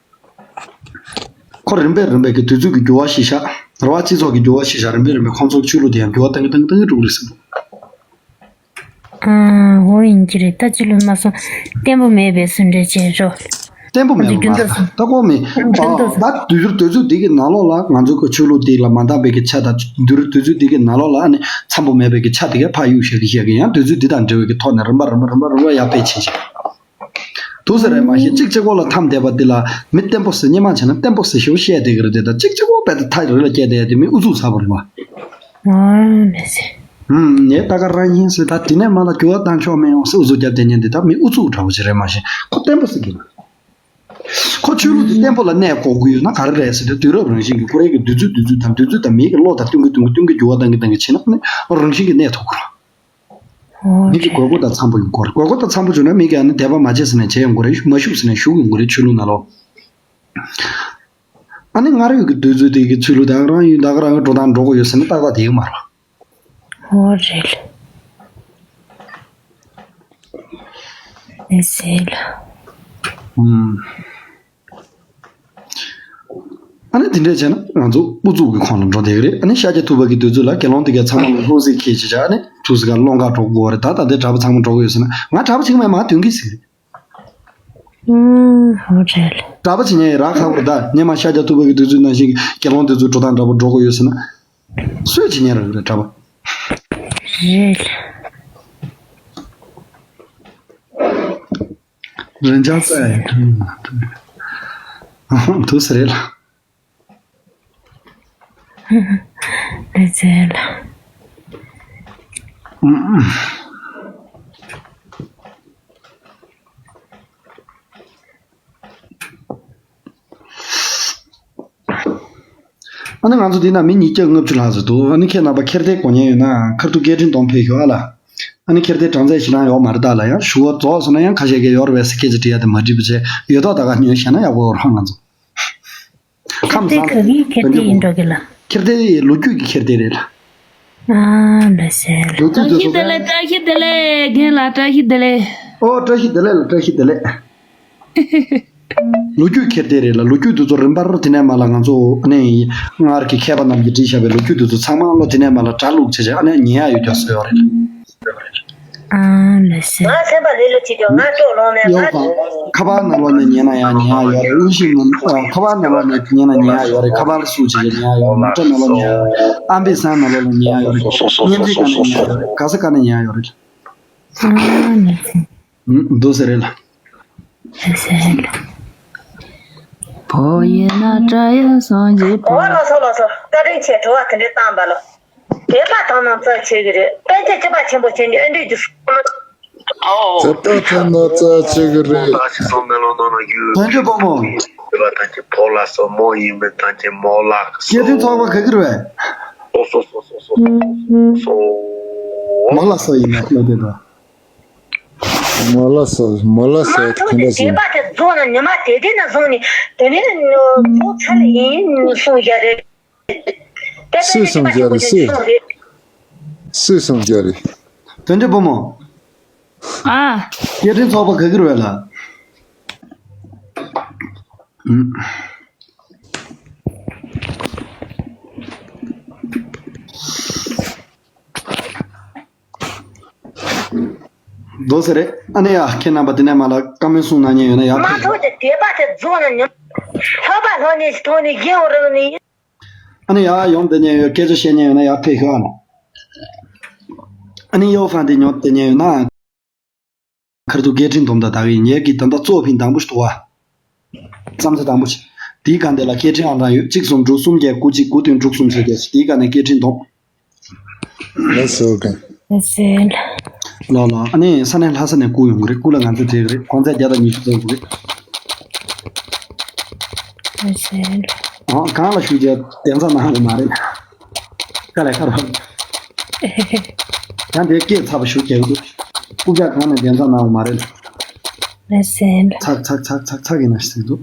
ཁོ་རིམ་པས་རིམ་པས་ཀྱི་དུས་ཚོད་ཀྱི་འགྱུར་བ་ཞིག་བཞག་རེད་བ། སྤྱི་ཚོགས་ཀྱི་འགྱུར་བ་ཞིག་བཞག་རིམ་པས་རིམ་པས་ཁོང་ཚོ་ཆོས་ལུགས་དེ་ཡང་འགྱུར་བ་གཏང་གི་གཏང་གི་གཏང་གི་འགྲོ་གི་རེད་ཟེར་འདུག་ཨ། འོ་ཡིན་གྱི་རེད། ད་ཅི་ལོ་མ་སོང་། བརྟན་པོ་མེད་པའི་བཟོ་འདྲ་བྱས་འགྲོ། བརྟན་པོ་མེད་པ་མ་རེད། ད་ལྟ་གོ་མི་རྒྱུན་ཨ། ད་དུས་ཚོད་དུས་ཚོད་འདི་གི་ནང་ལོགས་ལ་ང་ཚོ་གི་ཆོས་ལུགས་འདི་ལ་མ་འདང་པའི་གི་ཆ་དང་དུས་དུས་ཚོད་འདི་གི་ནང་ལོགས་ལ་ཨ་ནི་འཚམ་པོ་མེད་པའི་གི་ཆ་དེ་ག་ཕར་གཡུག་བཞག་གི་བཞག་གི་ཡང་དུས་ཚོད་འདི་དང་འབྲེལ་བའི་གི་ཐོག་ནས་རིམ་པ་རིམ་པ་རིམ་པ་རིམ་པ་ཡར་སྤེལ་ཕྱིན་བཞག་དུ་ཟེར་རེད་མ་གཞི་གཅིག་གཅིག་པོ་ལ་འཐམ་བསྡད་པ་འདི་ལ་མི་བརྟན་པོ་ཟེར་སྙན་མ་བྱས་ན་བརྟན་པོ་ཟེར་ཞེ་པོ་བཤད་བསྡད་ཀྱི་རེད་དེ་ད་གཅིག་གཅིག་པོ་རྦད་དེ་ཐག་རི་ལ་བསྐྱལ་བསྡད་ཡ་དེ་མི་ཨུ་ཚུགས་ཚ་པོ་རེད་བ། ཨོ་མི་ཟེར། ཧུམ་ངས་ད་ག་རང་ཡིན་ཟེར་ད་དེ་ནས་མ་ལ་འགྱུར་བ་བཏང་ཆོག་མེད་ཡོང་ཟེར་ཨུ་ཚུགས་རྒྱབ་བསྡད་མཁན་དེ་ད་མི་ཨུ་ཚུགས་འདྲ་པོ་ཅིག་རེད་མ་གཞི་ཁོ་བརྟན་པོ་ཟེར་གྱི་རེད། ཁོ་ཆོས་ལུགས་དེ་བརྟན་པོ་ལ་གནས་དགོས་ཀྱི་ཡོད་ན་ག་རེ་རེད་ཟེར་དུས་དུས་རབས་རང་བཞིན་གྱི་ཁོ་རའི་གི་དུས་ཚོད་དུས་ཚོད་དང་དུས་ཚོད་དང་མིའི་གི་བློ་དང་བསྟུན་གྱི་བསྟུན་གྱི་བསྟུན་གྱི་འགྱུར་བ་བཏང་གི་བཏང་གི་བྱས་ན་ཁོ་ནི་རང་བཞིན་གྱིས་གནས་ཐུབ་ཀྱི་རེད། ཨོ་མི་གི་དགོས་མཁོ་དང་འཚམ་པོ་ཡོང་གི་རེད། དགོས་མཁོ་དང་འཚམ་པོ་བྱུང་ན་མི་གིས་ཨ་ནི་དད་པ་མ་བྱས་ཟེར་ནས་བྱས་ཡོང་གི་རེད། མ་ཞུགས་ཟེར་ནས་ཞུགས་ཡོང་གི་རེད་ཆོས་ལུགས་ནང་ལོགས། ཨ་ནི་སྔར་ཡོད་ཀྱི་དུས་ཚོད་དེ་གི་ཆོས་ལུགས་དང་རང་ཡུལ་ད་ག་རང་གི་འགྲོ་སྟངས་འགྲོ་གི་ཡོད་ཟེར་ན་ཏག་ཏག་དེ་གི་མ་རེད། ཨོ་རེད། ཨེ་ཟེར་ལ། ཨུམ། ཨ་ནི་དེ་འདྲས་བྱས་ན་ང་ཚོ་ཨུ་ཚུགས་ཀྱི་ཁོངས་ལ་འགྲོ་བསྡད་ཀྱི་རེད། ཨ་ནི་ཤཱཀྱ་ཐུབ་པ་གི་དུས་ཚོད་ལ་དགེ་སློང་དེ་གའི་ཚང་མ་ལ་ལྷུང་བཟེད་འཁྱེར་བྱས་བྱས་ཨ་ནི་ཐུགས་སྲས་ཀ་སློང་ག་འགྲོ་དགོས་པ་རེད། ད་ད་ལྟའི་གྲྭ་པ་ཚང་མ་འགྲོ་གི་ཡོད་ཟེར་ན་ང་གྲྭ་པ་ཅིག་མེད་མ་དོན་གྱིས་ཟེར་གི་རེད། ཨུམ། ཧོ་རེད། གྲྭ་པ་བྱེད་ཉན་ཡི་རག་ཁག་པོ་རེད་ད། སྔོན་མ་ཤཱཀྱ་ཐུབ་པ་གི་དུས་ཚོད་ནང་བཞིན་གྱི་དགེ་སློང་དེ་ཚོའི་འགྲོ་སྟངས་འདྲ་པོ་འགྲོ་དགོས་ཡོད་ཟེར་ན། སུས་བྱེད་ཉན་རག་རེད་གྲྭ་པ། རེད། རེན་ཅང་ས་ཡ། ཐུགས་ཟེར་རེད་ལ། ལེ་ཚན་ལ། ཨ་ནི་ང་ཚོ་འདི་ན་མི་ཉིས་བརྒྱ་ལྔ་བཅུ་ལྷག་ཙམ་འདུག་ཨ་ནི་ཁྱེད་རྣམ་པ་ཁེར་བསྡད་དགོས་མཁན་ཡོད་ན་ཁ་ཐུག་སྐད་འཕྲིན་གཏོང་ཕེབས་ཤོག་ཨ་ལ། ཨ་ནི་ཁེར་བསྡད་གྲངས་ཚད་ཞེ་དྲག་ཡོག་མ་རེད་ད་ལ། ཡང་ཞུ་བ་རྫོགས་སོང་ན་ཡང་ཁ་ཤས་ཀྱིས་ཡོད་རེད་པས་ཟེར་སྐད་ཆ་དྲི་ཡ་དེ་མ་དྲིས་པ་བྱས། ཡོད་ཐོག་ད་ག་ཉོས་བཞག་ན་ཡག་པོ་རེད་ང་ཚོ། ཁམས་ཁེར་བསྡད་ག་གི་ཁེར་བསྡད་ཡིན་འགྲོ་གི་ལ། ཁེར་བསྡད་ལོ་རྒྱུས་ཀྱི་ཁེར་བསྡད་རེད་ལ། ཨ་ལ་ཟེར། ལོ་རྒྱུས་དེ་ཚོ་བཀྲ་ཤིས་བདེ་ལེགས། བཀྲ་ཤིས་བདེ་ལེགས། རྒན་ལགས་བཀྲ་ཤིས་བདེ་ལེགས། ཨོ་བཀྲ་ཤིས་བདེ་ལེགས་ལ། བཀྲ་ཤིས་བདེ་ལེགས། ལོ་རྒྱུས་ཁེར་བསྡད་རེད་ལ། ལོ་རྒྱུས་དེ་ཚོ་རིམ་པར་དེ་ནས་མར་ལ་ང་ཚོ་ནས་སྔར་གྱི་མཁས་པ་རྣམས་ཀྱིས་བྲིས་བཞག་པའི་ལོ་རྒྱུས་དེ་ཚོ་ཚང་མ་ལོ་དེ་ནས་མར་ལ་གྲྭ་བླུགས་བྱས་བྱས་ཨ་ནི་ཉན་ཡ་ཡོད་ཀྱང་བཟོས་པ་རེད། ཨང་ལ་སེ། ང་སེམས་པ་ལྷོད་ལྷོད་བྱེད་ཀྱང་ང་སྤྲོ་ལོང་ནས། ཡོད་པ། ཁ་པར་ནང་ལོགས་ནས་ཉན་ན་ཡང་ཉན་ཡ་ཡོད་རེད། དབུ་ཞིག་ནང་ཁ་པར་ནང་ལོགས་ནས་ཉན་ན་ཉན་ཡ་ཡོད་རེད། ཁ་པར་སུ་བྱེད་ཀྱི་ཉན་ཡ་ཡོད་རེད། མོ་ཊ་ནང་ལོགས་ཉན་ཡ་ཡོད་རེད། ཨམ་བི་སང་ནང་ལོགས་ལ་ཉན་ཡ་ཡོད་རེད། སྙན་ཚིག་སྒང་ནས་ཉན་ཡ་ཡོད་རེད། ག་ས་ག་ནས་ཉན་ཡ་ཡོད་རེད། ཨང་ལ་སེ། ཨུམ། འདུག་ཟེར་རེད་ལ། ལ་སེ་ལ། བོད་ཡིན་ན་སྐྲ་ཡི་སངས་རྒྱས་པ། ཨོ་ལགས་སོ་ལགས་སོ། བཀའ་དྲིན་ཆེ། དྲི་བ་དེ་འདྲ་བཏང་པ་ལ། དད་པ་དང་ནང་རྩ་ཆེ་གི་རེད། པཎ་ཆེན་སྐྱེས་པ་ཆེན་པོ་ཁྱེད་ཀྱི་ཨ་འདྲས་ཀྱི་སུ། དད་པ་དང་ནང་རྩ་ཆེ་གི་རེད། བོད་ཀྱི་བུ་མོ། བོད་ལ་ཐམས་ཅད་བོད་ལ་སོ་མོ་ཡིན་མིན་ཐམས་ཅད་མོ་ལ་སོ། སྐད་འཕྲིན་ཚོགས་པ་ག་གི་རེད། སོ་སོ་སོ་སོ་སོ་སོ། མོ་ལ་སོ་ཡིན་ན་ལོ་དེ་དང་། མ་ལ་ས་མ་ལ་ས་ཁོང་ཁྲོ་ཟིན། དད་པ་དེ་རྫོགས་ན་ཉི་མ་དེ་དེ་ན་བཟུང་ནས་དེ་ནས་རྫོགས་ཚར་ཡིན་གསུང་བཞག་རེད། དེ་ལྟར་སུས་གསུང་བཞག་རེད། སུས་སུས་གསུང་བཞག་རེད། དོན་འགྲུབ་བུ་མོ། ཨ། སྐད་འཕྲིན་ཚོགས་པ་ག་གི་རེད་ལ། འདུག་ཟེར་རེད། ཨ་ནི་ཡ་ཁྱེད་རྣམ་པ་དེ་ནས་མ་ལ་བཀའ་མོལ་གསུང་གནང་མཁན་ཡོད་ན་ཡར་མ་ཕེབས། ཐུག་དེ་དད་པ་དེ་རྫོགས་ན་ཉམས། ལྷག་པ་ལྷོད་ནས་ཐོག་ནས་ཡེ་འོ་རང་ནས། ཨ་ནི་ཡ་ཡོང་བསྡད་མཁན་ཡོད། སྐད་ཆ་བཤད་མཁན་ཡོད་ན་ཡར་ཕེབས་ཤོག་ཨ་ནི། ཨ་ནི་ཡོ་ཧྥང་དེ་ཉོ་བསྡད་མཁན་ཡོད་ན། ཁར་ཐུག་སྐད་འཕྲིན་སྡོམ་དང་བདག་ཡིན་ངེད་ཀྱི་ད་ལྟ་གཙོ་ཕིན་དང་པོ་ཞིག་འདུག་བ། རྩམ་ཟ་དང་པོ་ཞིག་དེའི་སྒང་དེ་ལ་སྐད་འཕྲིན་ཨང་གྲངས་ཡོད། གཅིག་གསུམ་དྲུག་གསུམ་བརྒྱད་དགུ་གཅིག་དགུ་བདུན་དྲུག་གསུམ་ཟེར་གྱི་དེའི་སྒང་ནས་སྐད་འཕྲིན་སྡོམ། ལགས་སོ་ག་ལགས་སོ། ལོ་ལོ། ཨ་ནི་ས་གནས་ལྷ་ས་ནས་བསྐུར་ཡོང་གི་རེད། བསྐུར་ལ་ང་ཚོས་བྲེལ་གི་རེད། གོང་ཚད་བརྒྱ་དང་ཉི་ཤུ་ཙམ་འདུག་རེད། ལགས་སོ། ཨོ་གང་ལ་ཞུ་རྒྱུ་དེ་ཚོ་ནང་གི་མ་རེད། དཀའ་ལས་ཁག་རོགས། ཡང་དེ་སྐད་ཚ་པོ་ཞུ་རྒྱུ་འདུག་རྐུབ་བཀྱག་གང་ནས་དེ་ཚོ་ནང་གི་མ་རེད། ལགས་སོ། ཚག་ཚག་ཚག་ཚག་ཚག་ཡིན་ན་ཞིག་འདུག་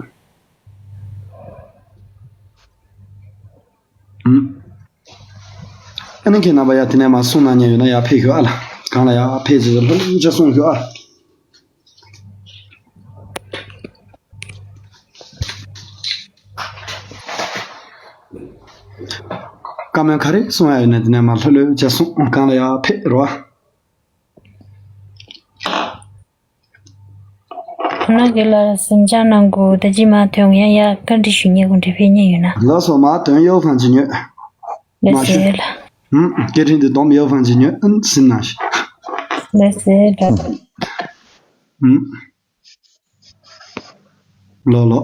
ཨ་ནི་ཁྱེད་རྣམ་པ་ཡ་དེ་ནས་མ་གསུང་གནང་མཁན་ཡོད་ན་ཡར་ཕེབས་ཤོག་ཨ་ལ། གང་ལ་ཡར་ཕེབས་ཟེར་ལྷོད་ལྷོད་ཅིག་གསུང་ཤོག་ཨ། བཀའ་མོལ་ག་རེ་གསུང་ཡ་ཡོད་ན་དེ་ནས་མ་ལྷོད་ལྷོད་ཅིག་གསུང་། གང་ལ་ཡར་ཕེབས་རོགས། ཁོང་རྣམ་པ་ལ་གཟིམ་འཇག་གནང་དགོས། ད་ཅི་མ་ཐོན་ཡང་ཡར་བཀའ་འདྲི་ཞུ་མཁན་དགོས་འདྲི་ཕེབས་མཁན་ཡོད་ན། ལགས་སོ། མ་ཐོན་ཡོ་ཧྥང་ཅིག་ཉོས། ལགས་སོ་ལགས། ཧུམ། སྐད་འཕྲིན་འདི་སྡོམ་ཡོ་ཧྥང་ཅིག་ཉོས། ཨུན་སིམ་ན་ཤི། ལགས་སོ་ལགས། ཧུམ། ལོ་ལོ།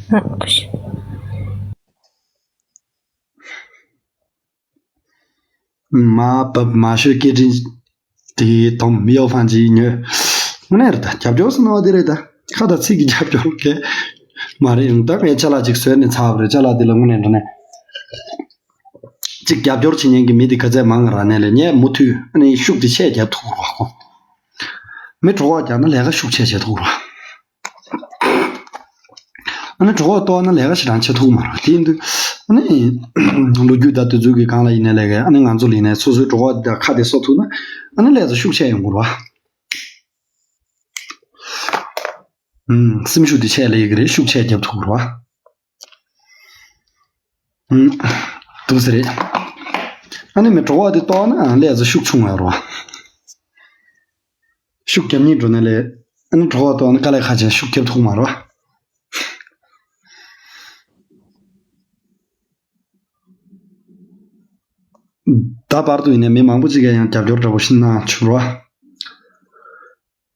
ཧ་ཁུ་ཤི། མ་བབ་མ་ཤོད་སྐད་འཕྲིན་དེའི་དོམ་ཡོ་ཧྥང་ཅིག་ཉོས། དངོས་གནས་རེད་ད། རྒྱབ་སྐྱོར་ཟེར་ན་བ་དེ་རེད་ད། ཁ་དང་ཚིག་གི་རྒྱབ་སྐྱོར་གས་མ་རེད། ཡང་ད་ངས་ཅ་ལག་ཅིག་བཟོས་ནས་ཚར་བ་རེད། ཅ་ལག་དེ་ལ་དངོས་གནས་འདྲ་ནས་ཅིག་རྒྱབ་སྐྱོར་བྱེད་མཁན་གྱི་མི་དེ་ག་ཚད་མང་ར་ནས་ལས་ངས་མུ་མཐུད་ཨ་ནི་ཤུགས་དེ་ཆེ་རྒྱབ་ཐུབ་རོགས། མི་གྲོགས་པོ་རྒྱག་ན་ལས་ཀ་ཤུགས་ཆེ་བྱེད་ཐུབ་རོགས། ཨ་ནི་གྲོགས་པོ་ལྟོགས་ན་ལས་ཀ་ཞེ་དྲག་བྱེད་ཐུབ་མ་རེད། དེ་ཡིན་དུས་ཨ་ནི་ལོ་རྒྱུས་དང་དུས་ཚོད་ཀྱི་སྒང་ལ་ཡིན་ནའི་ལས་ཀ་ཨ་ནི་ང་ཚོ་ལ་ཡིན་ནའི་སོ་སོའི་གྲོགས་པོ་དེ་དག་ཁ་དེ་གསོ་ཐུབ་ན་ཨ་ནི་ལས་ཀ་ཤུགས་ཆེ་ཡོང་གི་རེད་བ། ཨུམ། སེམས་ཤུགས་དེ་ཆེ་ལས་ཀྱི་རེད། ཤུགས་ཆེ་རྒྱབ་ཐུབ་ཀྱི་རེད་བ། ཨུམ། འདུག་སེ་རེད། ཨ་ནི་མི་གྲོགས་པོ་དེ་ལྟོགས་ན་ལས་ཀ་ཤུགས་ཆུང་བ་རེད་བ། ཤུགས་རྒྱབ་སྙིང་འགྲོ་ནས་ལས་ ཨ་ནི་གྲོགས་པོ་དང་ཨ་ནི་དཀའ་ལས་ཁག་ཅན་ཤུགས་རྒྱབ་ཐུབ་མ་རེད་བ། ད་བར་དུ་ཡིན་ནའི་མི་མང་པོ་ཅིག་གིས་ཡང་རྒྱབ་སྐྱོར་འདྲ་པོ་ཞིག་གནང་བྱུང་རེད་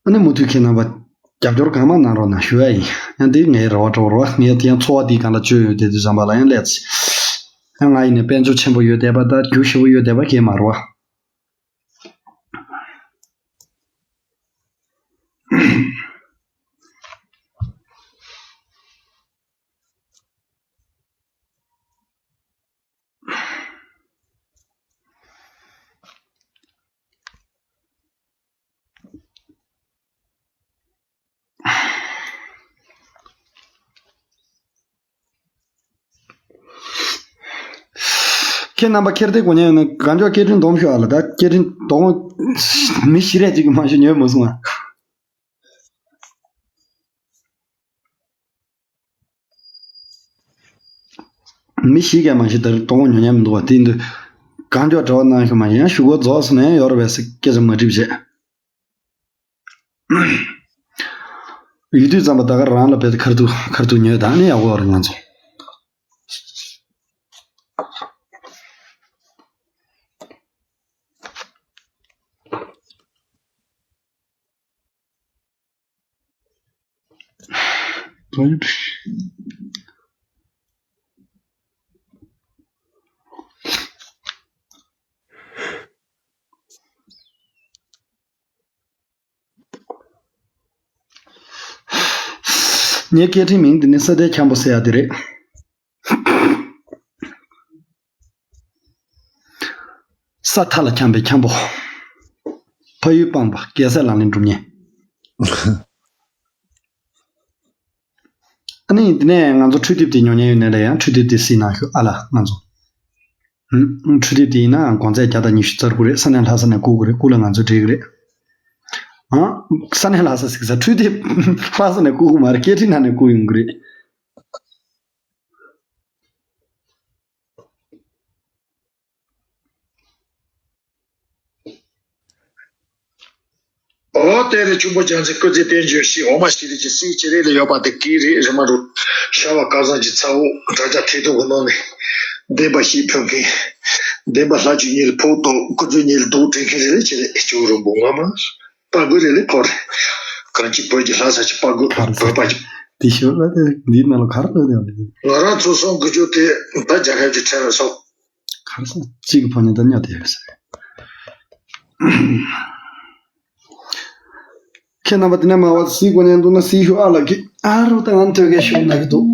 བ། ཨ་ནི་མུ་མཐུད་ཁྱེད་རྣམ་པ་རྒྱབ་སྐྱོར་གང་མང་གནང་རོགས་གནང་ཞུ་ཡ་ཡིན། ཡང་འདི་ངའི་རེ་བ་འདྲ་པོ་རེད་བ། ངས་དེ་ཡང་ཚོར་བ་འདི་སྒང་ལ་བཅོས་ཡོང་བསྡད་དུས་ཙམ་པ་ལ་ཡང་སླེབས་ཚེ། ཡང་ང་ཡིན་ནའི་དཔལ་འབྱོར་ཆེན་པོ་ཡོད་བསྡད་པ་དང་རྒྱུ་ཞེ་པོ་ཡོད་བསྡད་པ་གང་ཡང་མ་རེད་བ། ཁྱེད་རྣམ་པ་ཁེར་བདེ་གོ་ཉན་ཡོད་ན་གང་མགྱོགས་སྐད་འཕྲིན་སྡོམ་ཤོག་ཨ་ལ། ད་སྐད་འཕྲིན་སྡོམ། མི་ཞིག་རེ་ཅིག་གིས་མ་གཞི་ཉོས་མ་སོང་ཨ། མི་ཞིག་གིས་མ་གཞི་ད་རུང་སྡོམ་ཉོ་ཉན་མི་འདུག་བ། དེ་འདུག་གང་མགྱོགས་འབྲེལ་བ་གནང་ཤོག་མ་ཡིན་ན་ཞུ་སྒོ་རྫོགས་སོང་ན་ཡང་ཡོད་རེད་པས་ཟེར་སྐད་ཆ་མ་འདྲིས་བྱས། ཡོད་དུས་ཙམ་པ་ད་ག་རང་ལ་བེད་ཁར་ཐུག་ཁར་ཐུག་ཉོས་དང་ནི་ཡག་པོ་རེད་ང་ཚོ། ངའི་སྐད་འཕྲིན་མིང་འདི་ནི་ས་མཐའི་འཁྱམ་པོ་ཟེར་ཡ་དེ་རེད། ས་མཐའ་ལ་འཁྱམ་པའི་འཁྱམ་པོ། ཕ་ཡུལ་སྤངས་པ་རྒྱལ་སྲས་ལག་ལེན་སྒྲུབ་མཁན། ཨ་ནི་དེ་ནས་ང་ཚོ་འཕྲུལ་དེབ་དེ་ཉོ་མཁན་ཡོད་ན་ལ་ཡང་འཕྲུལ་དེབ་དེ་གཟིགས་གནང་ཤོག་ཨ་ལ་ང་ཚོ། ཧུམ། འཕྲུལ་དེབ་དེ་ཡིན་ན་གོང་ཚད་བརྒྱ་དང་ཉི་ཤུ་རྩ་དགུ་རེད། ས་གནས་ལྷ་ས་ནས་བསྐུར་དགོས་རེད། བསྐུར་ལ་ང་ཚོས་སྤྲད་གི་རེད། ཨང་། ས་གནས་ལྷ་ས་ཟེར་གི་ས། འཕྲུལ་དེབ་ལྷ་ས་ནས་བསྐུར་གི་མ་རེད། སྐད་འཕྲིན་ནང་ནས་བསྐུར་ཡོང་གི་རེད། འོ་དེ་རེད། ཁྱུང་པོ་རྒྱལ་མཚན་སྐུ་ཚེ་བརྟན་བཞུགས་ཤིག་འོ་མ་ཞིག་རེད་ཀྱི་སྲིད་ཅི་རེད་ལ་ཡོད་པ་དེ་གི་རེད་རེད་མ་རུ། ཤ་བ་སྐལ་བཟང་གི་ཚ་བོ་དྲ་རྒྱ་ཐིག་ཐོག་གི་ནང་ནས་བདེན་པ་ཞིག་ཕུལ་མཁན། བདེན་པ་ལྷ་ཆོས་ཉིད་ཕུག་ཏོ་སྐུ་ཚེ་ཉིད་སྡུག་དྲན་མཁན་རེད་ལ་ཅི་རེད་ཅོ་རུ་འབུ་ང་མ། དཔའ་རྒོད་རེད་ལས་ཁོ་རེད། གང་ཅི་བོད་ཀྱི་ལྷ་ས་ཆེ་དཔའ་རྒོད་ག་རེ་བོད་པ་ཟེར་ཅིག་དེ་ཤོད་ལ་དེ་འདིའི་ནང་ལ་ག་རེ་ལབ་ཡོད་རེད། ང་རང་ཚོ་སོང་དགུ་བཅུ་དེ་ད་རྒྱལ་ཁབ་ཀྱི་ཁྲལ་ལ་སོང་། ག་རེ་ཟེར་གཅིག་གི་ཕོ་ཉ་ད་ཉོ་དེ་ཡོད་ཟེར། ཁྱེད་རྣམ་པ་དེ་ནས་མ་བ་སི་གོ་ཉན་འདུག་ན་སི་ཤོད་ཨ་ལ་གི་ཨ་རུ་ད་ང་ཐོད་རྒལ་ཤོད་ན་གི་འདུག་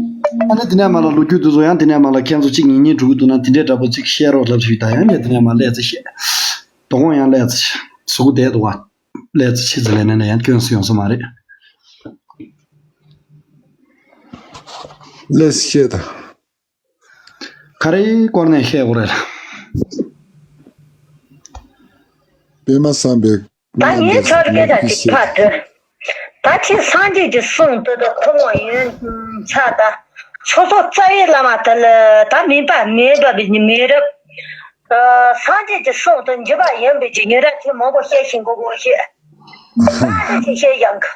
ཨ་ནི་དེ་ནས་མ་ལ་ལོ་རྒྱུས་དུ་ཚོ་ཡང་དེ་ནས་མ་ལ་ཁྱེད་ཚོ་གཅིག་ཉིན་གཉིས་འགྲོ་གི་འདུག་ན་དེ་འདྲའི་འདྲ་པོ་གཅིག་བཤད་རོགས་ལབ་ཞུས་ད་ཡང་ངས་དེ་ནས་མ་ལས་ཚེ་བཤད། དོ་དགོང་ཡང་ལས་ཚེ་བཞག་གཟུགས་བསྡད་འདུག་བ། ལས་ཚེ་ཕྱི་ཚེ་ལས་ནས་ན་ཡང་སྐྱོན་སུ་ཡོང་ས་མ་རེད། ལས་ཤེས་དང་། ག་རེའི་སྐོར་ནས་བཤད་དགོས་རེད། པདྨ་བསམ་པའི་ད་ངས་ཚར་སྐད་ཆ་གཅིག་ཕར་འདྲི། ད་ཁྱེད་སངས་རྒྱས་ཀྱི་གསུང་དུ་ད་ཁོ་མོ་ཡིན་ཆ་ད། སོ་སོ་རྩ་བའི་བླ་མ་དེ་ལ་ད་མིན་པ་མེད་པ་བའི་མེད་རབས། སངས་རྒྱས་ཀྱི་གསུང་དུ་འཇུག་པ་ཡིན་པའི་ཀྱི་ཉེ་རབས་ཆེ་མང་པོ་བཤད་ཤིང་གོ་གོ་བཤད། ད་ཁྱེད་བཤད་ཡང་གི་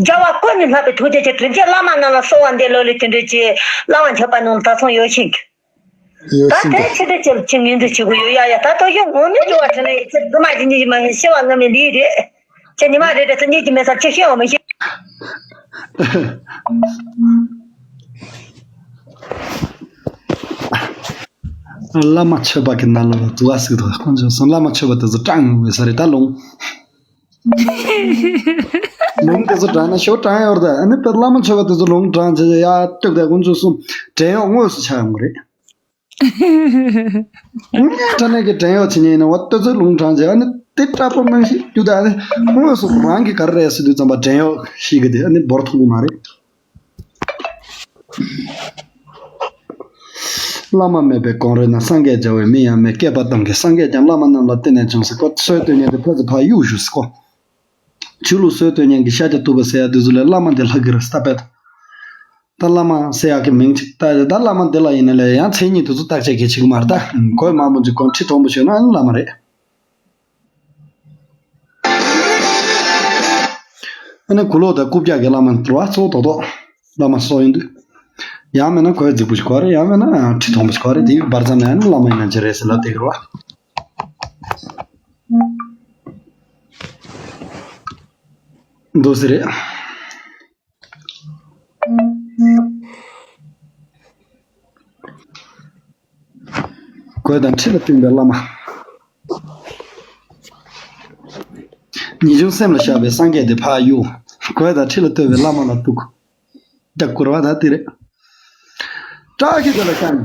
རྒྱལ་བ་ཀུན་ནས་བསླབ་པའི་ཐུགས་རྗེ་ཆེ། དྲིན་ཅན་བླ་མ་རྣམས་ལ་གསོལ་བ་འདེབས་ལོ་ལེགས་དེ་འདྲ་ཅེས་བླ་མ་མཆོད་པ་རྣམས་ལ་ད་ཚང་ཡོད་ཤིང་གི་ཡོད་ད་ཤིང་དེ་གི་ཕྱི་དྲོ་ཅིར་ཅིག་ངོས་འཛིན་བྱེད་དགོས་ཡོད་ཡ་ཡ། ད་ལྟོ་ཡོད་ངོ་མའི་འགྱུར་བ་དྲན་ནས་ཡིད་ཆེས་རྫུན་མ་ཅིག་ཉིད་ཀྱིས་མ་ངེས་ཤི་བ་ངོ་མའི་ལུས་རེད། ཁྱེད་ཉི་མ་རེ་རེ་ཚོ་གཉིས་ཀྱི་མེད་སར་ཅི་ཤེས་འོང་མི་ཤེས། བླ་མ་མཆོད་པ་གི་ནང་ལོགས་ལ་དུ་བ་ཟིག་དང་ཁོང་ཚོ་སོང་བླ་མ་མཆོད་པ་དེ་ཚོ་དྲང་ཡོང་བའི་ས་རེད་ད་ལུང་། ལུང་དེ་ཚོ་དྲང་ན་ཤོ་དྲང་ཡོད་རེད་ད། ཨ་ནི་དཔེར་བླ་མ་མཆོད་པ་དེ་ཚོ་ལུང་དྲང་བྱས་ཡ་སྟོད་དེ་ཁོང་ཚོ་སོང་བྲན་གཡོག་དངོས་སུ་ཆགས་ཡོང་གི་རེད། དངོས་དྲང་གནས་ཀྱི་བྲན་གཡོག་བྱེད་ཉེན་ཡིན་ན་བ་ལྟོ་ཚོད་ལུང་དྲངས་བྱས་ཨ་ནི་དེ་སྐྲག་པོ་མང་ཞིག་རྒྱུ་ད་ཨ་ནི་དངོས་སུ་རང་གི་ག་རེ་རེད་ཟེར་དུས་ཙམ་པ་བྲན་གཡོག་ཤེས་གི་དེ་ཨ་ནི་འབོར་ཐོན་གི་མ་རེད། བླ་མ་མེད་པའི་གངས་རི་ན་སངས་རྒྱས་བྱ་བའི་མིང་ཡང་མེད། བསྐལ་པ་ཐམས་ཀྱི་སངས་རྒྱས་ཀྱང་བླ་མ་རྣམས་ལ་བརྟེན་ནས་བྱུང་ཟེར་གོ། སྲོལ་གཏོད་ཉན་དེ་ཕ་ཚོ་ཕ་གཡུག་ཞུ་ཟེར་གོ། ཆོས་ལུགས་སྲོལ་གཏོད་མཁན་གྱི་ཤཱཀྱ་ཐུབ་པ་ཟེར་ཡ་དེ་ཚོ་ལས་བླ་མ་འདི་ལྷག་གི་རེད་ས་པད། ད་བླ་མ་ཟེར་ཡག་གི་མིང་ཅིག་ད་ད་བླ་མ་འདི་ལ་ཡིན་ན་ལས་ཡང་མཚན་ཉིད་དེ་ཚོ་བརྟག་དཔྱད་གལ་ཆེ་གི་མ་རེད་ད། གོས་དམར་པོ་ཅིག་གོན་ཁྲི་མཐོན་པོ་ཞོན་ན་ཨ་ནི་བླ་མ་རེད། ཨ་ནི་གུ་ལོག་དང་རྐུབ་བཀྱག་གི་བླ་མ་འདུག་བ། གཙོ་བོ་རྡོག་རྡོག་བླ་མ་སོགས་ཡིན་དུས། ཡང་མིན་ན་གོས་རྫིག་པོ་ཞིག་གོན་རེད། ཡང་མིན་ན་ཁྲི་མཐོན་པོ་ཞིག་གོན་རེད། དེའི་བར་མཚམས་ནས་ཨ་ནི་བླ་མ་ཡིན་ན་བརྗེ་རེད་ཟེར་ལབ་བསྡད་ཀྱི་རེད་བ། འདུག་སེ་རེད། གོས་དང་ཁྲི་ལ་བསྟུན་པའི་བླ་མ། ངེས་འབྱུང་སེམས་ལ་བཞག་པའི་སངས་རྒྱས་དེ་ཕར་གཡུག་གོས་དང་ཁྲི་ལ་ལྟོས་པའི་བླ་མ་ལ་གཏུག་ད་སྐུར་བ་ད་དེ་རེད། བཀྲ་ཤིས་དེ་ལ་བཤམས།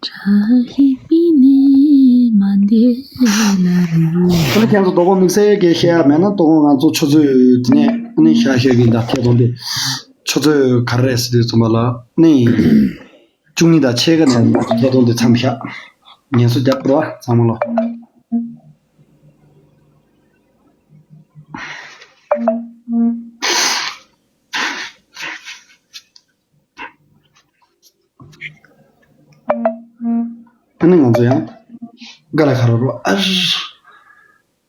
བཀྲ་ཤིས་པའི་ནི་མ་འདས་ལ་རེ། ཁྱེད་ཚོ་དོ་དགོང་དམིགས་བསལ་གྱི་བཤད་ཡ་མེད་ན། དོ་དགོང་ང་ཚོ་ཆུ་ཚོད་དེ་ནས་ཨ་ནི་ཤ་ཤ་གི་འདའ་ཁྱེད་ཚོ་འདི་ཆུ་ཚོད་ག་རེ་རེད་ཟེར་དུས་ཙམ་པ་ལ་ནི། བཅུ་གཉིས་དང་ཕྱེད་ཀ་ནས་ཁྱེད་ཚོ་འདི་མཚམས་བཞག་ངལ་གསོ་རྒྱག་རོགས་ཚང་མ་ལོ། ཨ་ནི་ང་ཚོ་ཡང་ག་ལ་ཁ་རོ་རོ་ཨ།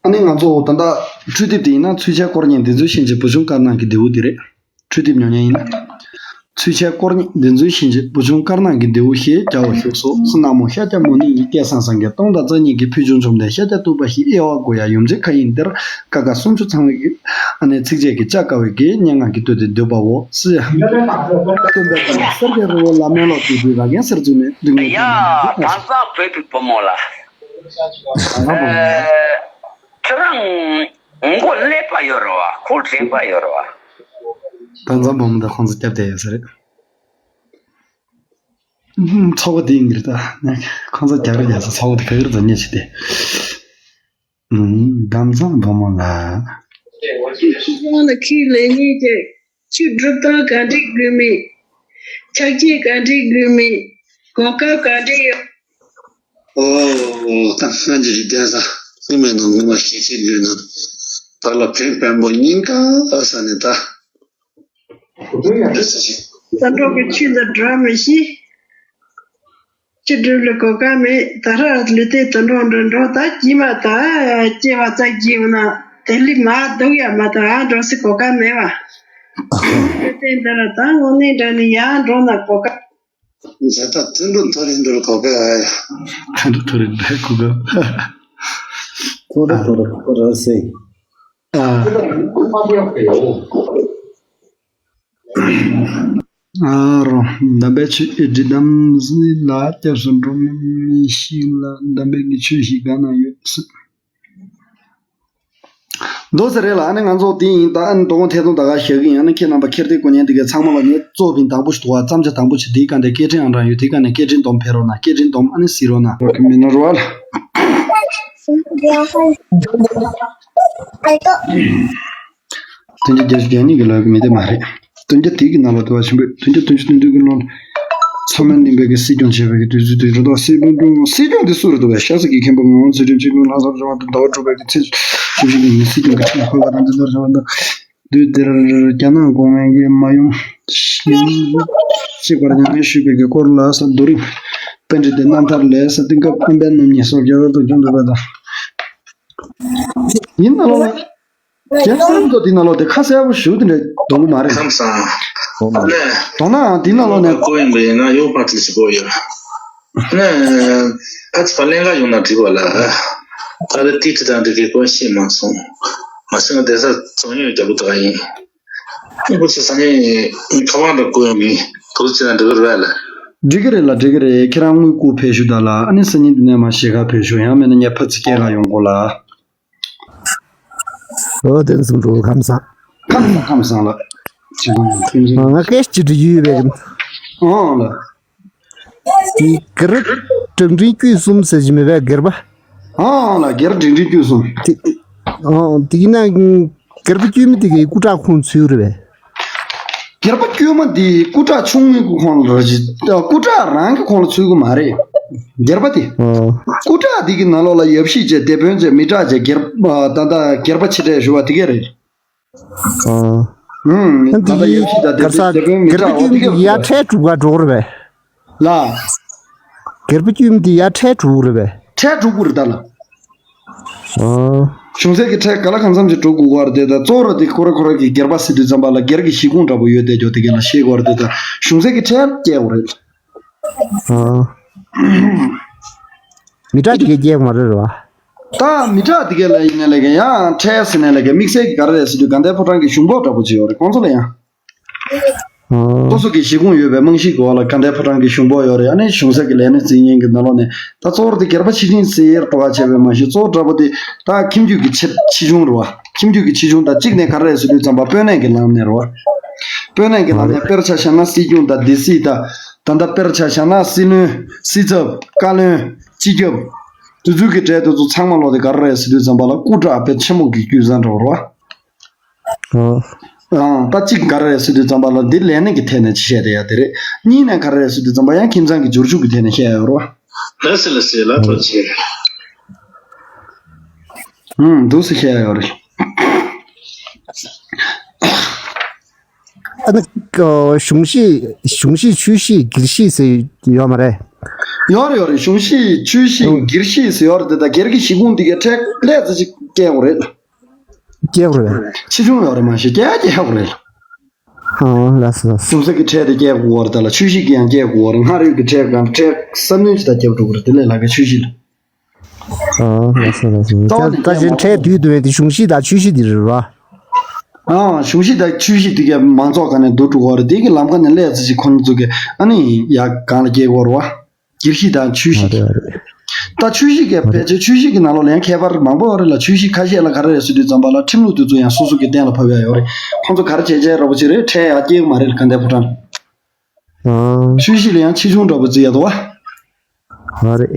ཨ་ནི་ང་ཚོ་ད་ལྟ་འཕྲུལ་དེབ་དེ་ཡིན་ན་ཚུལ་འཆལ་དཀོར་ཉེས་འདི་ཚོའི་ཤན་འབྱེད་བུ་ཆུང་དཀར་ནག་གི་རྡེའུ་དེ་རེད། འཕྲུལ་དེབ་ཉོ་མཁན་ཡིན་ན། ཚུལ་འཆལ་དཀོར་ཉེས་འདི་ཚོའི་ཤན་འབྱེད་བུ་ཆུང་དཀར་ནག་གི་རྡེའུ་ཞེས་བྱ་བ་བཞུགས་སོ། བསོད་ནམས་ཤཱཀྱ་མུ་ནེ་ཡིས་བསྐལ་བཟང་སངས་རྒྱས་སྟོང་དང་རྩ་གཉིས་ཀྱི་ཕུལ་བྱུང་བཅོམ་ལྡན་ཤཱཀྱ་ཐུབ་པ་ཞེས་དབྱེ་བ་བགོ་ཡ་ཡུམ་ཆེན་མཁའ་དབྱིངས་དེར་ཀ་ཁ་སུམ་ཅུ་ཚང་བའི་ཨ་ནེ་ཚིགས་བཅད་ཀྱི་བཅའ་དཀའ་བའི་གི་སྙན་ངག་གི་སྟོད་དེ་འདོད་པའོ་སི། སྟོན་པའི་དགོངས་ལ་གསེར་གྱི་རི་བོ་ལ་མེ་ལོང་དུ་བསྡུས་ར་གན་གསེར་བཙུན་མའི་སྡུག་བསྔལ་ཡ། དེ་ཡང་དེང་སང་བོད་པའི་བུ་མོ་ལ། ཨ། ཁྱོད་རང་མགོ་ཀླད་པ་ཡོད་རེད་བ། ཁོག་རིལ་པ་ཡོད་རེད་བ། དྭངས་གཙང་བུ་མོ་དང་ཁོང་ཚོ་སྐྱབས་བསྡད་ཡོད་ས་རེད། ཚོགས་པ་དེ་ཡིན་གྱི་རེད་ད། ཁོང་ཚོ་རྒྱག་རེས་རྒྱག་ས་ཚོགས་པ་དེ་ག་གིར་འཛུལ་ཉེས་བྱས་ཏེ། དྭངས་གཙང་བུ་མོ་ལ། ཁྱེད་རང་ལ་ཁས་ལེན་ངེས་ཀྱི། ཆོས་སྒྲུབ་སྟངས་ག་འདྲས་དགོས་མེད། ཕྱག་རྗེས་ག་འདྲས་དགོས་མེད། གོ་སྐབས་ག་འདྲས་ཡོད། ཨོ། ད་སྔ་འགྱུར་གྱི་གདན་ས་དབུ་མའི་ནང་ངོ་མ་ཞིག་ཤེས་དགོས་ན། ད་ལ་བན་བོན་པོ་གཉིས་ཀ་ས་ནས་ད། ད་འགྲོ་གི་ཆོས་ལ་འགྲོ་མི་ཤེས། ཅི་སྒྲུབ་ལ་གོ་སྐབས་མེད། ད་ར་ལུས་རྟེན་དུད་འགྲོ་འགྲོ་འགྲོ་ད་སྐྱེས་མ་ད་སྐྱེ་བ་ཙམ་སྐྱེས་ན་དེ་ལས་མ་སྡུག་ཡ་མ་ད་ཨ་འགྲོ་སའི་གོ་སྐབས་མེད་བ། ལུས་རྟེན་འདི་ར་ད་དངོས་གནས་དྲང་ནས་ཡར་འགྲོ་ན་གོ་སྐབས། ཛ་ད་དུད་འགྲོ་མཐོ་རིས་འགྲོ་གོ་སྐབས། དུད་འགྲོ་མཐོ་རིས་འགྲོ་གོ་སྐབས། མཐོ་རིས་མཐོ་རིས་མཐོ་རིས་སེ། ཨ། ཨ་རོ། འདམ་པའི་ཆུ་ཨེ་འདྲི་དམ་སྲི་ལ་སྐྱབས་སུ་འགྲོ་མི་མི་ཤི་ལ་འདམ་པའི་གི་ཆུ་ཞིག་ག་ན་ཡོད་སྲིད། འདུག་ཟེར་རེད་ལ། ཨ་ནི་ང་ཚོ་དེ་ཡིན་ད། ཨ་ནི་དོ་དགོང་ཐད་གཏོང་ད་ག་ཞག་གི་ཡིན། ཨ་ནི་ཁྱེད་རྣམ་པ་ཁྱེར་ཏེ་གོ་ཉན་དེ་གའི་ཚང་མ་ལ་ངས་གཙོ་བིན་དང་པོ་ཞིག་འདུག་བ། བརྩམ་བྱ་དང་པོ་ཞིག་དེའི་སྒང་དེ་སྐད་འཕྲིན་ཨང་གྲངས་ཡོད། དེའི་སྒང་ནས་སྐད་འཕྲིན་སྡོམ་ཕེབས་རོགས་གནང་། སྐད་འཕྲིན་སྡོམ་ཨ་ནི་གཟིགས་རོགས་གནང་། རོགས་ཀྱི་མི་ནོར་བ་ལ། བདུན་བརྒྱ་བརྒྱད་ཅུ་གྱ་གཉིས་ཀྱི་ལོ་གི་མི་དེ་མ་རེད། བདུན་བརྒྱ་དེ་གི་ནང་ལ་འདུག་བ། ཆེན་པོས་བདུན་བརྒྱ་བདུན་ཅུ་དོན་བདུན་གྱི་ལོ་ལ། མཚོ་སྨན་གླིང་པས་ཀྱི་སྲིད་སྐྱོང་བྱས་པའི་གི་དུས་ཚོད་དེ་རེད་དོ། སྲིད་སྐྱོང་སྲིད་སྐྱོང་དེ་སུ་རེད་འདུག་བས། ཤ་ཚ་གི་མཁན་པོ་ངོ་ཚུལ་ཁྲིམས་ཆེན་པོའི་ལྷ་ས་རི་བ་དང་ཟླ་བ་དྲུག་པའི་གི་ཚེས་བཅུ་བཞི་གི་ཉིན་སྲིད་སྐྱོང་གི་ཁྲིམས་འཁོད་པ་དང་འདི་ཚོར་བྱུང་བ་དང་། དུས་དེར་རྒྱ་ནག་གོང་མའི་གི་མ་ཡུམ་གཅིག་པར་མྱ་ངན་ཞུས་པའི་གི་སྐོར་ལ་ས་རྡོ་རིང་པཎ་ཌི་ཏའི་རྣམ་ཐར་ལས་ས་དེང་སྐབས་ཨམ་བན་རྣམ་གཉིས་སོགས་རྒྱ་གར་དུ་བྱུང་འདུག་པ་དང་། ཡིན་ན་ལོ། རྒྱལ་སྲས་མདོ་འདི་ནང་ལོགས་དེ་ཁ་གསལ་པོ་ཞུ་དེ་འདྲ་གཏོང་གི་མ་རེད། ཁམས་སངས། ཨོ་མ། ལས། དོ་སྣང་འདི་ནང་ལོགས་ནས། ཀོ་ཡིན་པ་ཡིན་ན་ཡོག་པ་དེ་ཞིག་གོ་ཡོད། ནས། ཨ་ཙི་བ་ལེན་ག་ཡོང་ན་འགྲིག་པ་ལ། ད་ལྟ་ཏི་ཏི་དང་འདི་གའི་སྐོར་ཤེས་མ་སོང་། མ་ཤེས་ན་བསྡད་ས་རྫོང་ཡོད་རྒྱ་བོ་དག་ཡིན། ཨ་ཁུ་ཚོ་ས་ནས་ཁ་བ་འདྲ་བཀོད་ཡོང་གི་ཐུགས་རྗེ་ཆེ་ན་འགྲིག་གི་རེད་ལ། འགྲིག་གི་རེད་ལ། འགྲིག་གི་རེད། ཁྱེད་རང་དངུལ་བསྐུར་ཕེབས་ཤོག་ད་ལ། ཨ་ནི་སང་ཉིན་འདི་ནས་མ་ཤེས་ཁ་ཕེབས་ཤོག་ཡང་མིན་ན་ངས་ཕ་ཚི་སྐྱེལ་ག་ཡོང་དགོས་ལ། ཨོ་དེ་ཚོ་འགྲོ་ཁམས་བཟང་། ཁམས་བཟང་ཁམས་བཟང་ལ། ཅི་གོ་ཡང་ཐུན་ཅིག་ང་སྐད་ཅིག་འདྲི་རྒྱུ་ཡོད་པས། ཨང་ལ། དེ་སྒེར་དྲུག་འབྲིང་བཅུ་གསུམ་ཟེར་གྱི་མེད་པས་སྒེར་པ། ཨང་ལ་སྒེར་དྲུག་འབྲིང་བཅུ་གསུམ། དེ་ཨང་དེ་ཡིན་ན་སྒེར་པ་དཀྱུས་མ་དེ་གའི་སྐུ་དྲག་ཁོང་ཚུད་རེད་པས། སྒེར་པ་དཀྱུས་མ་འདི་སྐུ་དྲག་ཆུང་ངུའི་སྐུ་ཁོངས་ལ་རེད། སྐུ་དྲག་རང་གི་ཁོངས་ལ་ཚུད་ཀྱི་མ་རེད། སྒེར་པ་དེ། ཨོ། སྐུ་དྲག་འདི་གི་ནང་ལོགས་ལ་ཡབ་གཞིས་བྱས་སྡེ་དཔོན་བྱས་མི་དྲག་བྱས་སྒེར་ད་ལྟ་སྒེར་པ་ཆེ་གྲས་ཞུ་བ་དེ་གས་རེད། ཨོ། ཨུམ། ད་ལྟ་ཡབ་གཞིས་དང་སྡེ་དཔོན་སྡེ་དཔོན་མི་དྲག་འོ་དེ་གས་རེད། ཡར་འཕྲལ་དྲུག་པ་འགྲོ་གི་རེད་པས། ལ། སྒེར་པ་དཀྱུས་མ་འདི་ཡར་འཕྲལ་དྲུག་པ་རེད་པས། འཕྲལ་དྲུག་པ་རེད་ད་ལ། ཨོ། གཞུང་སྲིད་ཀྱི་ཁྲལ་ག་ལ་གང་འཚམ་ཞིག་སྒྲུབ་དགོས་ཀྱི་རེད་དེ། ད་གཙོ་བོ་ར་དེ་ཁོ་ར་ཁོ་ར་གི་སྒེར་པ་ཟེར་དུས་ཙམ་པ་ལ་སྒེར་གྱི་གཞིས་ཁུངས་འདྲ་པོ་ཡོད་དེ་ཅོག་དེ་ག་ལ་ཤེས་དགོས་རེད་དེ། ད་གཞུང་སྲིད་ཀྱི་ཁྲལ་སྐྱེལ་དགོས་རེད། ཨ། མི་དྲག་དེ་གས་སྐྱེལ་དགོས་མ་རེད་རོ། ད་མི་དྲག་དེ་གས་ལ་ཡིན་ན་ལས་ཀ་ཡང་ཁྲལ་ཟེར་ནས་ལས་ཀ་དམིགས་བསལ་གྱི་ག་རེ་རེད་ཟེར་དུས་དགའ་ལྡན་ཕོ་བྲང་གི་གཞུང་ཕོགས་འདྲ་པོ་ཅིག་ཡོད་རེད་ཁོང་ཚོ་ལ་ཡང་། ཨོ། སོ་སོ་གི་གཞིས་ཁུངས་ཡོད་པའི་རྨང་གཞིའི་འོག་ལ་དགའ་ལྡན་ཕོ་བྲང་གི་གཞུང་ཕོགས་ཡོད་རེད། ཨ་ནི་གཞུང་སྲིད་ཀྱི་ལས་སྣེ་འཛིན་མཁན་གྱི་ནང་ལོགས་ནས་ད་གཙོ་བོ་དེ་སྒེར་པ་ཕྱི་འབྲེལ་ཟེར་ཡས་འགྲོ་བ་བྱས་པའི་མ་གཞི་གཙོ་བོ་འདྲ་པོ་དེ་ད་ཁྱིམ་རྒྱུད་ཀྱི་ཆེ་ཆེ་ཆུང་རེད་བ། ཁྱིམ་རྒྱུད་ཀྱི་ཆེ་ཆུང་དང་གཅིག་ནས་ག་རེ་རེད་ཟེར་དུས་ཙམ་པ་དཔོན་གནས་ཀྱི་ལམ་ནས་རེད་བ། དཔོན་གནས་ཀྱི་ལམ་ནས་དཔེར་ཆ་བཞག་ན་སྲིད་སྐྱོང་དང་སྡེ་སྲིད་དང་ད་ལྟ་དཔེར་ཆ་བཞག་ན་སྲིད་བློན་སྲིད་ཚབ་བཀའ་བློན་སྤྱི་ཁྱབ་དེ་ཚོའི་གི་གྲས་དེ་ཚོ་ཚང་མ་ལོག་དེ་ག་རེ་རེད་ཟེར་དུས་ཙམ་པ་ལ་སྐུ་དྲག་དཔེ་ཆེན་མོ་གི་རྒྱུ་མཚན་འདྲ་བོ་རེད་བ། ཨོ། ཨང་། ད་གཅིག་ག་རེ་རེད་ཟེར་དུས་ཙམ་པ་ལ་འདི་ལས་སྣེ་གི་ཐད་ནས་ཅིག་བཤད་བསྡད་ཡ་དེ་རེད། གཉིས་ནས་ག་རེ་རེད་ཟེར་དུས་ཙམ་པ་ཡང་ཁྱིམ་ཚང་གི་འབྱོར་ཕྱུག་གི་ཐད་ནས་བཤད་ཡ་ཡོད་རེད་བ། ལགས་སོ་ལགས་སོ། ལགས་ཐོག་ཆེ། ཨང་། འདུག་སེ་བཤད་ཡ་ཡོད་རེད། ཨ་ནི་གཞུང་གཞིས་གཞུང་གཞིས་ཆུས་གཞིས་སྒེར་གཞིས་ཟེར་ཡོད་མ་རེད། ཡོད་རེད་ཡོད་རེད། གཞུང་གཞིས་ཆུས་གཞིས་ཨང་། སྒེར་གཞིས་ཟེར་ཡོད་རེད་དེ། ད་སྒེར་གྱི་གཞིས་ཁུངས་དེ་གའི་ཁྲལ་ལས་ཙམ་ཅིག་སྐྱེལ་དགོས་རེད། སྐྱེལ་དགོས་རེད། ཆེ་ཆུང་ཡོད་རེད་མ་གཞི་སྐྱེལ་སྐྱེལ་དགོས་རེད། ཨོ་ལགས་སོ་ལགས་སོ། གཞུང་སྲིད་ཀྱི་ཁྲལ་དེ་སྐྱེལ་དགོས་རེད། ད་ལ་ཆུས་གཞིས་ཀྱི་ཡང་སྐྱེལ་དགོས་རེད། སྔར་ཡོད་ཀྱི་ཁྲལ་གང་ཁྲལ་གསབ་སྣོན་ཅིག་ད་རྒྱབ་འགྲོ་གི་རེད། དེ་ལས་ལྷག་གི་ཆུས་གཞིས་ལ། ཨོ་ལགས་སོ་ལགས་སོ། རྩ་བ་ནས་ད་སྐྱེལ་ཅིག་ཁྲལ་བསྡུས་བསྡུས་པའི་དེ་གཞུང་གཞིས་དང་ཆུས་གཞིས་དེ་རེད་བ། ཨང་། གཞུང་གཞིས་དང་ཆུས་གཞིས་དེ་གའི་མང་ཚོགས་ག་ནས་བསྡུ་འགྲོ་གི་རེད། དེ་གི་ལམ་ཁ་ནས་ལས་ཙམ་ཅིག་ཁོ་ན་ཚོ་གི་ཨ་ནི་ཡ་གང་ལ་སྐྱེལ་དགོས་རེད་བ། སྒེར་གཞིས་དང་ཆུས་གཞིས། ཨ་རེད་ཨ་རེད། ད་ཆུས་གཞིས་ཀྱི་ཨ་རེད། ཕལ་ཆེར་ཆུས་གཞིས་ཀྱི་ནང་ལོགས་ལ་ཡང་ཁྱད་པར་མང་པོ་ཡོད་རེད་ལ། ཆུས་གཞིས་ཁ་ཤས་ལ་ག་རེ་རེད་ཟེར་དུས་ཙམ་པ་ལ་ཁྲིམས་ལུགས་དེ་ཚོ་ཡང་སོ་སོ་གི་གཏན་ལ་ཕབ་ཡ་ཡོད་རེད། ཁོང་ཚོ་ག་རེ་བྱས་བྱས་ར་བོ་ཅིག་རེད། ཁྲལ་ཡང་སྐྱེལ་གི་མ་རེད་ལ་དགའ་ལྡན་ཕོ་བྲང་། ཨང་། ཆུས་གཞིས་ལ་ཡང་ཆེ་ཆུང་འདྲ་པོ་བརྩི་ཡ་འདུག་བ། ཨ་རེད།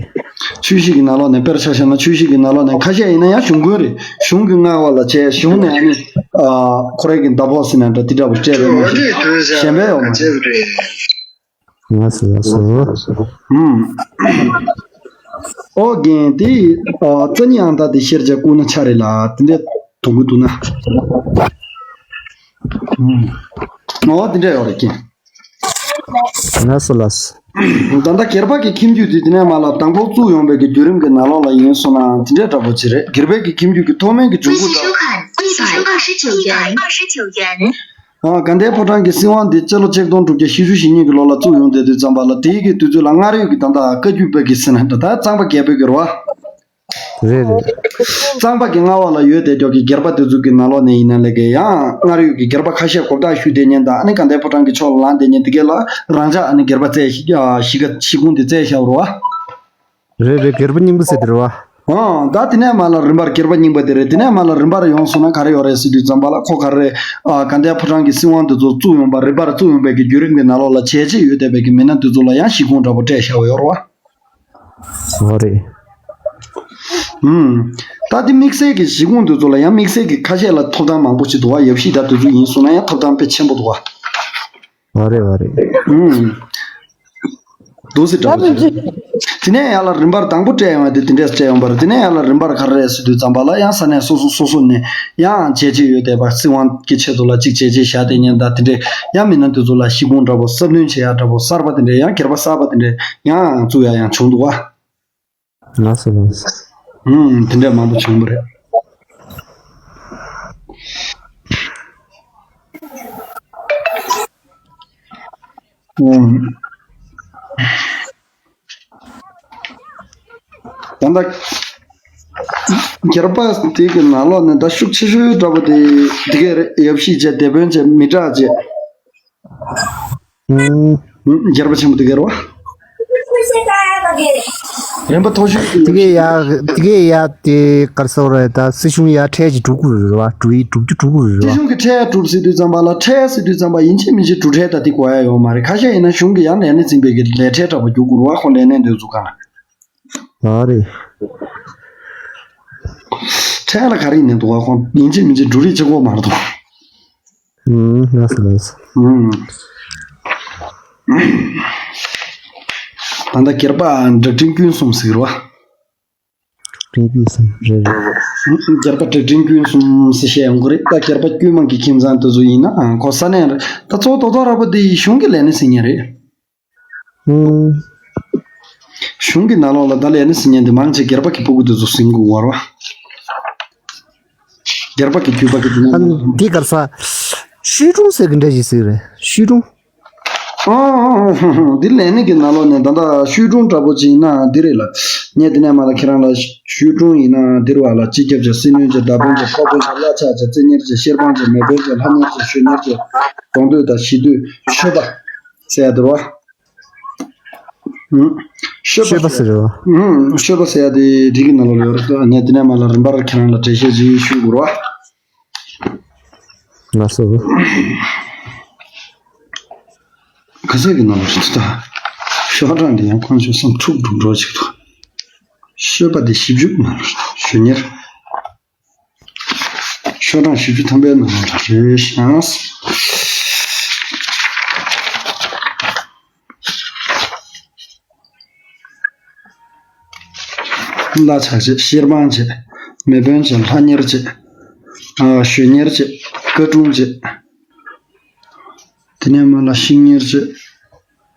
ཆུས་གཞིས་ཀྱི་ནང་ལོགས་ནས་དཔེར་ཆ་བཞག་ན་ཆུས་གཞིས་ཀྱི་ནང་ལོགས་ནས་ཁ་ཤས་ཡིན་ན་ཡང་གཞུང་དགོན་རེད། གཞུང་གི་མངའ་འོག་ལ་བྱས། གཞུང་ནས་ཨ་ནི་ཨ་ཁོ་རའི་གི་ཟླ་ཕོགས་ཟེར་ན་འདྲ་དེ་འདྲ་པོ་སྤྲད་རེད་མ་གཞི་གཞན་པ་ཡོད་མ་རེད། ལགས་སོ་ལགས་སོ། ཨུམ། ཨོ་རྒན་དེ་ཨ་རྩ་ཉིད་ཨང་རྟགས་དེ་ཤེར་བྱ་བསྐུར་ན་ཆ་རེད་ལ། དེ་འདྲ་དོ་དགོས་འདུག་ན། ཨུམ། ཨོ་དེ་འདྲ་ཡོད་རེད་རྒན། ལགས་སོ་ལགས་སོ། ད་ལྟ་སྒེར་པ་གི་ཁྱིམ་རྒྱུད་དེ་དེ་ནས་མར་ལ་དང་པོ་བཙུགས་ཡོང་བའི་གི་བརྒྱུད་རིམ་གི་ནང་ལོགས་ལ་ཡིན་སོང་ན་དེ་འདྲ་འདྲ་པོ་ཅིག་རེད། སྒེར་པའི་གི་ཁྱིམ་རྒྱུད་ཀྱི་ཐོག་མའི་གི་འབྱུང་ཁུངས་དང་། 二十九元。 ཨ། དགའ་ལྡན་ཕོ་བྲང་གི་སྲིད་དབང་འདི་སྤྱི་ལོ་ཆིག་སྟོང་དྲུག་བརྒྱ་བཞི་བཅུ་ཞེ་གཉིས་ཀྱི་ལོ་ལ་བཙུགས་ཡོང་བསྡད་དུས་ཙམ་པ་ལ། དེའི་གི་དུས་ཚོད་ལ་སྔར་ཡོད་ཀྱི་ད་ལྟ་བཀའ་བརྒྱུད་པའི་གི་ཟེར་ན་འདྲ། ད་གཙང་པ་རྒྱལ་པོའི་གི་རེད་བ། རེད་རེད། གཙང་པ་གི་མངའ་འོག་ལ་ཡོད་བསྡད་ཀྱོག་གི་སྒེར་པ་དེ་ཚོ་གི་ནང་ལོགས་ནས་ཡིན་ན་ལས་ཀའི་ཡང་སྔར་ཡོད་ཀྱི་སྒེར་པ་ཁ་ཤས་གོ་བརྡ་ཞུ་བསྡད་མཁན་དང་། ཨ་ནི་དགའ་ལྡན་ཕོ་བྲང་གི་ཕྱོགས་ལ་ལངས་བསྡད་མཁན་དེ་གས་ལ་རང་འཇགས་ཨ་ནི་སྒེར་པ་བཙལ་ཞིག་གཞིས་ཀ་གཞིས་ཁུངས་དེ་བཙལ་བཞག་པ་རེད་བ། རེད་རེད། སྒེར་པ་རྙིང་པ་ཟེར་དེ་རེད་བ། ཨང་། ད་དེ་ནས་མར་ལ་རིམ་པར་སྒེར་པ་རྙིང་པ་དེ་རེད། དེ་ནས་མར་ལ་རིམ་པར་ཡོང་སོང་ན་ག་རེ་ཡོད་རེད་ཟེར་དུས་ཙམ་པ་ལ་ཁོ་ག་རེ་རེད། ཨ། དགའ་ལྡན་ཕོ་བྲང་གི་སྲིད་དབང་དེ་ཚོ་བཙུགས་ཡོང་པ། རིམ་པར་བཙུགས་ཡོང་པའི་གི་བརྒྱུད་རིམ་གྱི་ནང་ལོགས་ལ་བྱས་རྗེས་ཡོད་བསྡད་པའི་གི་མི་སྣ་དེ་ཚོ་ལ་ཡང་གཞིས་ཁུངས་འདྲ་པོ་སྤྲད་བཞག་པ་ཡོད་རེད་བ། ཨོ་རེད། ཨུམ། ད་དེ་དམིགས་བསལ་གྱི་གཞིས་ཁུངས་དེ་ཚོ་ལ་ཡང་དམིགས་བསལ་གྱི་ཁ་ཤས་ལ་ཐོབ་ཐང་མང་པོ་ཞིག་འདུག་བ། ཡབ་གཞིས་དང་དེ་ཚོ་ཡིན་སོང་ན་ཡང་ཐོབ་ཐང་དཔེ་ཆེན་པོ་འདུག་བ། ཨོ་རེད་ཨོ་རེད། ཨུམ། འདུག་སེ་འདྲ་པོ་ཞིག་རེད། དེ་ནས་ཡར་ལ་རིམ་པར་དང་པོ་སྤྲད་ཡོང་བ་དེ་དེ་འདྲས་སྤྲད་ཡོང་བ་རེད། དེ་ནས་ཡར་ལ་རིམ་པར་ག་རེ་རེད་ཟེར་དུས་ཙམ་པ་ལ་ཡང་ས་གནས་སོ་སོ་སོ་སོ་ནས་ཡང་བྱས་རྗེས་ཡོད་བསྡད་པ། སྲིད་དབང་གི་ཆེད་དུ་ལ་གཅིག་བྱས་རྗེས་བཞག་བསྡད་མཁན་དང་དེ་འདྲས། ཡང་མི་སྣ་དེ་ཚོ་ལ་གཞིས་ཁུངས་འདྲ་པོ་གསབ་སྣོན་བྱེད་ཡག་འདྲ་པོ་གསར་པ་དེ་འདྲས། ཡང་སྒེར་པ་གསར་པ་དེ་འདྲས་ཡང་བཙུགས་ཡག་ཡང་བྱུང་འདུག་བ། ལགས་སོ་ལགས་སོ། ཨུམ། དེ་འདྲས་མང་པོ་བྱུང་བ་རེད། ཨུམ། ད་ལྟ་སྒེར་པ་དེ་གི་ནང་ལོགས་ནས་ད་ཤུགས་ཆེ་ཤོས་འདྲ་པོ་དེ་དེ་གས་རེད། ཡབ་གཞིས་བྱས། སྡེ་དཔོན་བྱས། མི་དྲག་བྱས། ཨུམ། སྒེར་པ་ཆེན་པོ་དེ་ག་རེད་བ། རིམ་པ་མཐོ་ཤོས་དེ་གས་ཡ། དེ་གས་ཡ་དེ་ག་རེ་ཟེར་དགོས་རེད། ད་སྲིད་གཞུང་ཡ་ཁྲལ་ཅིག་སྒྲུབ་དགོས་རེད་བ། སྒྲུབ་ཡིག་སྒྲུབ་རྒྱུ་སྒྲུབ་དགོས་རེད་བ། སྲིད་གཞུང་གི་ཁྲལ་སྒྲུབ་ཟེར་དུས་ཙམ་པ་ལ། ཁྲལ་ཟེར་དུས་ཙམ་པ་ཡིན་གཅིག་མིན་གཅིག་འབྲུ་ཁྲལ་ད་དེ་དགོས་ཡ་ཡོད་མ་རེད། ཁ་ཤས་ཡིན་ན་གཞུང་གི་ཡང་ལས་སྣེ་འཛིན་པའི་གི་ལས་ཁྲལ་འདྲ་པོ་རྒྱུག་དགོས་རེད་བ། ཁོ་ལས་སྣེ་འདི་ཚོ་གང་ལ། ཨ་རེད། ཁྲལ་ལ་ག་རེ་ཡིན་ནའི་འདུག་བ། ཁོ་ཡིན་གཅིག་མིན་གཅིག་འབྲུ་རིགས་ཆག་གི་ཡོད་མ་རེད་དོ། ཨུམ། ལགས་སོ་ལགས་སོ། ཨུམ། ད་ལྟ་སྒེར་པ་འབྲེལ་འཕྲིན་སྐྱོན་གསུམ་ཟེར་བ། འབྲེལ་འཕྲིན་གསུམ་རེད་རེད། སྒེར་པ་འབྲེལ་འཕྲིན་སྐྱོན་གསུམ་ཟེར་བཤད་ཡོང་གི་རེད། ད་སྒེར་པ་དཀྱུས་མ་གི་ཁྱིམ་ཚང་དེ་ཚོ་ཡིན་ན་ཨང་ཁོ་ས་གནས་རེད། ད་གཙོ་བོ་རྡོག་རྡོག་ར་པོ་དེ་གཞུང་གི་ལས་སྣེ་ཟིན་མཁན་རེད། ཨུམ། གཞུང་གི་ནང་ལོགས་ལ་ད་ལས་སྣེ་ཟིན་མཁན་དེ་མང་ཆེ་སྒེར་པ་གི་སྤུ་གུ་དེ་ཚོ་ཟིན་དགོས་བ་རེད་བ། སྒེར་པ་གི་རྒྱུད་པ་གི་དེ་ནས། ཨ་ནི་འདི་གར་ས། ཤུལ་དྲུང་ཟེར་གི་འདྲ་ཞིག་ཟེར་རེད། ཤུལ་དྲུང་། ཨང་ཨང་ཨང་། འདི་ལས་ནི་གི་ནང་ལོགས་ནས་ད་ལྟ་ཤུལ་དྲུང་འདྲ་པོ་ཅིག་ཡིན་ན་འདི་རེད་ལ། ངས་འདི་ནས་མ་ལ་ཁྱེད་རང་ལ་ཤུལ་དྲུང་ཡིན་ན་འདི་རུ་བ་ལ་སྤྱི་ཁྱབ་བྱས། སྲིད་བློན་བྱས། མདའ་དཔོན་བྱས། ཕོགས་དཔོན་བྱས། བླ་ཕྱག་བྱས། རྩིས་གཉེར་བྱས། བཤེར་དཔང་བྱས། མེ་དཔོན་བྱས། ལྷ་གཉེར་བྱས། གཞོན་གཉེར་བྱས། གདོང་གཏོད་དང་གཞིས་སྡོད། མཆོད་པ་ཟེར་ཡ་འདི་རུ་བ། ཨུམ། མཆོད་པ་མཆོད་པ་ཟེར་རེད་བ། ཨུམ། མཆོད་པ་ཟེར་ཡ་དེ་འདི་གི་ནང་ལོགས་ཡོད་རེད། ངས་འདི་ནས་མ་ལ་རིམ་པར་ཁྱེད་རང་ལ་འགྲེལ་བཤད་ཅིག་ཞུ་དགོས་རེད་བ། ལགས་སོ། ག་ཚོད་ཀྱི་ནང་ལ་རེད་ད། ཤོག་གྲངས་འདི་ཡང་ཁོང་ཚོས་སེམས་འཁྲུག་འགྲོ་འགྲོ་ཅིག་འདུག། ཤོག་པ་འདི་བཞི་བཅུ་ནང་ལ་རེད། ཞུ་ཉེར། ཤོག་གྲངས་བཞི་བཅུ་ཐམ་པའི་ནང་ལ་རེད་ཤག། བླ་ཕྱག་བྱས། བཤེར་དཔང་བྱས། མེ་དཔོན་བྱས། ལྷ་གཉེར་བྱས། ཨ། གཞོན་གཉེར་བྱས། བཀའ་དྲུང་བྱས། དེ་ནས་མ་ལ་བཤེར་གཉེར་བྱས།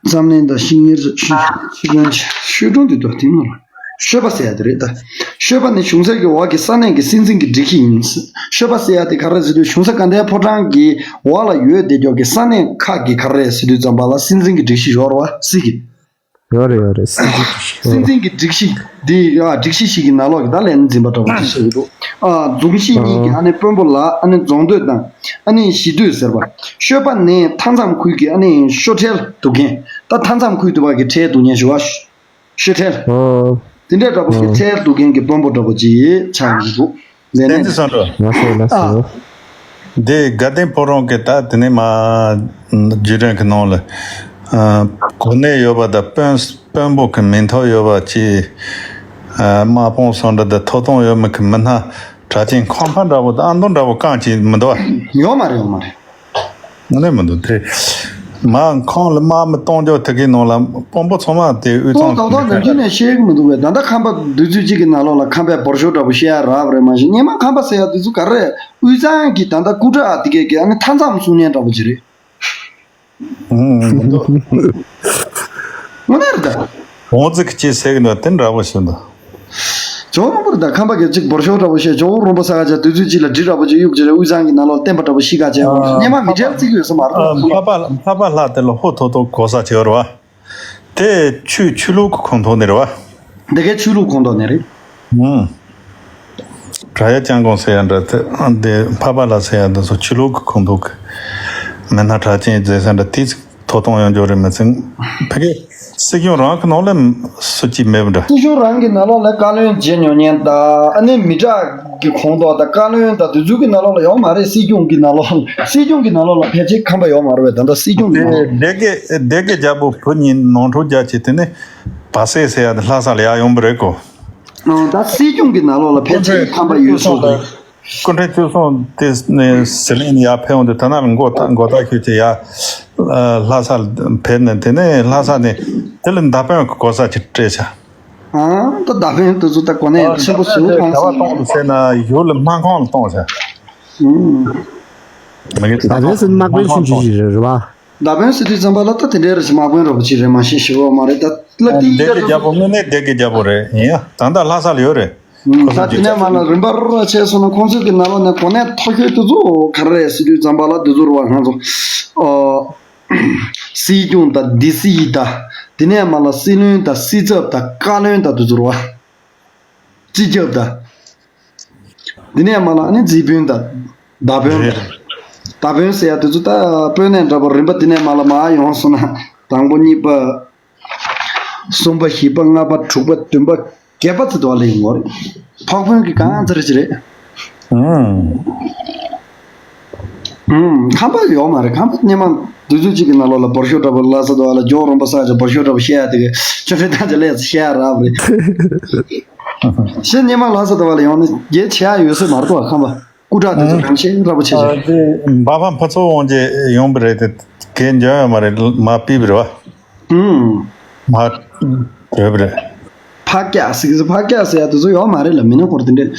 རྩམ་ལེན་དང་བཤེར་གཉེར་བྱས། ཤུལ་ཤུལ་དཔོན་བྱས། ཤུལ་དྲུང་དེ་འདུག་དེ་ནོར། མཆོད་པ་ཟེར་ཡ་དེ་རེད་ད། མཆོད་པ་ནི་གཞུང་སྲིད་ཀྱི་འོག་གི་ས་གནས་ཀྱི་སྲིད་འཛིན་གྱི་སྒྲིག་གཞི་ཡིན། མཆོད་པ་ཟེར་ཡ་དེ་ག་རེ་ཟེར་དུས་གཞུང་ས་དགའ་ལྡན་ཕོ་བྲང་གི་འོག་ལ་ཡོད་བསྡད་ཀྱོག་གི་ས་གནས་ཁག་གི་ག་རེ་ཟེར་དུས་ཙམ་པ་ལ་སྲིད་འཛིན་གྱི་སྒྲིག་གཞི་ཡོད་རེད་བ། སྲིད་ཀྱི། ཡོད་རེད་ཡོད་རེད། སྲིད་འཛིན་གྱི་སྒྲིག་གཞི། སྲིད་འཛིན་གྱི་སྒྲིག་གཞི་འདི་ཨ་སྒྲིག་གཞི་ཞིག་གི་ནང་ལོགས་ཀྱི་ད་ལས་འཛིན་པ་འདྲ་པོ་ཅིག་ཤེས་ཀྱི་འདུག། ཨ་རྫོང་གཞི་གཉིས་ཀྱི་ཨ་ནི་དཔོན་པོ་ལ་ཨ་ནི་རྫོང་སྡོད་དང་ཨ་ནི་གཞིས་སྡོད་ཟེར་བ། མཆོད་པ་ནི་མཐའ་མཚམས་ཁུལ་གྱི་ཨ་ནི་ཤོ་ཁྲལ་བསྡུ་མཁན། ད་མཐའ་མཚམས་ཁུལ་དུ་བ་གི་ཁྲལ་བསྡུ་མཁན་ཞུ་བ། ཤོ་ཁྲལ། ཨོ། དེ་འདྲ་འདྲ་པོ་གི་ཨོ་ཁྲལ་བསྡུ་མཁན་གྱི་དཔོན་པོ་འདྲ་པོ་ཅིག་ཆགས་ཀྱི་འདུག། ལས་བསྟན་འཛིན་བསམ་གྲུབ། ལགས་སོ་ལགས་སོ། ཨ། འདི་དགའ་ལྡན་ཕོ་བྲང་གི་ད་དེ་ནས་མ་བརྒྱུད་རིམ་གྱི་ནང་ལ། ཨ། གོ་གནས་ཡོད་པ་དང་དཔོན་དཔོན་པོ་གི་མིང་ཐོ་ཡོད་པ་ཅིག། ཨ། དམག་དཔུང་སོགས་འདྲ་དང་ཐོབ་ཐང་ཡོད་མེད་ཀྱི་མི་སྣ་གྲགས་ཅན་ཁང་པ་འདྲ་པོ་དང་ཨ་མདོ་འདྲ་པོ་གང་ཅིག་མི་འདུག་ཨ། ཡོད་མ་རེད་ཡོད་མ་རེད། ངོ་ནས་མི་འདུག་དེ། མ་ཁང་ལ་དམག་མི་གཏོང་རྒྱུ་དེ་གའི་ནང་ལ་དཔོན་པོ་ཚང་མ་དེ་དབུས་གཙང་གི་ཁང་པ། ཁོང་ད་ལྟ་ནམ་རྒྱུན་ནས་བཤད་གི་མི་འདུག་བས། ད་ལྟ་ཁང་པ་དུས་ཚོད་གཅིག་གི་ནང་ལོགས་ལ་ཁང་པའི་འབོར་ཤོག་འདྲ་པོ་བཤད་ཡ་རག་པ་རེད། མ་གཞི་སྔོན་མ་ཁང་པ་ཟེར་ཡ་དེ་ཚོ་ག་རེ་རེད། དབུས་གཙང་གི་ད་ལྟ་སྐུ་དྲག་དེ་གས་ཀྱི་ཨ་ནི་མཐའ་མཚམས་སྲུང་མཁན་འདྲ་པོ་ཅིག་རེད། ཨང་། དངོས་གནས་རེད་ད། བོང་རྫི་གི་ཅེས་ཟེར་གི་འདུག་དེ་འདྲ་པོ་ཞིག་འདུག། ཇོ་བོ་རིན་པོ་ད་ཁང་པ་གི་གཅིག་འབོར་ཤོག་འདྲ་པོ་བཤད། ཇོ་བོ་རིན་པོ་ས་ག་ཅག་དུས་ཚོད་གཅིག་ལ་འབྲི་འདྲ་པོ་ཅིག་གཡུག་ཅིག་རེད། དབུས་གཙང་གི་ནང་ལོགས་བསྟན་པ་འདྲ་པོ་ཤི་ག་བྱས་པ། སྔོན་མ་མི་གྲལ་བརྩི་གི་ཡོད་ས་མ་རེད། འཕགས་པ་འཕགས་པ་ལྷ་དེ་ལ་ཧོ་ཐོ་ཐོ་གོ་ས་བྱེད་ར་བ། དེ་ཆུ་ཆུ་ལུག་གི་ཁོང་ཐོག་ནས་རེད་བ། འདི་གའི་ཆོས་ལུགས་ཁོངས་གཏོགས་ནས་རེད། ཨང་། བྲག་གཡབ་ལྕམ་སྐུ་ཟེར་ཡ་འདྲ་དེ་འདི་འཕགས་པ་ལྷ་ཟེར་ཡ་འདི་ཚོ་ཆོས་ལུགས་ཀྱི་ཁོངས་གཏོགས་ཀྱི་མི་སྣ་གྲགས་ཅན་མཛད་ས་འདྲ་དེ་ཐོབ་ཐང་ཡོང་རྒྱུ་རེད་མི་ཚེ། ཕ་གི་སྲིད་སྐྱོང་རང་གི་ནང་ལ་སུ་གཅིག་མེད་པ་འདྲ། སྲིད་སྐྱོང་རང་གི་ནང་ལོགས་ལ་བཀའ་བློན་བྱེད་མྱོང་མཁན་དང་ཨ་ནི་མི་དྲག་གི་ཁོངས་གཏོགས་དང་བཀའ་བློན་དང་དེ་ཚོ་གི་ནང་ལོགས་ལ་ཡོད་མ་རེད། སྲིད་སྐྱོང་གི་ནང་ལོགས་སྲིད་སྐྱོང་གི་ནང་ལོགས་ལ་ཕལ་ཆེར་ཁང་པ་ཡོད་མ་རེད་པས། ད་ལྟ་སྲིད་སྐྱོང་གི་ནང་ལོགས། སྡེ་དགེ་སྡེ་དགེ་རྒྱལ་པོ་བུ་གཉིས་ནང་འཁྲུག་རྒྱག་བྱས་དེ་ནས་བ་སེ་ཟེར་ཡ་དེ་ལྷ་ས་ལ་ཡར་ཡོང་པ་རེད་གོ། ཨང་། ད་སྲིད་སྐྱོང་གི་ནང་ལོགས་ལ་ཕལ་ཆེར་ཁང་པ་ཡོད་ས་རེད། སྐུ་ཕྲེང་བཅུ་གསུམ་དེ་ནས་ཟི་ལིང་ནས་ཡར་ཕེབས་འོང་དུས་ད་ནང་ལ་མགོ་མགོ་ཐག་ཁྱོད་ཀྱི་ཡར་ལྷ་ས་ལ་ཕེབས་ནས་དེ་ནས་ལྷ་ས་ནས་དེ་ལ་མདའ་དཔོན་གྱི་གོ་ས་ཅིག་སྤྲད་བྱ། ཨང་། ད་མདའ་དཔོན་དེ་ཚོ་ད་གོ་གནས་ཆེན་པོ་ཟིག་ཕངས་སོང་། གྲྭ་པ་གཏོང་ཟེར་ན་ཡུལ་ལ་སྨར་ཁམས་ལ་གཏོང་བྱ། ཨང་། མདའ་དཔོན་ཟེར་ན་དམག་དཔོན་ཆུང་ཆུང་ཞིག་རེད་རེད་བ། མདའ་དཔོན་ཟེར་དུས་ཙམ་པ་ལ་ད་དེ་འདྲའི་རེ་ཞིག་དམག་དཔོན་རོ་པ་ཅིག་རེད། མ་ཤེས་ཞིག་འོ་མ་རེད་ད། ལ་དེའི་སྡེ་དགེ་རྒྱལ་པོ་དངོས་གནས་སྡེ་དགེ་རྒྱལ་པོ་རེད། ཡིན་ཡ་ད་ལྟ་ལྷ་ས་ལ་ཡོད་རེད། ཨང་། ཁོ་ཚོ་ད་དེ་ནས་མ་ལ་རིམ་པར་བྱས་སོང་ན་ཁོང་ཚོའི་གི་ནང་ལོགས་ནས་གོ་གནས་མཐོ་ཤོས་དེ་ཚོ་ག་རེ་རེད་ཟེར་དུས་ཙམ་པ་ལ་དེ་ཚོ་རེད་བ། ང་ཚོ་ཨོ། སྲིད་སྐྱོང་དང་སྡེ་སྲིད་དང་དེ་ནས་མ་ལ་སྲིད་བློན་དང་སྲིད་ཚབ་དང་བཀའ་བློན་དང་དེ་ཚོ་རེད་བ། སྤྱི་ཁྱབ་དང་། འདི་ནས་མ་ལ་ཨ་ནི་རྩིས་དཔོན་དང་། མདའ་དཔོན། རེད། མདའ་དཔོན་ཟེར་ཡ་དེ་ཚོ་ད་དཔོན་གནས་འདྲ་པོ་རིམ་པ་འདི་ནས་མ་ལ་མར་ཡོང་སོང་ན་དང་པོ་གཉིས་པ། གསུམ་པ་བཞི་པ་ལྔ་པ་དྲུག་པ་བདུན་པ་བརྒྱད་པ་ཚོ་དེ་བ་ལ་ཡོང་གི་རེད། འཕགས་དཔོན་གྱི་གང་ཚར་ཅི་རེད། ཨང་། ཨང་། ཁང་པ་ཡོད་མ་རེད། ཁང་པ་སྔོན་མ་དུས་ཚོད་གཅིག་གི་ནང་ལོགས་ལ་འབོར་ཤོག་འདྲ་པོ་ལ་ས་དེ་བ་ལ་ཇོ་རོང་པ་ས་ཅིག་འབོར་ཤོག་འདྲ་པོ་བཤད་ཡ་དེ་གི་ཆུ་ཕྲན་ཐང་ཅིག་ལས་བཤད་ཡ་རག་པ་རེད། ཤེས་སྔོན་མ་ལྷ་ས་དེ་བ་ལ་ཡོང་ན་རྒྱལ་ཆེ་ཡ་ཡོད་ས་མ་རེད་དོ། ཁང་པ་སྐུ་དྲག་དེ་ཚོ་གང་ཤེས་འདྲ་པོ་ཆེ་ཆེ། ཨ་དེ་འབའ་ཕམ་ཕུན་ཚོགས་དབང་རྒྱལ་ཡོང་པ་རེད་དེ་གས་འཇོན་ཡོད་མ་རེད། མ་ཕུད་པ་རེད་བ། ཨུམ། མ་བོས་པ་རེད། ཕག་སྐྱག་ཟེར་གི་ཕག་སྐྱག་ཟེར་ཡ་དེ་ཚོ་ཡོད་མ་རེད་ལ་མི་ནི་སྐོར་དེ་འདྲས།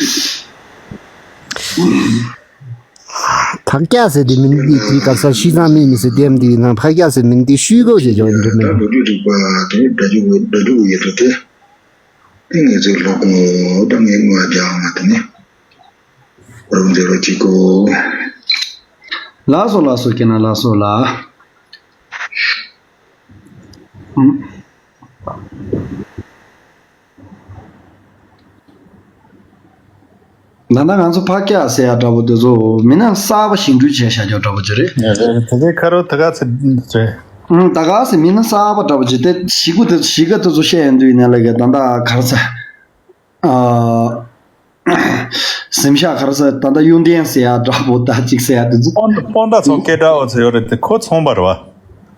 ཕག་སྐྱག་ཟེར་དེ་མིང་འདི་དེ་ག་ས་ཤི་ཚང་མི་མི་ཟེར་དེ་འདི་ནང་ཕག་སྐྱག་ཟེར་མིང་འདི་ཤུལ་གོ་ཞེས་ཀྱང་འདྲ་མིན། ད་ལོ་རྒྱུས་རིག་པ་དེ་ནི་སྒྲ་འཇུག་སྒྲ་འཇུག་ཡོད་དོ་དེ། དེ་ངས་ཚོའི་ལོ་གོང་ད་ངས་ངོ་རྒྱག་མ་དེ་ནི། རུང་དེ་རུ་གཅིག་གོ། ལགས་སོ་ལགས་སོ། ཁྱེད་རང་ལགས་སོ་ལགས། ཨུམ། ད་ལྟ་ང་ཚོ་ཕག་སྐྱག་ཟེར་ཡ་འདྲ་པོ་དེ་ཚོ་མི་སྣ་གསར་པ་བཞེངས་སྐྲུན་བྱས་བཞག་རྒྱུ་འདྲ་པོ་ཅིག་རེད། ཡ་རེད། དེ་ཚོའི་ཁ་རོ་ད་ག་ཚོད་རེད། ཨུམ། ད་ག་ཟེར་མི་སྣ་གསར་པ་འདྲ་པོ་ཅིག་དེ་གཞི་གུ་དེ་གཞི་ག་དེ་ཚོ་བཤད་ཡོང་དུས་ཡིན་ན་ལས་ཀ་ད་ལྟ་ག་རེ་ཟེར། ཨ། གཟིམ་ཤག་ག་རེ་ཟེར། ད་ལྟ་གཡུང་དྲུང་ཟེར་ཡ་འདྲ་པོ་ད་ཅིག་ཟེར་ཡ་དེ་ཚོ། སྤོན་སྤོན་ཟླ་ཚོ་སྐད་གྲགས་འོ་ཚོ་ཡོད་རེད་དེ། ཁོ་ཚོང་པ་རེད་བ།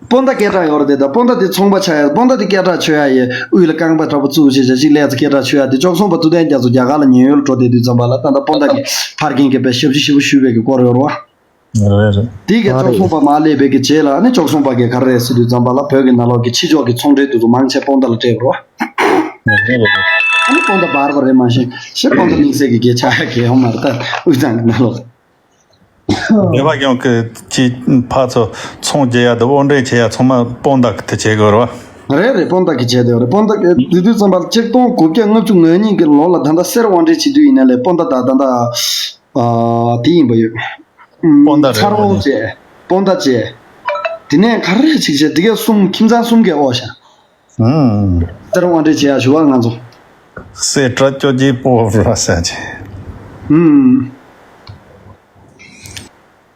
སྤོན་ཟླ་སྐད་གྲགས་ཡོད་རེད་དེ། ད་སྤོན་ཟླ་དེ་ཚོང་པ་ཆགས་ཡ། སྤོན་ཟླ་དེ་སྐད་གྲགས་ཆོད་ཡ་ཡི་དབུས་ལ་རྐང་པ་འདྲ་པོ་བཙུགས་བྱས་བྱ་ཅིག་ལས་ཚོ་སྐད་གྲགས་ཆོད་ཡ་དེ། བཅོ་ལྔ་པ་ཐུབ་བསྟན་རྒྱ་མཚོ་རྒྱ་གར་ལ་ཉེན་གཡོལ་འགྲོ་བསྡད་དུས་ཙམ་པ་ལ་ད་ལྟ་སྤོན་ཟླ་གི་ཕར་རྒྱན་གྱི་པའི་ཞབས་ཕྱི་ཞེ་པོ་ཞུས་པའི་གི་སྐོར་ཡོད་རེད་བ། རེད་རེད། དེ་ག་མ་བཅོ་རེད། ལྔ་པ་མར་སླེབས་པའི་གི་རྗེས་ལ་ཨ་ནི་བཅོ་ལྔ་པ་གི་ག་རེ་རེད་ཟེར་དུས་ཙམ་པ་ལ་བོད་ཀྱི་ནང་ལོགས་ཀྱི་ཕྱི་ཕྱོགས་ཀྱི་ཚོང་འབྲེལ་དེ་ཚོ་མང་ཆེ་སྤོན་ཟླ་ལ་སྤྲད་པ་རེད་བ། རེད་རེད་རེད། ཨ་ནི་སྤོན་ཟླ་འབར་བ་རེད། མ་གཞི་ཤི་སྤོན་ཟླ་དམིགས་བསལ་གྱི་སྐད་ཆ་ཡ་གི་ཡོང་མ་རེད། ད་དབུས་གཙང་གི་ནང་ལོགས། བོད་པ་ཡོངས་ཀྱི་ཕར་ཚུར་ཚོང་རྒྱག་ཡ་དང་དབོར་འདྲེན་བྱེད་ཡ་ཚང་མ་སྤོན་ཟླ་གི་དེ་བྱེད་དགོས་རེད་བ། རེད་རེད། སྤོན་ཟླ་གི་བྱས་དེ་རེད། སྤོན་ཟླ་གི་དེ་དུས་ཙམ་པ་ལ་ཆིག་སྟོང་དགུ་བརྒྱ་ལྔ་བཅུ་ང་གཉིས་ཀྱི་ལོ་ལ་ད་ལྟ་གསེར་དབོར་འདྲེན་བྱེད་དུས་ཡིན་ན་ལས་སྤོན་ཟླ་ད་ད་ལྟ་ཨ་དེ་ཡིན་པ་ཡོད། སྤོན་ཟླ་རེད། ཚ་རོང་བཅས། སྤོན་ཟླ་བཅས། དེ་ནས་ག་རེ་ཅིག་བྱས། དེ་གས་གསུམ། ཁྱིམ་ཚང་གསུམ་གས་དབོར་ཤག་ཨང་། གསེར་དབོར་འདྲེན་བྱེད་ཡ་ཞུ་བ་ང་ཚོ། གསེར་སྒྲ་ཅོ་ཅི་པོ་ར་ས་ཅི། ཨང་།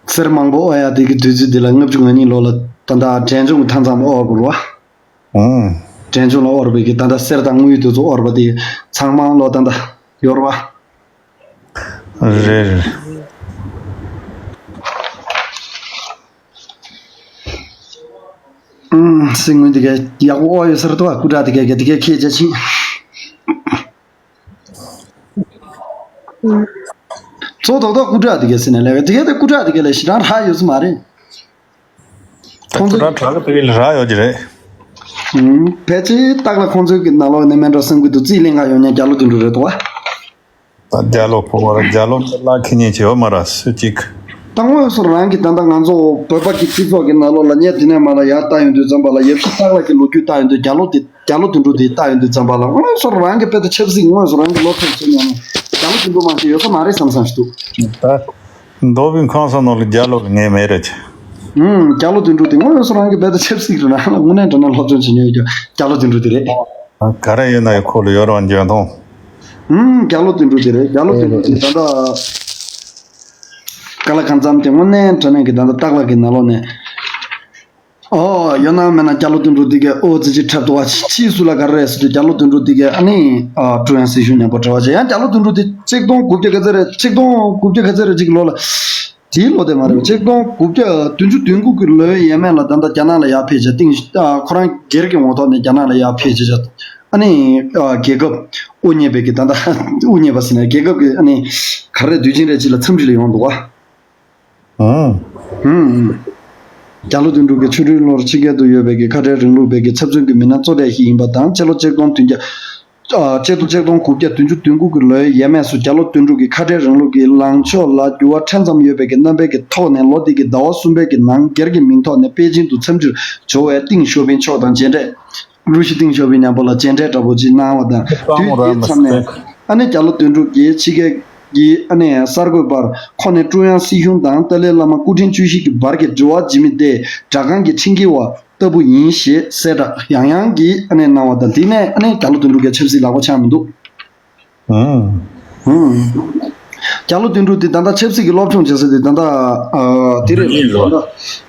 གསེར་མང་པོ་དབོར་ཡ་དེ་གི་དུས་ཚོད་དེ་ལ་ལྔ་བཅུ་ང་གཉིས་ལོ་ལ་ད་ལྟ་འབྲས་ལྗོངས་ཀྱི་མཐའ་མཚམས་དབོར་དགོས་རེད་བ། ཨང་། འབྲས་ལྗོངས་ལ་དབོར་བའི་གི་ད་ལྟ་གསེར་དང་དངུལ་དེ་ཚོ་དབོར་བ་དེ་ཚང་མ་ལོ་ད་ལྟ་ཡོད་རེད་བ། རེད་རེད། ཨུམ། གསེར་དངུལ་དེ་གས་ཡག་པོ་དབོར་ཡོད་ས་རེད་དོ། སྐུ་དྲག་དེ་གས་གས་དེ་གས་ཁྱེད་ཅག་ཕྱིན། ཚོ་ཐོག་ཐོག་སྐུ་དྲག་དེ་གས་ཟེར་ནས་ལས་དེ་གས་དེ་སྐུ་དྲག་དེ་གས་ལས་ཞེ་དྲག་རག་ཡོད་ས་མ་རེད། ད་ཁོང་ཚོ་སྐུ་དྲག་དྲག་གི་དེ་གས་ལས་རག་ཡོད་ཀྱི་རེད། ཨུམ། ཕལ་ཆེར་སྟག་ལྷ་ཁོང་ཚོའི་གི་ནང་ལོགས་ནས་མེ་འགྲོ་སེམས་ཀྱི་འདུག་རྩིས་ལེན་ག་ཡོང་མཁན་རྒྱ་ལོ་དོན་གྲུབ་རེད་དོ། ད་རྒྱ་ལོ་ཕོ་བ་ར་རྒྱ་ལོ་ལ་ཁེ་ཉེན་བྱེད་པ་མ་ར་སུ་གཅིག་ད་དངོས་སུ་རང་གི་ད་ལྟ་ང་ཚོ་བོད་པ་གི་སྤྱི་ཚོགས་ཀྱི་ནང་ལོགས་ལ་ངས་དེ་ནས་མ་ལ་ཡར་ལྟ་ཡོང་དུས་ཙམ་པ་ལ་ཡབ་གཞིས་སྟག་ལྷ་གི་ལོ་རྒྱུས་ལྟ་ཡོང་དུས་རྒྱ་ལོ་དེ་རྒྱ་ལོ་དོན་གྲུབ་དེ་ལྟ་ཡོང་དུས་ཙམ་པ་ལ་དངོས་སུ་རང་གི་དཔེ་དེ་ཆབ་སྲིད་དངོས་སུ་རང་གི་བློ་ཁོག་ཆེ་ཉམས་རྒྱ་ལོ་དོན་གྲུབ་མ་ཞིག་ཡོད་ས་མ་རེད་བསམ་བསམ་ཞིག་འདུག་ད་མདོ་དབུས་ཁམས་གསུམ་ནང་ལ་རྒྱ་ལོ་ངས་མེད་རེད་ཅེ། ཨུམ། རྒྱ་ལོ་དོན་གྲུབ་དེ་དངོས་སུ་རང་གི་དཔེ་དེ་ཆབ་སྲིད་ཀྱི་རང་ལ་དངོས་གནས་དྲང་གནས་སློབ་སྦྱོང་བྱེད་མྱོང་ཡོད་རྒྱ་ལོ་དོན་གྲུབ་དེ་རེད། ག་རེ་ཡོད་ན་ཡོད་ཁོ་ལ་ཡོད་རང་འཇོན་ཐོང་། ཨུམ། རྒྱ་ལོ་དོན་གྲུབ་དེ་རེད། རྒྱ་ལོ་དོན་གྲུབ་དེ་ད་ལྟ་ཀ་ལ་གང་འཚམ་དེ་དངོས་གནས་དྲང་གནས་ཀྱི་ད་ལྟ་སྟག་ལྷ་གི་ནང་ལོགས་ནས། ཨོ། ཡོད་ན་མེད་ན་རྒྱ་ལོ་དོན་གྲུབ་དེ་གས་ཨོ་ཙི་ཅི་འཁྲབ་ཏུ་བ་ཕྱིས་སུ་ལ་ག་རེ་རེད་ཟེར་དུས་རྒྱ་ལོ་དོན་གྲུབ་དེ་གས་ཨ་ནི་ཨ་ཀྲུང་དབྱང་སྲིད་གཞུང་མཉམ་པོ་འབྲེལ་བ་བྱས། ཡང་རྒྱ་ལོ་དོན་གྲུབ་དེ་ཆིག་སྟོང་དགུ་བརྒྱ་ག་ཚོད་རེད། ཆིག་སྟོང་དགུ་བརྒྱ་ག་ཚོད་རེད་ཅིག་ལོ་ལ། དེའི་ལོ་དེ་མ་རེད། ཆིག་སྟོང་དགུ་བརྒྱ་བདུན་ཅུ་དོན་དགུ་གི་ལོའི་ཡས་མས་ལ་ད་ལྟ་རྒྱ་ནག་ལ་ཡར་ཕེབས་བྱས་ཏིང་ཨ་ཁོ་རང་སྒེར་གྱི་ངོ་ཐོག་ནས་རྒྱ་ནག་ལ་ཡར་ཕེབས་བྱས་བྱས་ཨ་ནི་ཨ་རྒྱལ་ཁབ་དབུ་བརྙེས་པའི་གི་ད་ལྟ་དབུ་བརྙེས་པ་ཟེར་ན་རྒྱལ་ཁབ་ཀྱི་ཨ་ནི་ག་རེ་དུས་ཆེན་རེ་ཅིག་ལ་འཚམས་འདྲི་ལ་ཡོང་འདུག་བ། ཨང་། ཨང་། རྒྱ་ལོ་དོན་གྲུབ་ཀྱིས་ཆོ་འཕྲུལ་ལོར་ཕྱི་རྒྱལ་དུ་ཡོད་པའི་གི་ཁ་བྲལ་རིང་ལུགས་པའི་གི་ཚབ་མཚོན་གྱི་མི་སྣ་གཙོ་གྲས་ཤིག་ཡིན་པ་དང་། སྤྱི་ལོ་ཆིག་སྟོང་བདུན་བརྒྱ། ཨ། སྤྱི་ལོ་ཆིག་སྟོང་དགུ་བརྒྱ་བདུན་ཅུ་དོན་དགུ་གི་ལོའི་ཡས་མས་སུ་རྒྱ་ལོ་དོན་གྲུབ་ཀྱིས་ཁ་བྲལ་རིང་ལུགས་ཀྱི་ལངས་ཕྱོགས་ལ་འགྱུར་བ་ཕྲན་ཙམ་ཡོད་པའི་གི་རྣམ་པའི་གི་ཐོག་ནས་ལོ་འདི་གི་ཟླ་བ་གསུམ་པའི་གི་ནང་སྒེར་གྱི་མིང་ཐོག་ནས་པེ་ཅིང་དུ་འཚམས་འདྲིར་འབྱོར་བའི་ཏིང་ཞའོ་ཕིང་མཆོག་དང་མཇལ་འཕྲད། ཀྲུའུ་ཞི་ཏིང་ཞའོ་ཕིང་མཉམ་པོ་ལ་མཇལ་འཕྲད་འདྲ་པོ་ཅིག་གནང་བ་དང་། དུས་དེའི་མཚམས་ནས་ཨ་ནེ་རྒྱ་ལོ་དོན་གྲུབ་ཀྱིས་ཕྱི་རྒྱལ་གྱི་ཨ་ནེ་གསར་འགོད་པར་ཁོང་ནི་ཀྲུང་དབྱང་སྲིད་གཞུང་དང་ཏཱ་ལའི་བླ་མ་སྐུ་ཕྲེང་བཅུ་བཞི་གི་བར་གྱི་འབྲེལ་བ་བྱེད་མི་སྟེ། སྦྲག་མཁན་གྱི་འཕྲིན་སྐྱེལ་བ་ལྟ་བུ་ཡིན་ཞེས་གསལ་བསྒྲགས་ཡང་ཡང་གིས་ཨ་ནེ་གནང་བ་དང་། དེ་ནས་ཨ་ནེ་རྒྱ་ལོ་དོན་གྲུབ་ཀྱི་ཆབ་སྲིད་ལག་པ་འཆང་མི་འདུག་ཨང་། ཨང་། རྒྱ་ལོ་དོན་གྲུབ་དེ་ད་ལྟ་ཆབ་སྲིད་ཀྱི་སློབ་སྦྱོང་བྱེད་ས་དེ་ད་ལྟ་ཨ་དེ་རེད།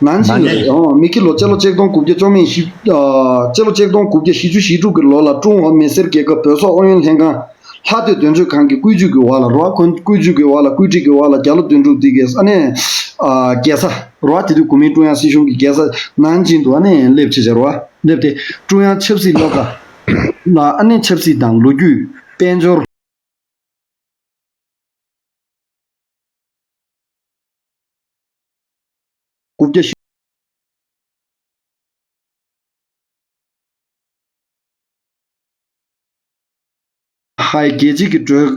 ནང་ཆེན་ལ་རེད། ཨོ་མི་ཁི་ལོ་སྤྱི་ལོ་ཆིག་སྟོང་དགུ་བརྒྱ་བཅོ་ལྔ་བཞི་ཨ་སྤྱི་ལོ་ཆིག་སྟོང་དགུ་བརྒྱ་བཞི་བཅུ་ཞེ་དྲུག་གི་ལོ་ལ་ཀྲུང་ཧྭ་མི་སེར་རྒྱལ་ཁབ་བོད་སོག་ཨུ་ཡོན་ལྷན་ཁང་ལྷ་སྡེ་དོན་གཅོད་ཁང་གི་བཀོད་ཇུས་ཀྱི་འོག་ལ་རོ། ཁོང་བཀོད་ཇུས་ཀྱི་འོག་ལ་བཀོད་སྒྲིག་གི་འོག་ལ་རྒྱ་ལོ་དོན་གྲུབ་དེ་གའི་ཨ་ནེ་ཨ་རྒྱལ་ས་རོ། དེ་དུས་གོ་མིན་ཀྲུང་དབྱང་སྲིད་གཞུང་གི་རྒྱལ་ས་ནང་ཆེན་དུ་ཨ་ནེ་སླེབས་བྱས་བྱས་རོ། སླེབས་ཏེ་ཀྲུང་དབྱང་ཆབ་སྲིད་སློབ་གྲྭ་ལ་ཨ་ནེ་ཆབ་སྲིད་དང་ལོ་རྒྱུས། དཔལ་འབྱོར། དགུ་བརྒྱ་བཞི། ཧའི་རྒྱལ་སྤྱི་གི་མགྲོན་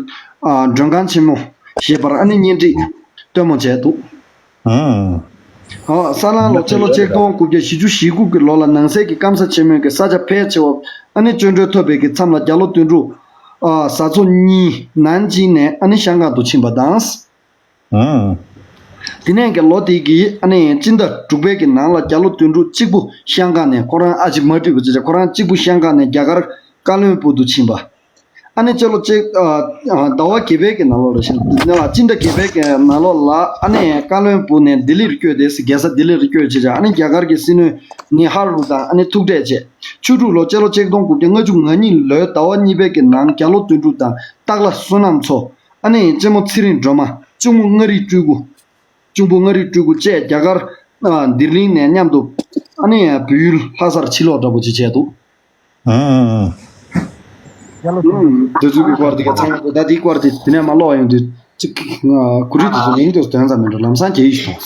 ཨ་མགྲོན་ཁང་ཆེན་མོ་ཞེས་པར་ཨ་ནེ་གཉེན་སྒྲིག་སྟོན་མོ་བྱས་འདུག་ཨང་། ཨ་སྲ་ལང་ལོ་སྤྱི་ལོ་ཆིག་སྟོང་དགུ་བརྒྱ་བཞི་བཅུ་ཞེ་དགུ་གི་ལོ་ལ་ནང་སའི་གི་སྐམ་ས་ཆེན་མོའི་གི་ས་ཆ་ཕལ་ཆེ་བ་ཨ་ནེ་བཅིངས་འགྲོལ་ཐོབ་པའི་གི་མཚམས་ལ་རྒྱ་ལོ་དོན་གྲུབ་ཨ་བཟའ་ཚོ་གཉིས་ནན་ཅིང་ནས་ཨ་ནེ་ཤང་ཀང་དུ་ཕྱིན་པ་དང་། ཨང་། དེ་ནས་ཀྱི་ལོ་དེ་གི་ཨ་ནི་སྤྱི་ཟླ་དྲུག་པའི་གི་ནང་ལ་རྒྱ་ལོ་དོན་གྲུབ་གཅིག་པུ་ཤང་ཀང་ནས། ཁོ་རང་ཨ་ཅེ་མ་ཏྲི་བུ་ཅེ་ཅེ། ཁོ་རང་གཅིག་པུ་ཤང་ཀང་ནས་རྒྱ་གར་ཀ་ལོན་སྦུག་ཏུ་ཕྱིན་པ། ཨ་ནི་སྤྱི་ལོ་གཅིག་ཨ་ཨ་ཟླ་བ་བརྒྱད་པའི་གི་ནང་ལོགས་ལ་ཤི། སྤྱི་ཟླ་བརྒྱད་པའི་གི་ནང་ལོགས་ལ་ཨ་ནི་ཀ་ལོན་སྦུག་ནས་ལྡི་ལིར་བསྐྱོད་དེ། རྒྱལ་ས་ལྡི་ལིར་བསྐྱོད་བྱས་བྱས། ཨ་ནི་རྒྱ་གར་གྱི་སྲིད་བློན་ནེ་ཧ་རུ་དང་ཨ་ནི་ཐུག་འཕྲད་བྱས། ཆུ་འབྲུག་ལོ་སྤྱི་ལོ་ཆིག་སྟོང་དགུ་བརྒྱ་ལྔ་བཅུ་ང་གཉིས་ལོའི་ཟླ་བ་གཉིས་པའི་གི་ནང་རྒྱ་ལོ་དོན་གྲུབ་དང་སྟག་ལྷ་བསོད་ནམས་མཚོ། ཨ་ནི་གཅེན་མོ་ཚེ་རིང་སྒྲོལ་མ། གཅུང་མོ་མངའ་རིས་སྤྲུལ་སྐུ། གཅུང་པོ་མངའ་རིས་སྤྲུལ་སྐུ་བཅས་རྒྱ་གར་ཨ་ལྡི་ལི་ནས་མཉམ་དུ་ཨ་ནི་བལ་ཡུལ་ལྷ་སར་ཕྱིར་ལོག་འདྲ་པོ་ཅིག་བྱས་འདུག། ཨང་། དེ་ཚོའི་གི་སྐོར་དེ་ག་ཚང་མ་ད་དེའི་སྐོར་དེ་དེ་ནས་མ་ཀློག་ཡོང་དུས་ཅིག་གུ་རི་དེ་ཚོ་མིང་དེ་དོན་ཙམ་མིན་འགྲོ། ལམ་སང་གྱེས་ཡིས་སོང་།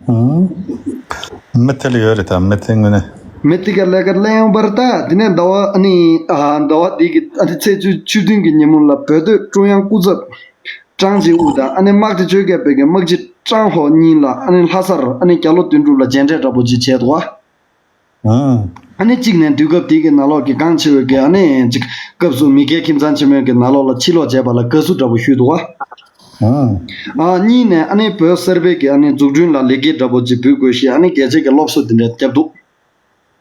ཨང་། མི་དེ་ལ་ཡོད་རེད་ད། མི་དེ་དངོས་གནས། མི་དེ་ག་ལས་ཀ་ལེན་ཡོང་པར་ད། དེ་ནས་ཟླ་བ་ཨ་ནི་ཨ་ཟླ་བ་དེ་གི་ཨ་ནི་ཚེས་བཅུ་བཅུ་བདུན་གི་ཉིན་མོ་ལ་བོད་སྡོད་ཀྲུང་དབྱང་སྐུ་ཚབ་ཀྲང་ཅིན་ཝུ་དང་ཨ་ནི་དམག་སྡེ་བཅོ་བརྒྱད་པའི་གི་དམག་སྤྱི་ཀྲང་ཧོ་གཉིས་ལ་ཨ་ནི་ལྷ་སར་ཨ་ནི་རྒྱ་ལོ་དོན་གྲུབ་ལ་མཇལ་འཕྲད་འདྲ་པོ་ཅིག་བྱས་འདུག་བ། ཨང་། ཨ་ནི་གཅིག་ནས་དུས་སྐབས་དེ་གི་ནང་ལོགས་ཀྱི་གང་ཆེ་བའི་གི་ཨ་ནི་ཅིག་སྐབས་སུ་མི་སྒེར་ཁྱིམ་ཚང་ཆེན་མོའི་གི་ནང་ལོགས་ལ་ཕྱིར་ལོག་བྱས་པ་ལ་དགའ་བསུ་འདྲ་པོ་ཞུས་འདུག་བ། ཨང་། ཨ་གཉིས་ནས་ཨ་ནི་བོད་གསར་པའི་གི་ཨ་ནི་འཛུགས་སྐྲུན་ལ་ལེགས་སྐྱེས་འདྲ་པོ་ཅིག་འབུལ་དགོས་ཞེས་ཨ་ནི་རྒྱལ་སྤྱིའི་གི་སློབ་གསོ་འདི་འདྲ་བརྒྱབ་འདུག།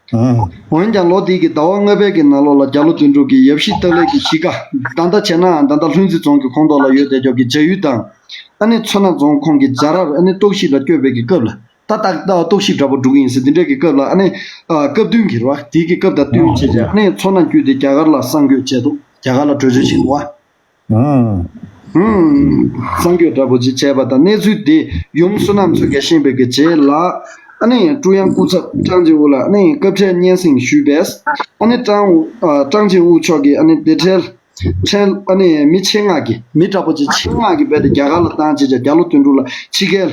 ཨང་། འོན་ཀྱང་ལོ་དེའི་གི་ཟླ་བ་ལྔ་པའི་གི་ནང་ལོགས་ལ་རྒྱ་ལོ་དོན་གྲུབ་ཀྱི་ཡབ་གཞིས་སྟག་ལྷ་གི་གཞིས་ཀ། ད་ལྟ་བྱས་ན་ད་ལྟ་ལྷུན་རྩེ་རྫོང་གི་ཁོངས་གཏོགས་ལ་ཡོད་བསྡད་ཀྱོག་གི་བྱ་ཡུལ་དང་། ཨ་ནི་མཚོ་སྣ་རྫོང་ཁོངས་ཀྱི་རྒྱ་རར་ཨ་ནི་རྟོག་ཞིབ་ལ་བསྐྱོད་པའི་གི་སྐབས་ལ། ད་ལྟ་ལྟ་བ་རྟོག་ཞིབ་འདྲ་པོ་འགྲོ་གི་ཡིན་ཟེར། འདི་འདྲའི་གི་སྐབས་ལ་ཨ་ནི་ཨ་སྐབས་བསྟུན་གྱི་རེད་བ། དེའི་གི་སྐབས་དང་བསྟུན་བྱས་བྱས་ཨ་ནི་མཚོ་སྣ་བརྒྱུད་དེ་རྒྱ་གར་ལ་གསར་འགོད་བྱས་འདུག། རྒྱ་གར་ལ་བྲོས་བྱོལ་བྱས་འདུག་བ། ཨང་། ཧུམ། གསར་འགོད་འདྲ་པོ་ཅིག་བྱས་པ་དང་གནས་ཚུལ་དེ་ཡུམ་བསོད་ནམས་མཚོ་རྒྱལ་ཤེས་པའི་གི་རྗེས་ལ་ཨ་ནི་ཀྲུང་དབྱང་སྐུ་ཚབ་ཀྲང་ཅིན་ཝུ་ལ་ཨ་ནི་སྐབས་འཕྲལ་སྙན་སེང་ཞུས་པས། ཨ་ནི་ཀྲང་ཝུ་ཨ་ཀྲང་ཅིན་ཝུ་མཆོག་གིས་ཨ་ནི་དེ་འཕྲལ། ཕྲན་ཨ་ནི་མི་ཆེད་མངགས་ཀྱིས། མི་འདྲ་པོ་ཅིག་ཆེད་མངགས་ཀྱིས་རྦད་དེ་རྒྱ་གར་ལ་བཏང་བྱས་བྱས་རྒྱ་ལོ་དོན་གྲུབ་ལ་ཕྱི་རྒྱལ་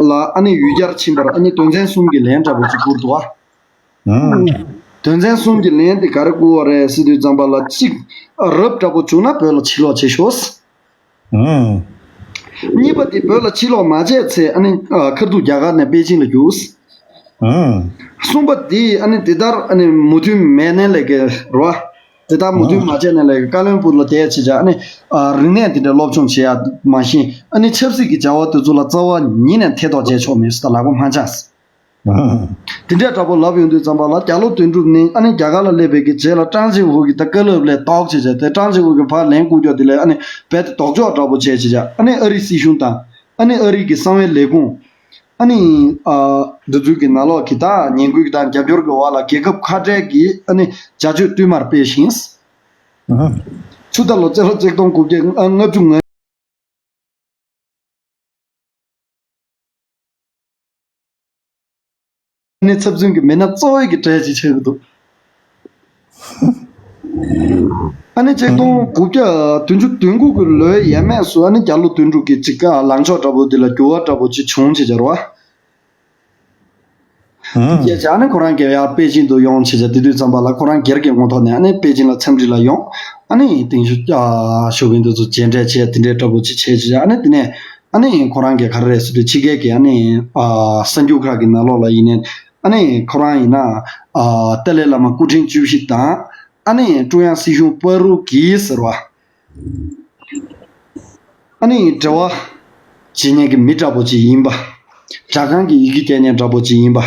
ལ་ཨ་ནི་ཡུལ་གྱར་ཕྱིན་པར་ཨ་ནི་དོན་ཚན་གསུམ་གྱི་ལན་འདྲ་པོ་ཅིག་བསྐུར་འདུག་ཨ། ཨང་། དོན་ཚན་གསུམ་གྱི་ལན་དེ་ག་རེ་བསྐུར་བ་རེད་ཟེར་དུས་ཙམ་པ་ལ་གཅིག། རབ་འདྲ་པོ་བྱུང་ན་བོད་ལ་ཕྱིར་ལོག་བྱེད་ཤོག། ཨང་། གཉིས་པ་དེ་བོད་ལ་ཕྱིར་ལོག་མ་བྱས་ཚེ་ཨ་ནི་ཁ་ཐུག་རྒྱ་གར་ནས་པེ་ཅིང་ལ་རྒྱུགས། ཨང་། གསུམ་པ་དེ་ཨ་ནི་དེ་ལྟར་ཨ་ནི་མོས་མཐུན་མེད་ནའི་ལས་ཀ་རེད་བ། དེ་ལྟར་མོས་མཐུན་མ་བྱས་ནའི་ལས་ཀ་ཀ་ལོན་སྦུག་ལ་བསྡད་བྱས་བྱས་ཨ་ནི་རིག་གནས་དེ་འདྲ་སློབ་སྦྱོང་བྱེད་ཡ་མ་གཞི་ཨ་ནི་ཆབ་སྲིད་ཀྱི་བྱ་བ་དེ་ཚོ་ལ་རྩ་བ་ཉིད་ནས་ཐེ་གཏོགས་བྱས་ཆོག་མེད་ཟེར། ད་ལག་པ་མ་འཆང་ཟེར། ཨང་། དེ་འདྲ་འདྲ་པོ་ལབ་ཡོང་དུས་ཙམ་པ་ལ་རྒྱ་ལོ་དོན་གྲུབ་ནི་ཨ་ནི་རྒྱ་གར་ལ་སླེབས་པའི་གི་རྗེས་ལ་ཀྲང་ཅིན་ཝུ་གི་ད་བཀའ་སློབ་ལ་དོགས་བྱས་བྱས་དེ་ཀྲང་ཅིན་ཝུ་གི་ཕར་ལན་བསྐུར་ཀྱོག་དེ་ལ་ཨ་ནི་རྦད་དེ་ལྡོག་ཕྱོགས་འདྲ་པོ་བྱས་བྱས་བྱས་ཨ་ནི་ཨ་རིའི་སྲིད་གཞུང་དང་ཨ་ནི་ཨ་རི་གི་གསང་བའི་ལས་ཁུངས། ཨ་ནི་ཨ་འདི་ཚོའི་གི་ནང་ལོགས་ཀྱི་ད་ངན་སྐུལ་གྱི་དང་རྒྱབ་སྐྱོར་གྱི་འོག་ལ་རྒྱལ་ཁབ་ཁ་བྲལ་གྱི་ཨ་ནི་བྱ་སྤྱོད་བསྟུད་མར་སྤེལ་ཞིང་། ཨ་ཆུ་རྟ་ལོ་སྤྱི་ལོ་ཆིག་སྟོང་དགུ་བརྒྱ་ལྔ་བཅུ་ང་ནི་ཚབ་མཚོན་གྱི་མི་སྣ་གཙོ་བོའི་གི་གྲས་ཅིག་ཆགས་ཀྱི་འདུག། ཨ་ནི་ཆིག་སྟོང་དགུ་བརྒྱ་བདུན་ཅུ་དོན་དགུ་གི་ལོའི་ཡས་མས་སུ་ཨ་ནི་རྒྱ་ལོ་དོན་གྲུབ་ཀྱི་ཅིག་ལངས་ཕྱོགས་འདྲ་པོ་འདི་ལ་འགྱུར་བ་འདྲ་པོ་ཅིག་བྱུང་བྱས་བྱས་རེད་བ། ཨང་། སྐད་ཆ་ཨ་ནི་ཁོ་རང་གི་ཡར་པེ་ཅིང་དུ་ཡོང་བྱས་བྱས་དེ་དུས་ཙམ་པ་ལ་ཁོ་རང་སྒེར་གྱི་ངོ་ཐོག་ནས་ཨ་ནི་པེ་ཅིང་ལ་འཚམས་འདྲི་ལ་ཡོང་། ཨ་ནི་ཏེང་ཞའོ་ཕིང་དེ་ཚོ་མཇལ་འཕྲད་བྱས་དེ་འདྲའི་འདྲ་པོ་ཅིག་བྱས་བྱས་ཨ་ནི་དེ་ནས་ཨ་ནི་ཁོ་རང་གི་ག་རེ་རེད་ཟེར་དུས་ཕྱི་རྒྱལ་གྱི་ཨ་ནི་གསར་འགྱུར་ཁག་གི་ནང་ལོགས་ལ་ཡིན་ནའི་ཨ་ནི་ཁོ་རང་ཡིན་ན་ཏཱ་ལའི་བླ་མ་སྐུ་ཕྲེང་བཅུ་བཞི་དང་ཨ་ནི་ཀྲུང་དབྱང་སྲིད་གཞུང་བར་དུ་གྱིས་ཟེར་བ། ཨ་ནི་འབྲེལ་བ་བྱེད་མཁན་གྱི་མི་འདྲ་པོ་ཅིག་ཡིན་པ། དྲ་ཁང་གི་ཡི་གེ་སྐྱེལ་མཁན་འདྲ་པོ་ཅིག་ཡིན་པ།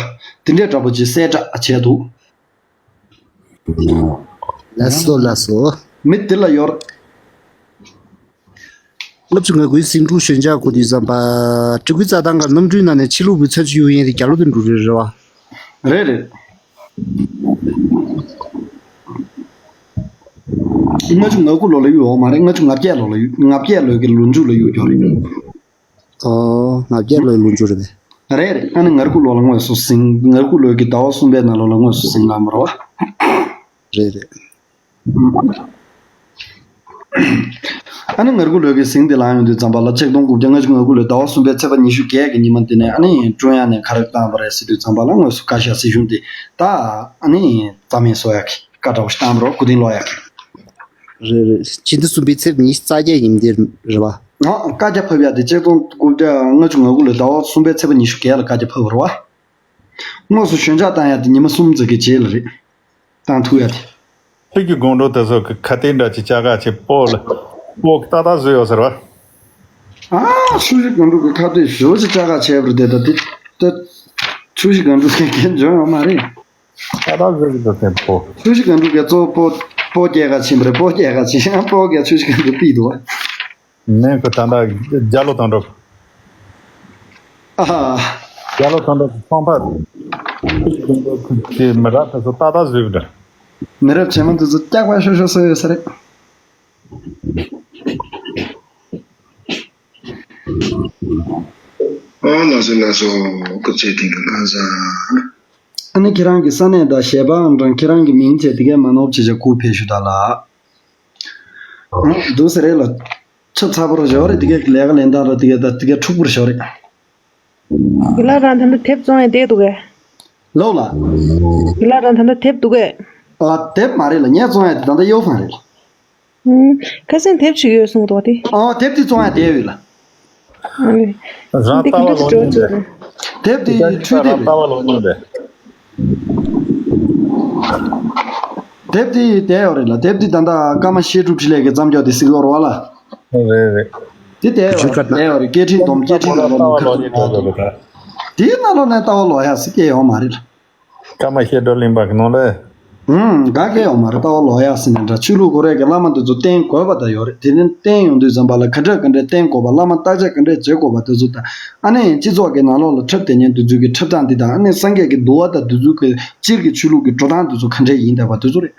དེ་འདྲའི་འདྲ་པོ་ཅིག་གསལ་བསྒྲགས་བྱས་འདུག། ལགས་སོ་ལགས་སོ། མི་དེ་ལ་ཡོད། ལྔ་བཅུ་ང་དགུའི་ཟིང་འཁྲུག་ཞོད་འཇགས་གོ་དུས་ཙམ་པ། སྤྲུལ་སྐུའི་རྩྭ་ཐང་གི་གནམ་གྲུའི་ནང་ནས་ཕྱི་ལུགས་པའི་ཚབ་ཞུ་ཡུལ་ཡིན་དེ་རྒྱ་ལོ་དོན་གྲུབ་རེད་རེད་བ། རེད་རེད། ལྔ་བཅུ་ང་དགུ་ལོ་ལ་གཡུག་ཡོད་མ་རེད། ལྔ་བཅུ་ང་བརྒྱད་ལོ་ལ་གཡུག་ང་བརྒྱད་ལོའི་གི་ལོ་མཇུག་ལ་གཡུག་རྒྱུ་རེད། ཨོ། ང་བརྒྱད་ལོའི་ལོ་མཇུག་རེད་པས། རེད་རེད། ཨ་ནི་ང་དགུ་ལོ་ལ་དངོས་སུ་ཟིང་། ང་དགུ་ལོའི་གི་ཟླ་བ་གསུམ་པའི་ནང་ལོགས་ལ་དངོས་སུ་ཟིང་ལངས་པ་རེད་བ། རེད་རེད། ཨ་ནི་ང་དགུ་ལོའི་གི་ཟིང་དེ་ལངས་ཡོང་དུས་ཙམ་པ་ལ་ཆིག་སྟོང་དགུ་བརྒྱ་ལྔ་བཅུ་ང་དགུ་ལོའི་ཟླ་བ་གསུམ་པའི་ཚེས་པ་ཉི་ཤུ་བརྒྱད་ཀྱི་ཉི་མ་འདི་ནས་ཨ་ནི་ཀྲུང་དབྱང་ནས་ག་རེ་བཏང་བ་རེད་ཟེར་དུས་ཙམ་པ་ལ་དངོས་སུ་བཀའ་ཤག་སྲིད་གཞུང་དེ་ད་ཨ་ནི་རྩ་མེད་བཟོ་ཡག་གི་བཀའ་འདྲ་པོ་ཞིག་བཏང་བ་རེད། སྐུ་རྟེན་སློག་ཡག་གི། རེད་རེད། སྤྱི་ཟླ་གསུམ་པའི་ཚེས་ཉི་ཤུ་རྩ་བརྒྱད་ཉིན་དེ་རེད་བ། ཨ། བཀའ་རྒྱ་ཕབ་ཡག་དེ་ཆིག་སྟོང་དགུ་བརྒྱ་ལྔ་བཅུ་ང་དགུ་ལོའི་ཟླ་བ་གསུམ་པའི་ཚེས་པ་ཉི་ཤུ་བརྒྱད་ལ་བཀའ་རྒྱ་ཕབ་པ་རེད་བ། དངོས་སུ་ཞོད་འཇགས་བཏང་ཡག་དེ་ཉི་མ་གསུམ་ཙམ་གྱི་རྗེས་ལ་རེད། བཏང་ཐུབ་ཡག་དེ། ཁྱེད་ཀྱི་དགོང་དྲོ་དེ་ཚོ་གི་ཁ་གཏད་འདྲ་ཅིག་བཅག་ག་ཅིག་སྤོ་ལ། སྤོ་གི་ཏག་ཏག་བཟོས་ཡོད་ཟེར་བ། ཨ། ཆུ་བཞི་སྒང་དྲུག་གི་ཁ་གཏད་ཞེ་པོ་ཅིག་བཅག་ག་བྱས་པ་རེད་དེ། ད་དེ་ད་ཆུ་བཞི་སྒང་དྲུག་གི་འགན་འཇོན་ཡོད་མ་རེད། ད་ད་བཟོས་ཀྱི་འདུག་སེ་པོ། ཆུ་བཞི་སྒང་དྲུག་གི་གཙོ་བོ་སྤོ་སྤོ་རྒྱག་ག་ཕྱིན་པ་རེད། སྤོ་རྒྱག་ག་ཕྱིན། ཨ། སྤོ་གིས་ཆུ་བཞི་སྒང་དྲུག་ཕུད་འདུག་བ། ནས་ཁོ་ད་ལྟ་རྒྱ་ལོ་དང་འགྲོ། ཨ། རྒྱ་ལོ་དང་འགྲོ་ཚོང་པ་དེ་མི་རབས་དེ་ཚོ་ཏག་ཏག་བཟོས་པ་འདྲ། མི་རབས་རྗེས་མ་དེ་ཚོ་སྐྱག་པ་ཤོར་ཤོར་བཟོས་ཡོད་ས་རེད། ཨོ་ལགས་སོ་ལགས་སོ། སྐུ་ཚེ་བརྟན་གྱི་ལགས་སོ། ཨ་ནི་ཁྱེད་རང་གི་ས་གནས་དང་གཞས་པའང་འདྲ། ཁྱེད་རང་གི་མིང་བྱས་དེ་གས་མ་ནོར་བྱས་བྱས་སྐུ་ཕེབས་ཞུ་དང་ལགས། འདུག་སེ་རེད་ལ། ཆ་ཚ་པོ་རུ་ཞོར་རེད། དེ་གས་ལས་ཀ་ལེན་སྟངས་རུ་དེ་གས་ད་དེ་གས་འཁྲུག་པོ་རུ་ཞོར་རེད། དེ་ལ་རང་ད་ལྟ་དེབ་བཙོང་ཡས་བསྡད་འདུག་གས། ལོ་ལ། དེ་ལ་རང་ད་ལྟ་དེབ་འདུག་གས། ཨ། དེབ་མ་རེད་ལ། ངས་བཙོང་ཡས་དེ་ད་ལྟ་གཡོ་ཕང་རེད་ལ། ཨུམ། ཁ་སང་དེབ་ཅིག་ཡོད་གསུངས་འདུག་དེ། ཨ། དེབ་དེ་བཙོང་ཡས་བསྡད་ཡོད་ལ། ཨ་ནི། རང་ལྟ་བ་ལོག་མཁན་རེད། དེབ་དེ་འཕྲུལ་དེབ་རང་ལྟ་རེད། བ་ལོག་མཁན་རེད། དེབ་དེ་བསྡད་ཡོད་རེད་ལ། དེབ་དེ་ད་ལྟ་ཀརྨ་བཤད་སྒྲུབ་འཕྲིན་ལས་ཀྱིས་བརྩམས་རྒྱུ་དེ་གཟིགས་ཡོད་རེད་བ་ལ། རེད་རེད། དེ་བསྡད་ཡོད་རེད། བསྡད་ཡོད་རེད། སྐད་འཕྲིན་སྡོམ། སྐད་འཕྲིན་ལ་ལོ་ལ་ཁ་ཐུག་ལ་ཡོད་རེད། དེའི་ནང་ལོགས་ནས་ལྟ་བ་ལོག་ཡ་ཟེར་སྐད་ཡོད་མ་རེད། ཀརྨ་བཤད་སྒྲུབ་གླིང་པ་གི་ནང་ལ། ཨུམ། ག་གེ་ཡོད་མ་རེད། ལྟ་བ་ལོག་ཡ་ཟེར་ནས་འདྲ། ཆོས་ལུགས་ཁོ་རའི་གི་བླ་མ་དེ་ཚོ་བསྟེན་དགོས་པ་ད་ཡོད་རེད། དེ་ནས་བསྟེན་ཡོང་དུས་ཙམ་པ་ལ་ག་འདྲ་ག་འདྲ་བསྟེན་དགོས་པ། བླ་མ་བརྟག་དཔྱད་ག་འདྲ་བྱེད་དགོས་པ་དེ་ཚོ་དང་། ཨ་ནི་སྤྱི་ཚོགས་ཀྱི་ནང་ལོགས་ལ་འཁྲབ་སྡོད་མཁན་དེ་ཚོ་གི་འཁྲབ་སྟངས་འདི་དང་། ཨ་ནི་སངས་རྒྱས་ཀྱི་འདུལ་བ་དང་དེ་ཚོ་གི་སྤྱིར་གྱི་ཆོས་ལུགས་ཀྱི་འགྲོ་སྟངས་དེ་ཚོ་ག་འདྲ་ཡིན་བསྡད་པ་དེ་ཚོ་རེད།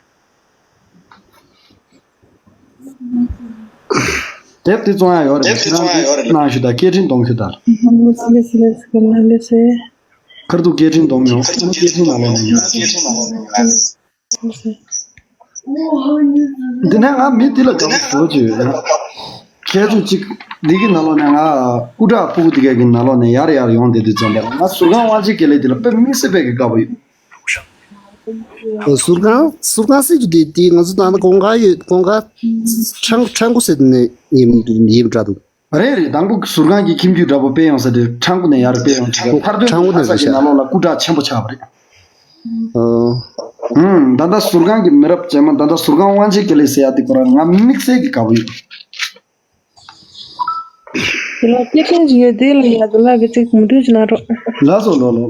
དེབ་དེ་བཙོང་ཡ་ཡོད་རེད། ཁྱེད་རང་གིས་གནང་ཞུ་དང་། སྐད་འཕྲིན་སྡོམ་ཞུ་དང་། ལགས་སོ་ལགས་སོ་ལགས་སོ། ཁར་ཐུག་སྐད་འཕྲིན་སྡོམ་ཡོང་། སྐད་འཕྲིན་ནང་ལོགས་ནས་ཡོང་། འདི་ནས་ང་མི་འདི་ལ་དགའ་པོ་ཞེ་པོ་ཅིག་ཡོད་ན། ཁྱེད་ཚོ་གཅིག་འདི་གི་ནང་ལོགས་ནས། ང་སྐུ་དྲག་སྤུ་གུ་འདི་ག་གི་ནང་ལོགས་ནས་ཡར་ཡར་ཡོང་བསྡད་དུས་ཙམ་པ་ལ། ང་ཟུར་ཁང་དབང་ཆེན་དགེ་ལེགས་འདི་ལ་དཔེ་མི་སྲིད་པའི་གི་དགའ་པོ་ཡོད། ཟུར་ཁང་། ཟུར་ཁང་ཟེར་རྒྱུ་དེ་དེ་ང་ཚོ་ད་ལྟ་གོང་ཁ་ཡོད། གོང་ཁ་ཁྲང་ཁྲང་ཀུ་ཟེར་ནས་ཡིན་ཡིན་འདྲ་འདུག་རེད་རེད། དང་པོ་ཟུར་ཁང་གི་ཁྱིམ་རྒྱུད་འདྲ་པོ་སྤེལ་ཡོང་ས་དེ་ཁྲང་ཀུ་ནས་ཡར་སྤེལ་ཡོང་བྱས། མཐར་ཐུག་ཁྲང་ཀུ་ནས་ལྷ་ས་གི་ནང་ལོགས་ལ་སྐུ་དྲག་ཆེན་པོ་ཆགས་པ་རེད། ཨོ། ཧུམ། ད་ལྟ་ཟུར་ཁང་གི་མི་རབས་རྗེས་མ། ད་ལྟ་ཟུར་ཁང་དབང་ཆེན་དགེ་ལེགས་ཟེར་ཡ་དེ་ཁོ་རང་ང་དམིགས་བསལ་གྱི་དགའ་པོ་ཡོད། དེ་ལ་སྐད་ཆ་ཅིག་ཡོད། དེ་ལ་ཡ་དེ་ལ་གི་ཅིག་མུ་མཐུད་ཅིག་གནང་རོགས། ལགས་སོ། ལོ་ལོ།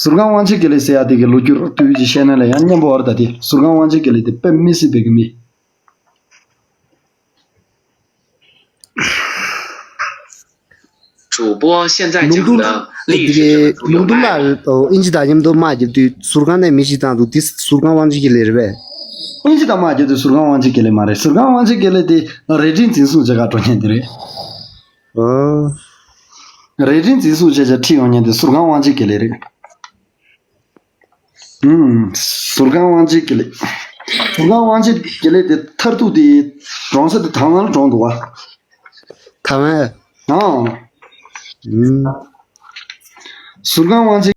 ཟུར་ཁང་དབང་ཆེན་དགེ་ལེགས་ཟེར་ཡ་དེ་གི་ལོ་རྒྱུས་རོབ་བསྡུས་ཅིག་བཤད་ན་ལ་ཡང་སྙན་པོ་བར་ད་དེ། ཟུར་ཁང་དབང་ཆེན་དགེ་ལེགས་དེ་དཔེ་མི་སྲིད་པའི་གི་མི། 主播现在讲的历史的主流 ལུང་སྟོན་ལ་ཨིན་ཇི་དང་མཉམ་དུ་དམག་རྒྱབ་དུས་ཟུར་ཁང་ནས་མི་ཞིག་བཏང་འདུག་དེ་ཟུར་ཁང་དབང་ཆེན་དགེ་ལེགས་རེད་པས། ཨིན་ཇི་དང་དམག་རྒྱབ་དུས་ཟུར་ཁང་དབང་ཆེན་དགེ་ལེགས་མ་རེད། ཟུར་ཁང་དབང་ཆེན་དགེ་ལེགས་དེ་རྭ་སྒྲེང་འཛིན་བཟུང་བྱེད་ག་འགྲོ་མཁན་དེ་རེད། ཨོ། རྭ་སྒྲེང་འཛིན་བཟུང་བྱས་བྱས་ཁྲིད་ཡོང་མཁན་དེ་ཟུར་ཁང་དབང་ཆེན་དགེ་ལེགས་རེད། ཨུམ། ཟུར་ཁང་དབང་ཆེན་དགེ་ལེགས། ཟུར་ཁང་དབང་ཆེན་དགེ་ལེགས་དེ་མཐར་ཐུག་དེ་གྲོངས་ས་དེ་དང་བླངས་ལ་གྲོངས་འདུག་བ། དང་བླངས། ཨང་། ཨུམ། ཟུར་ཁང་དབང་ཆེན།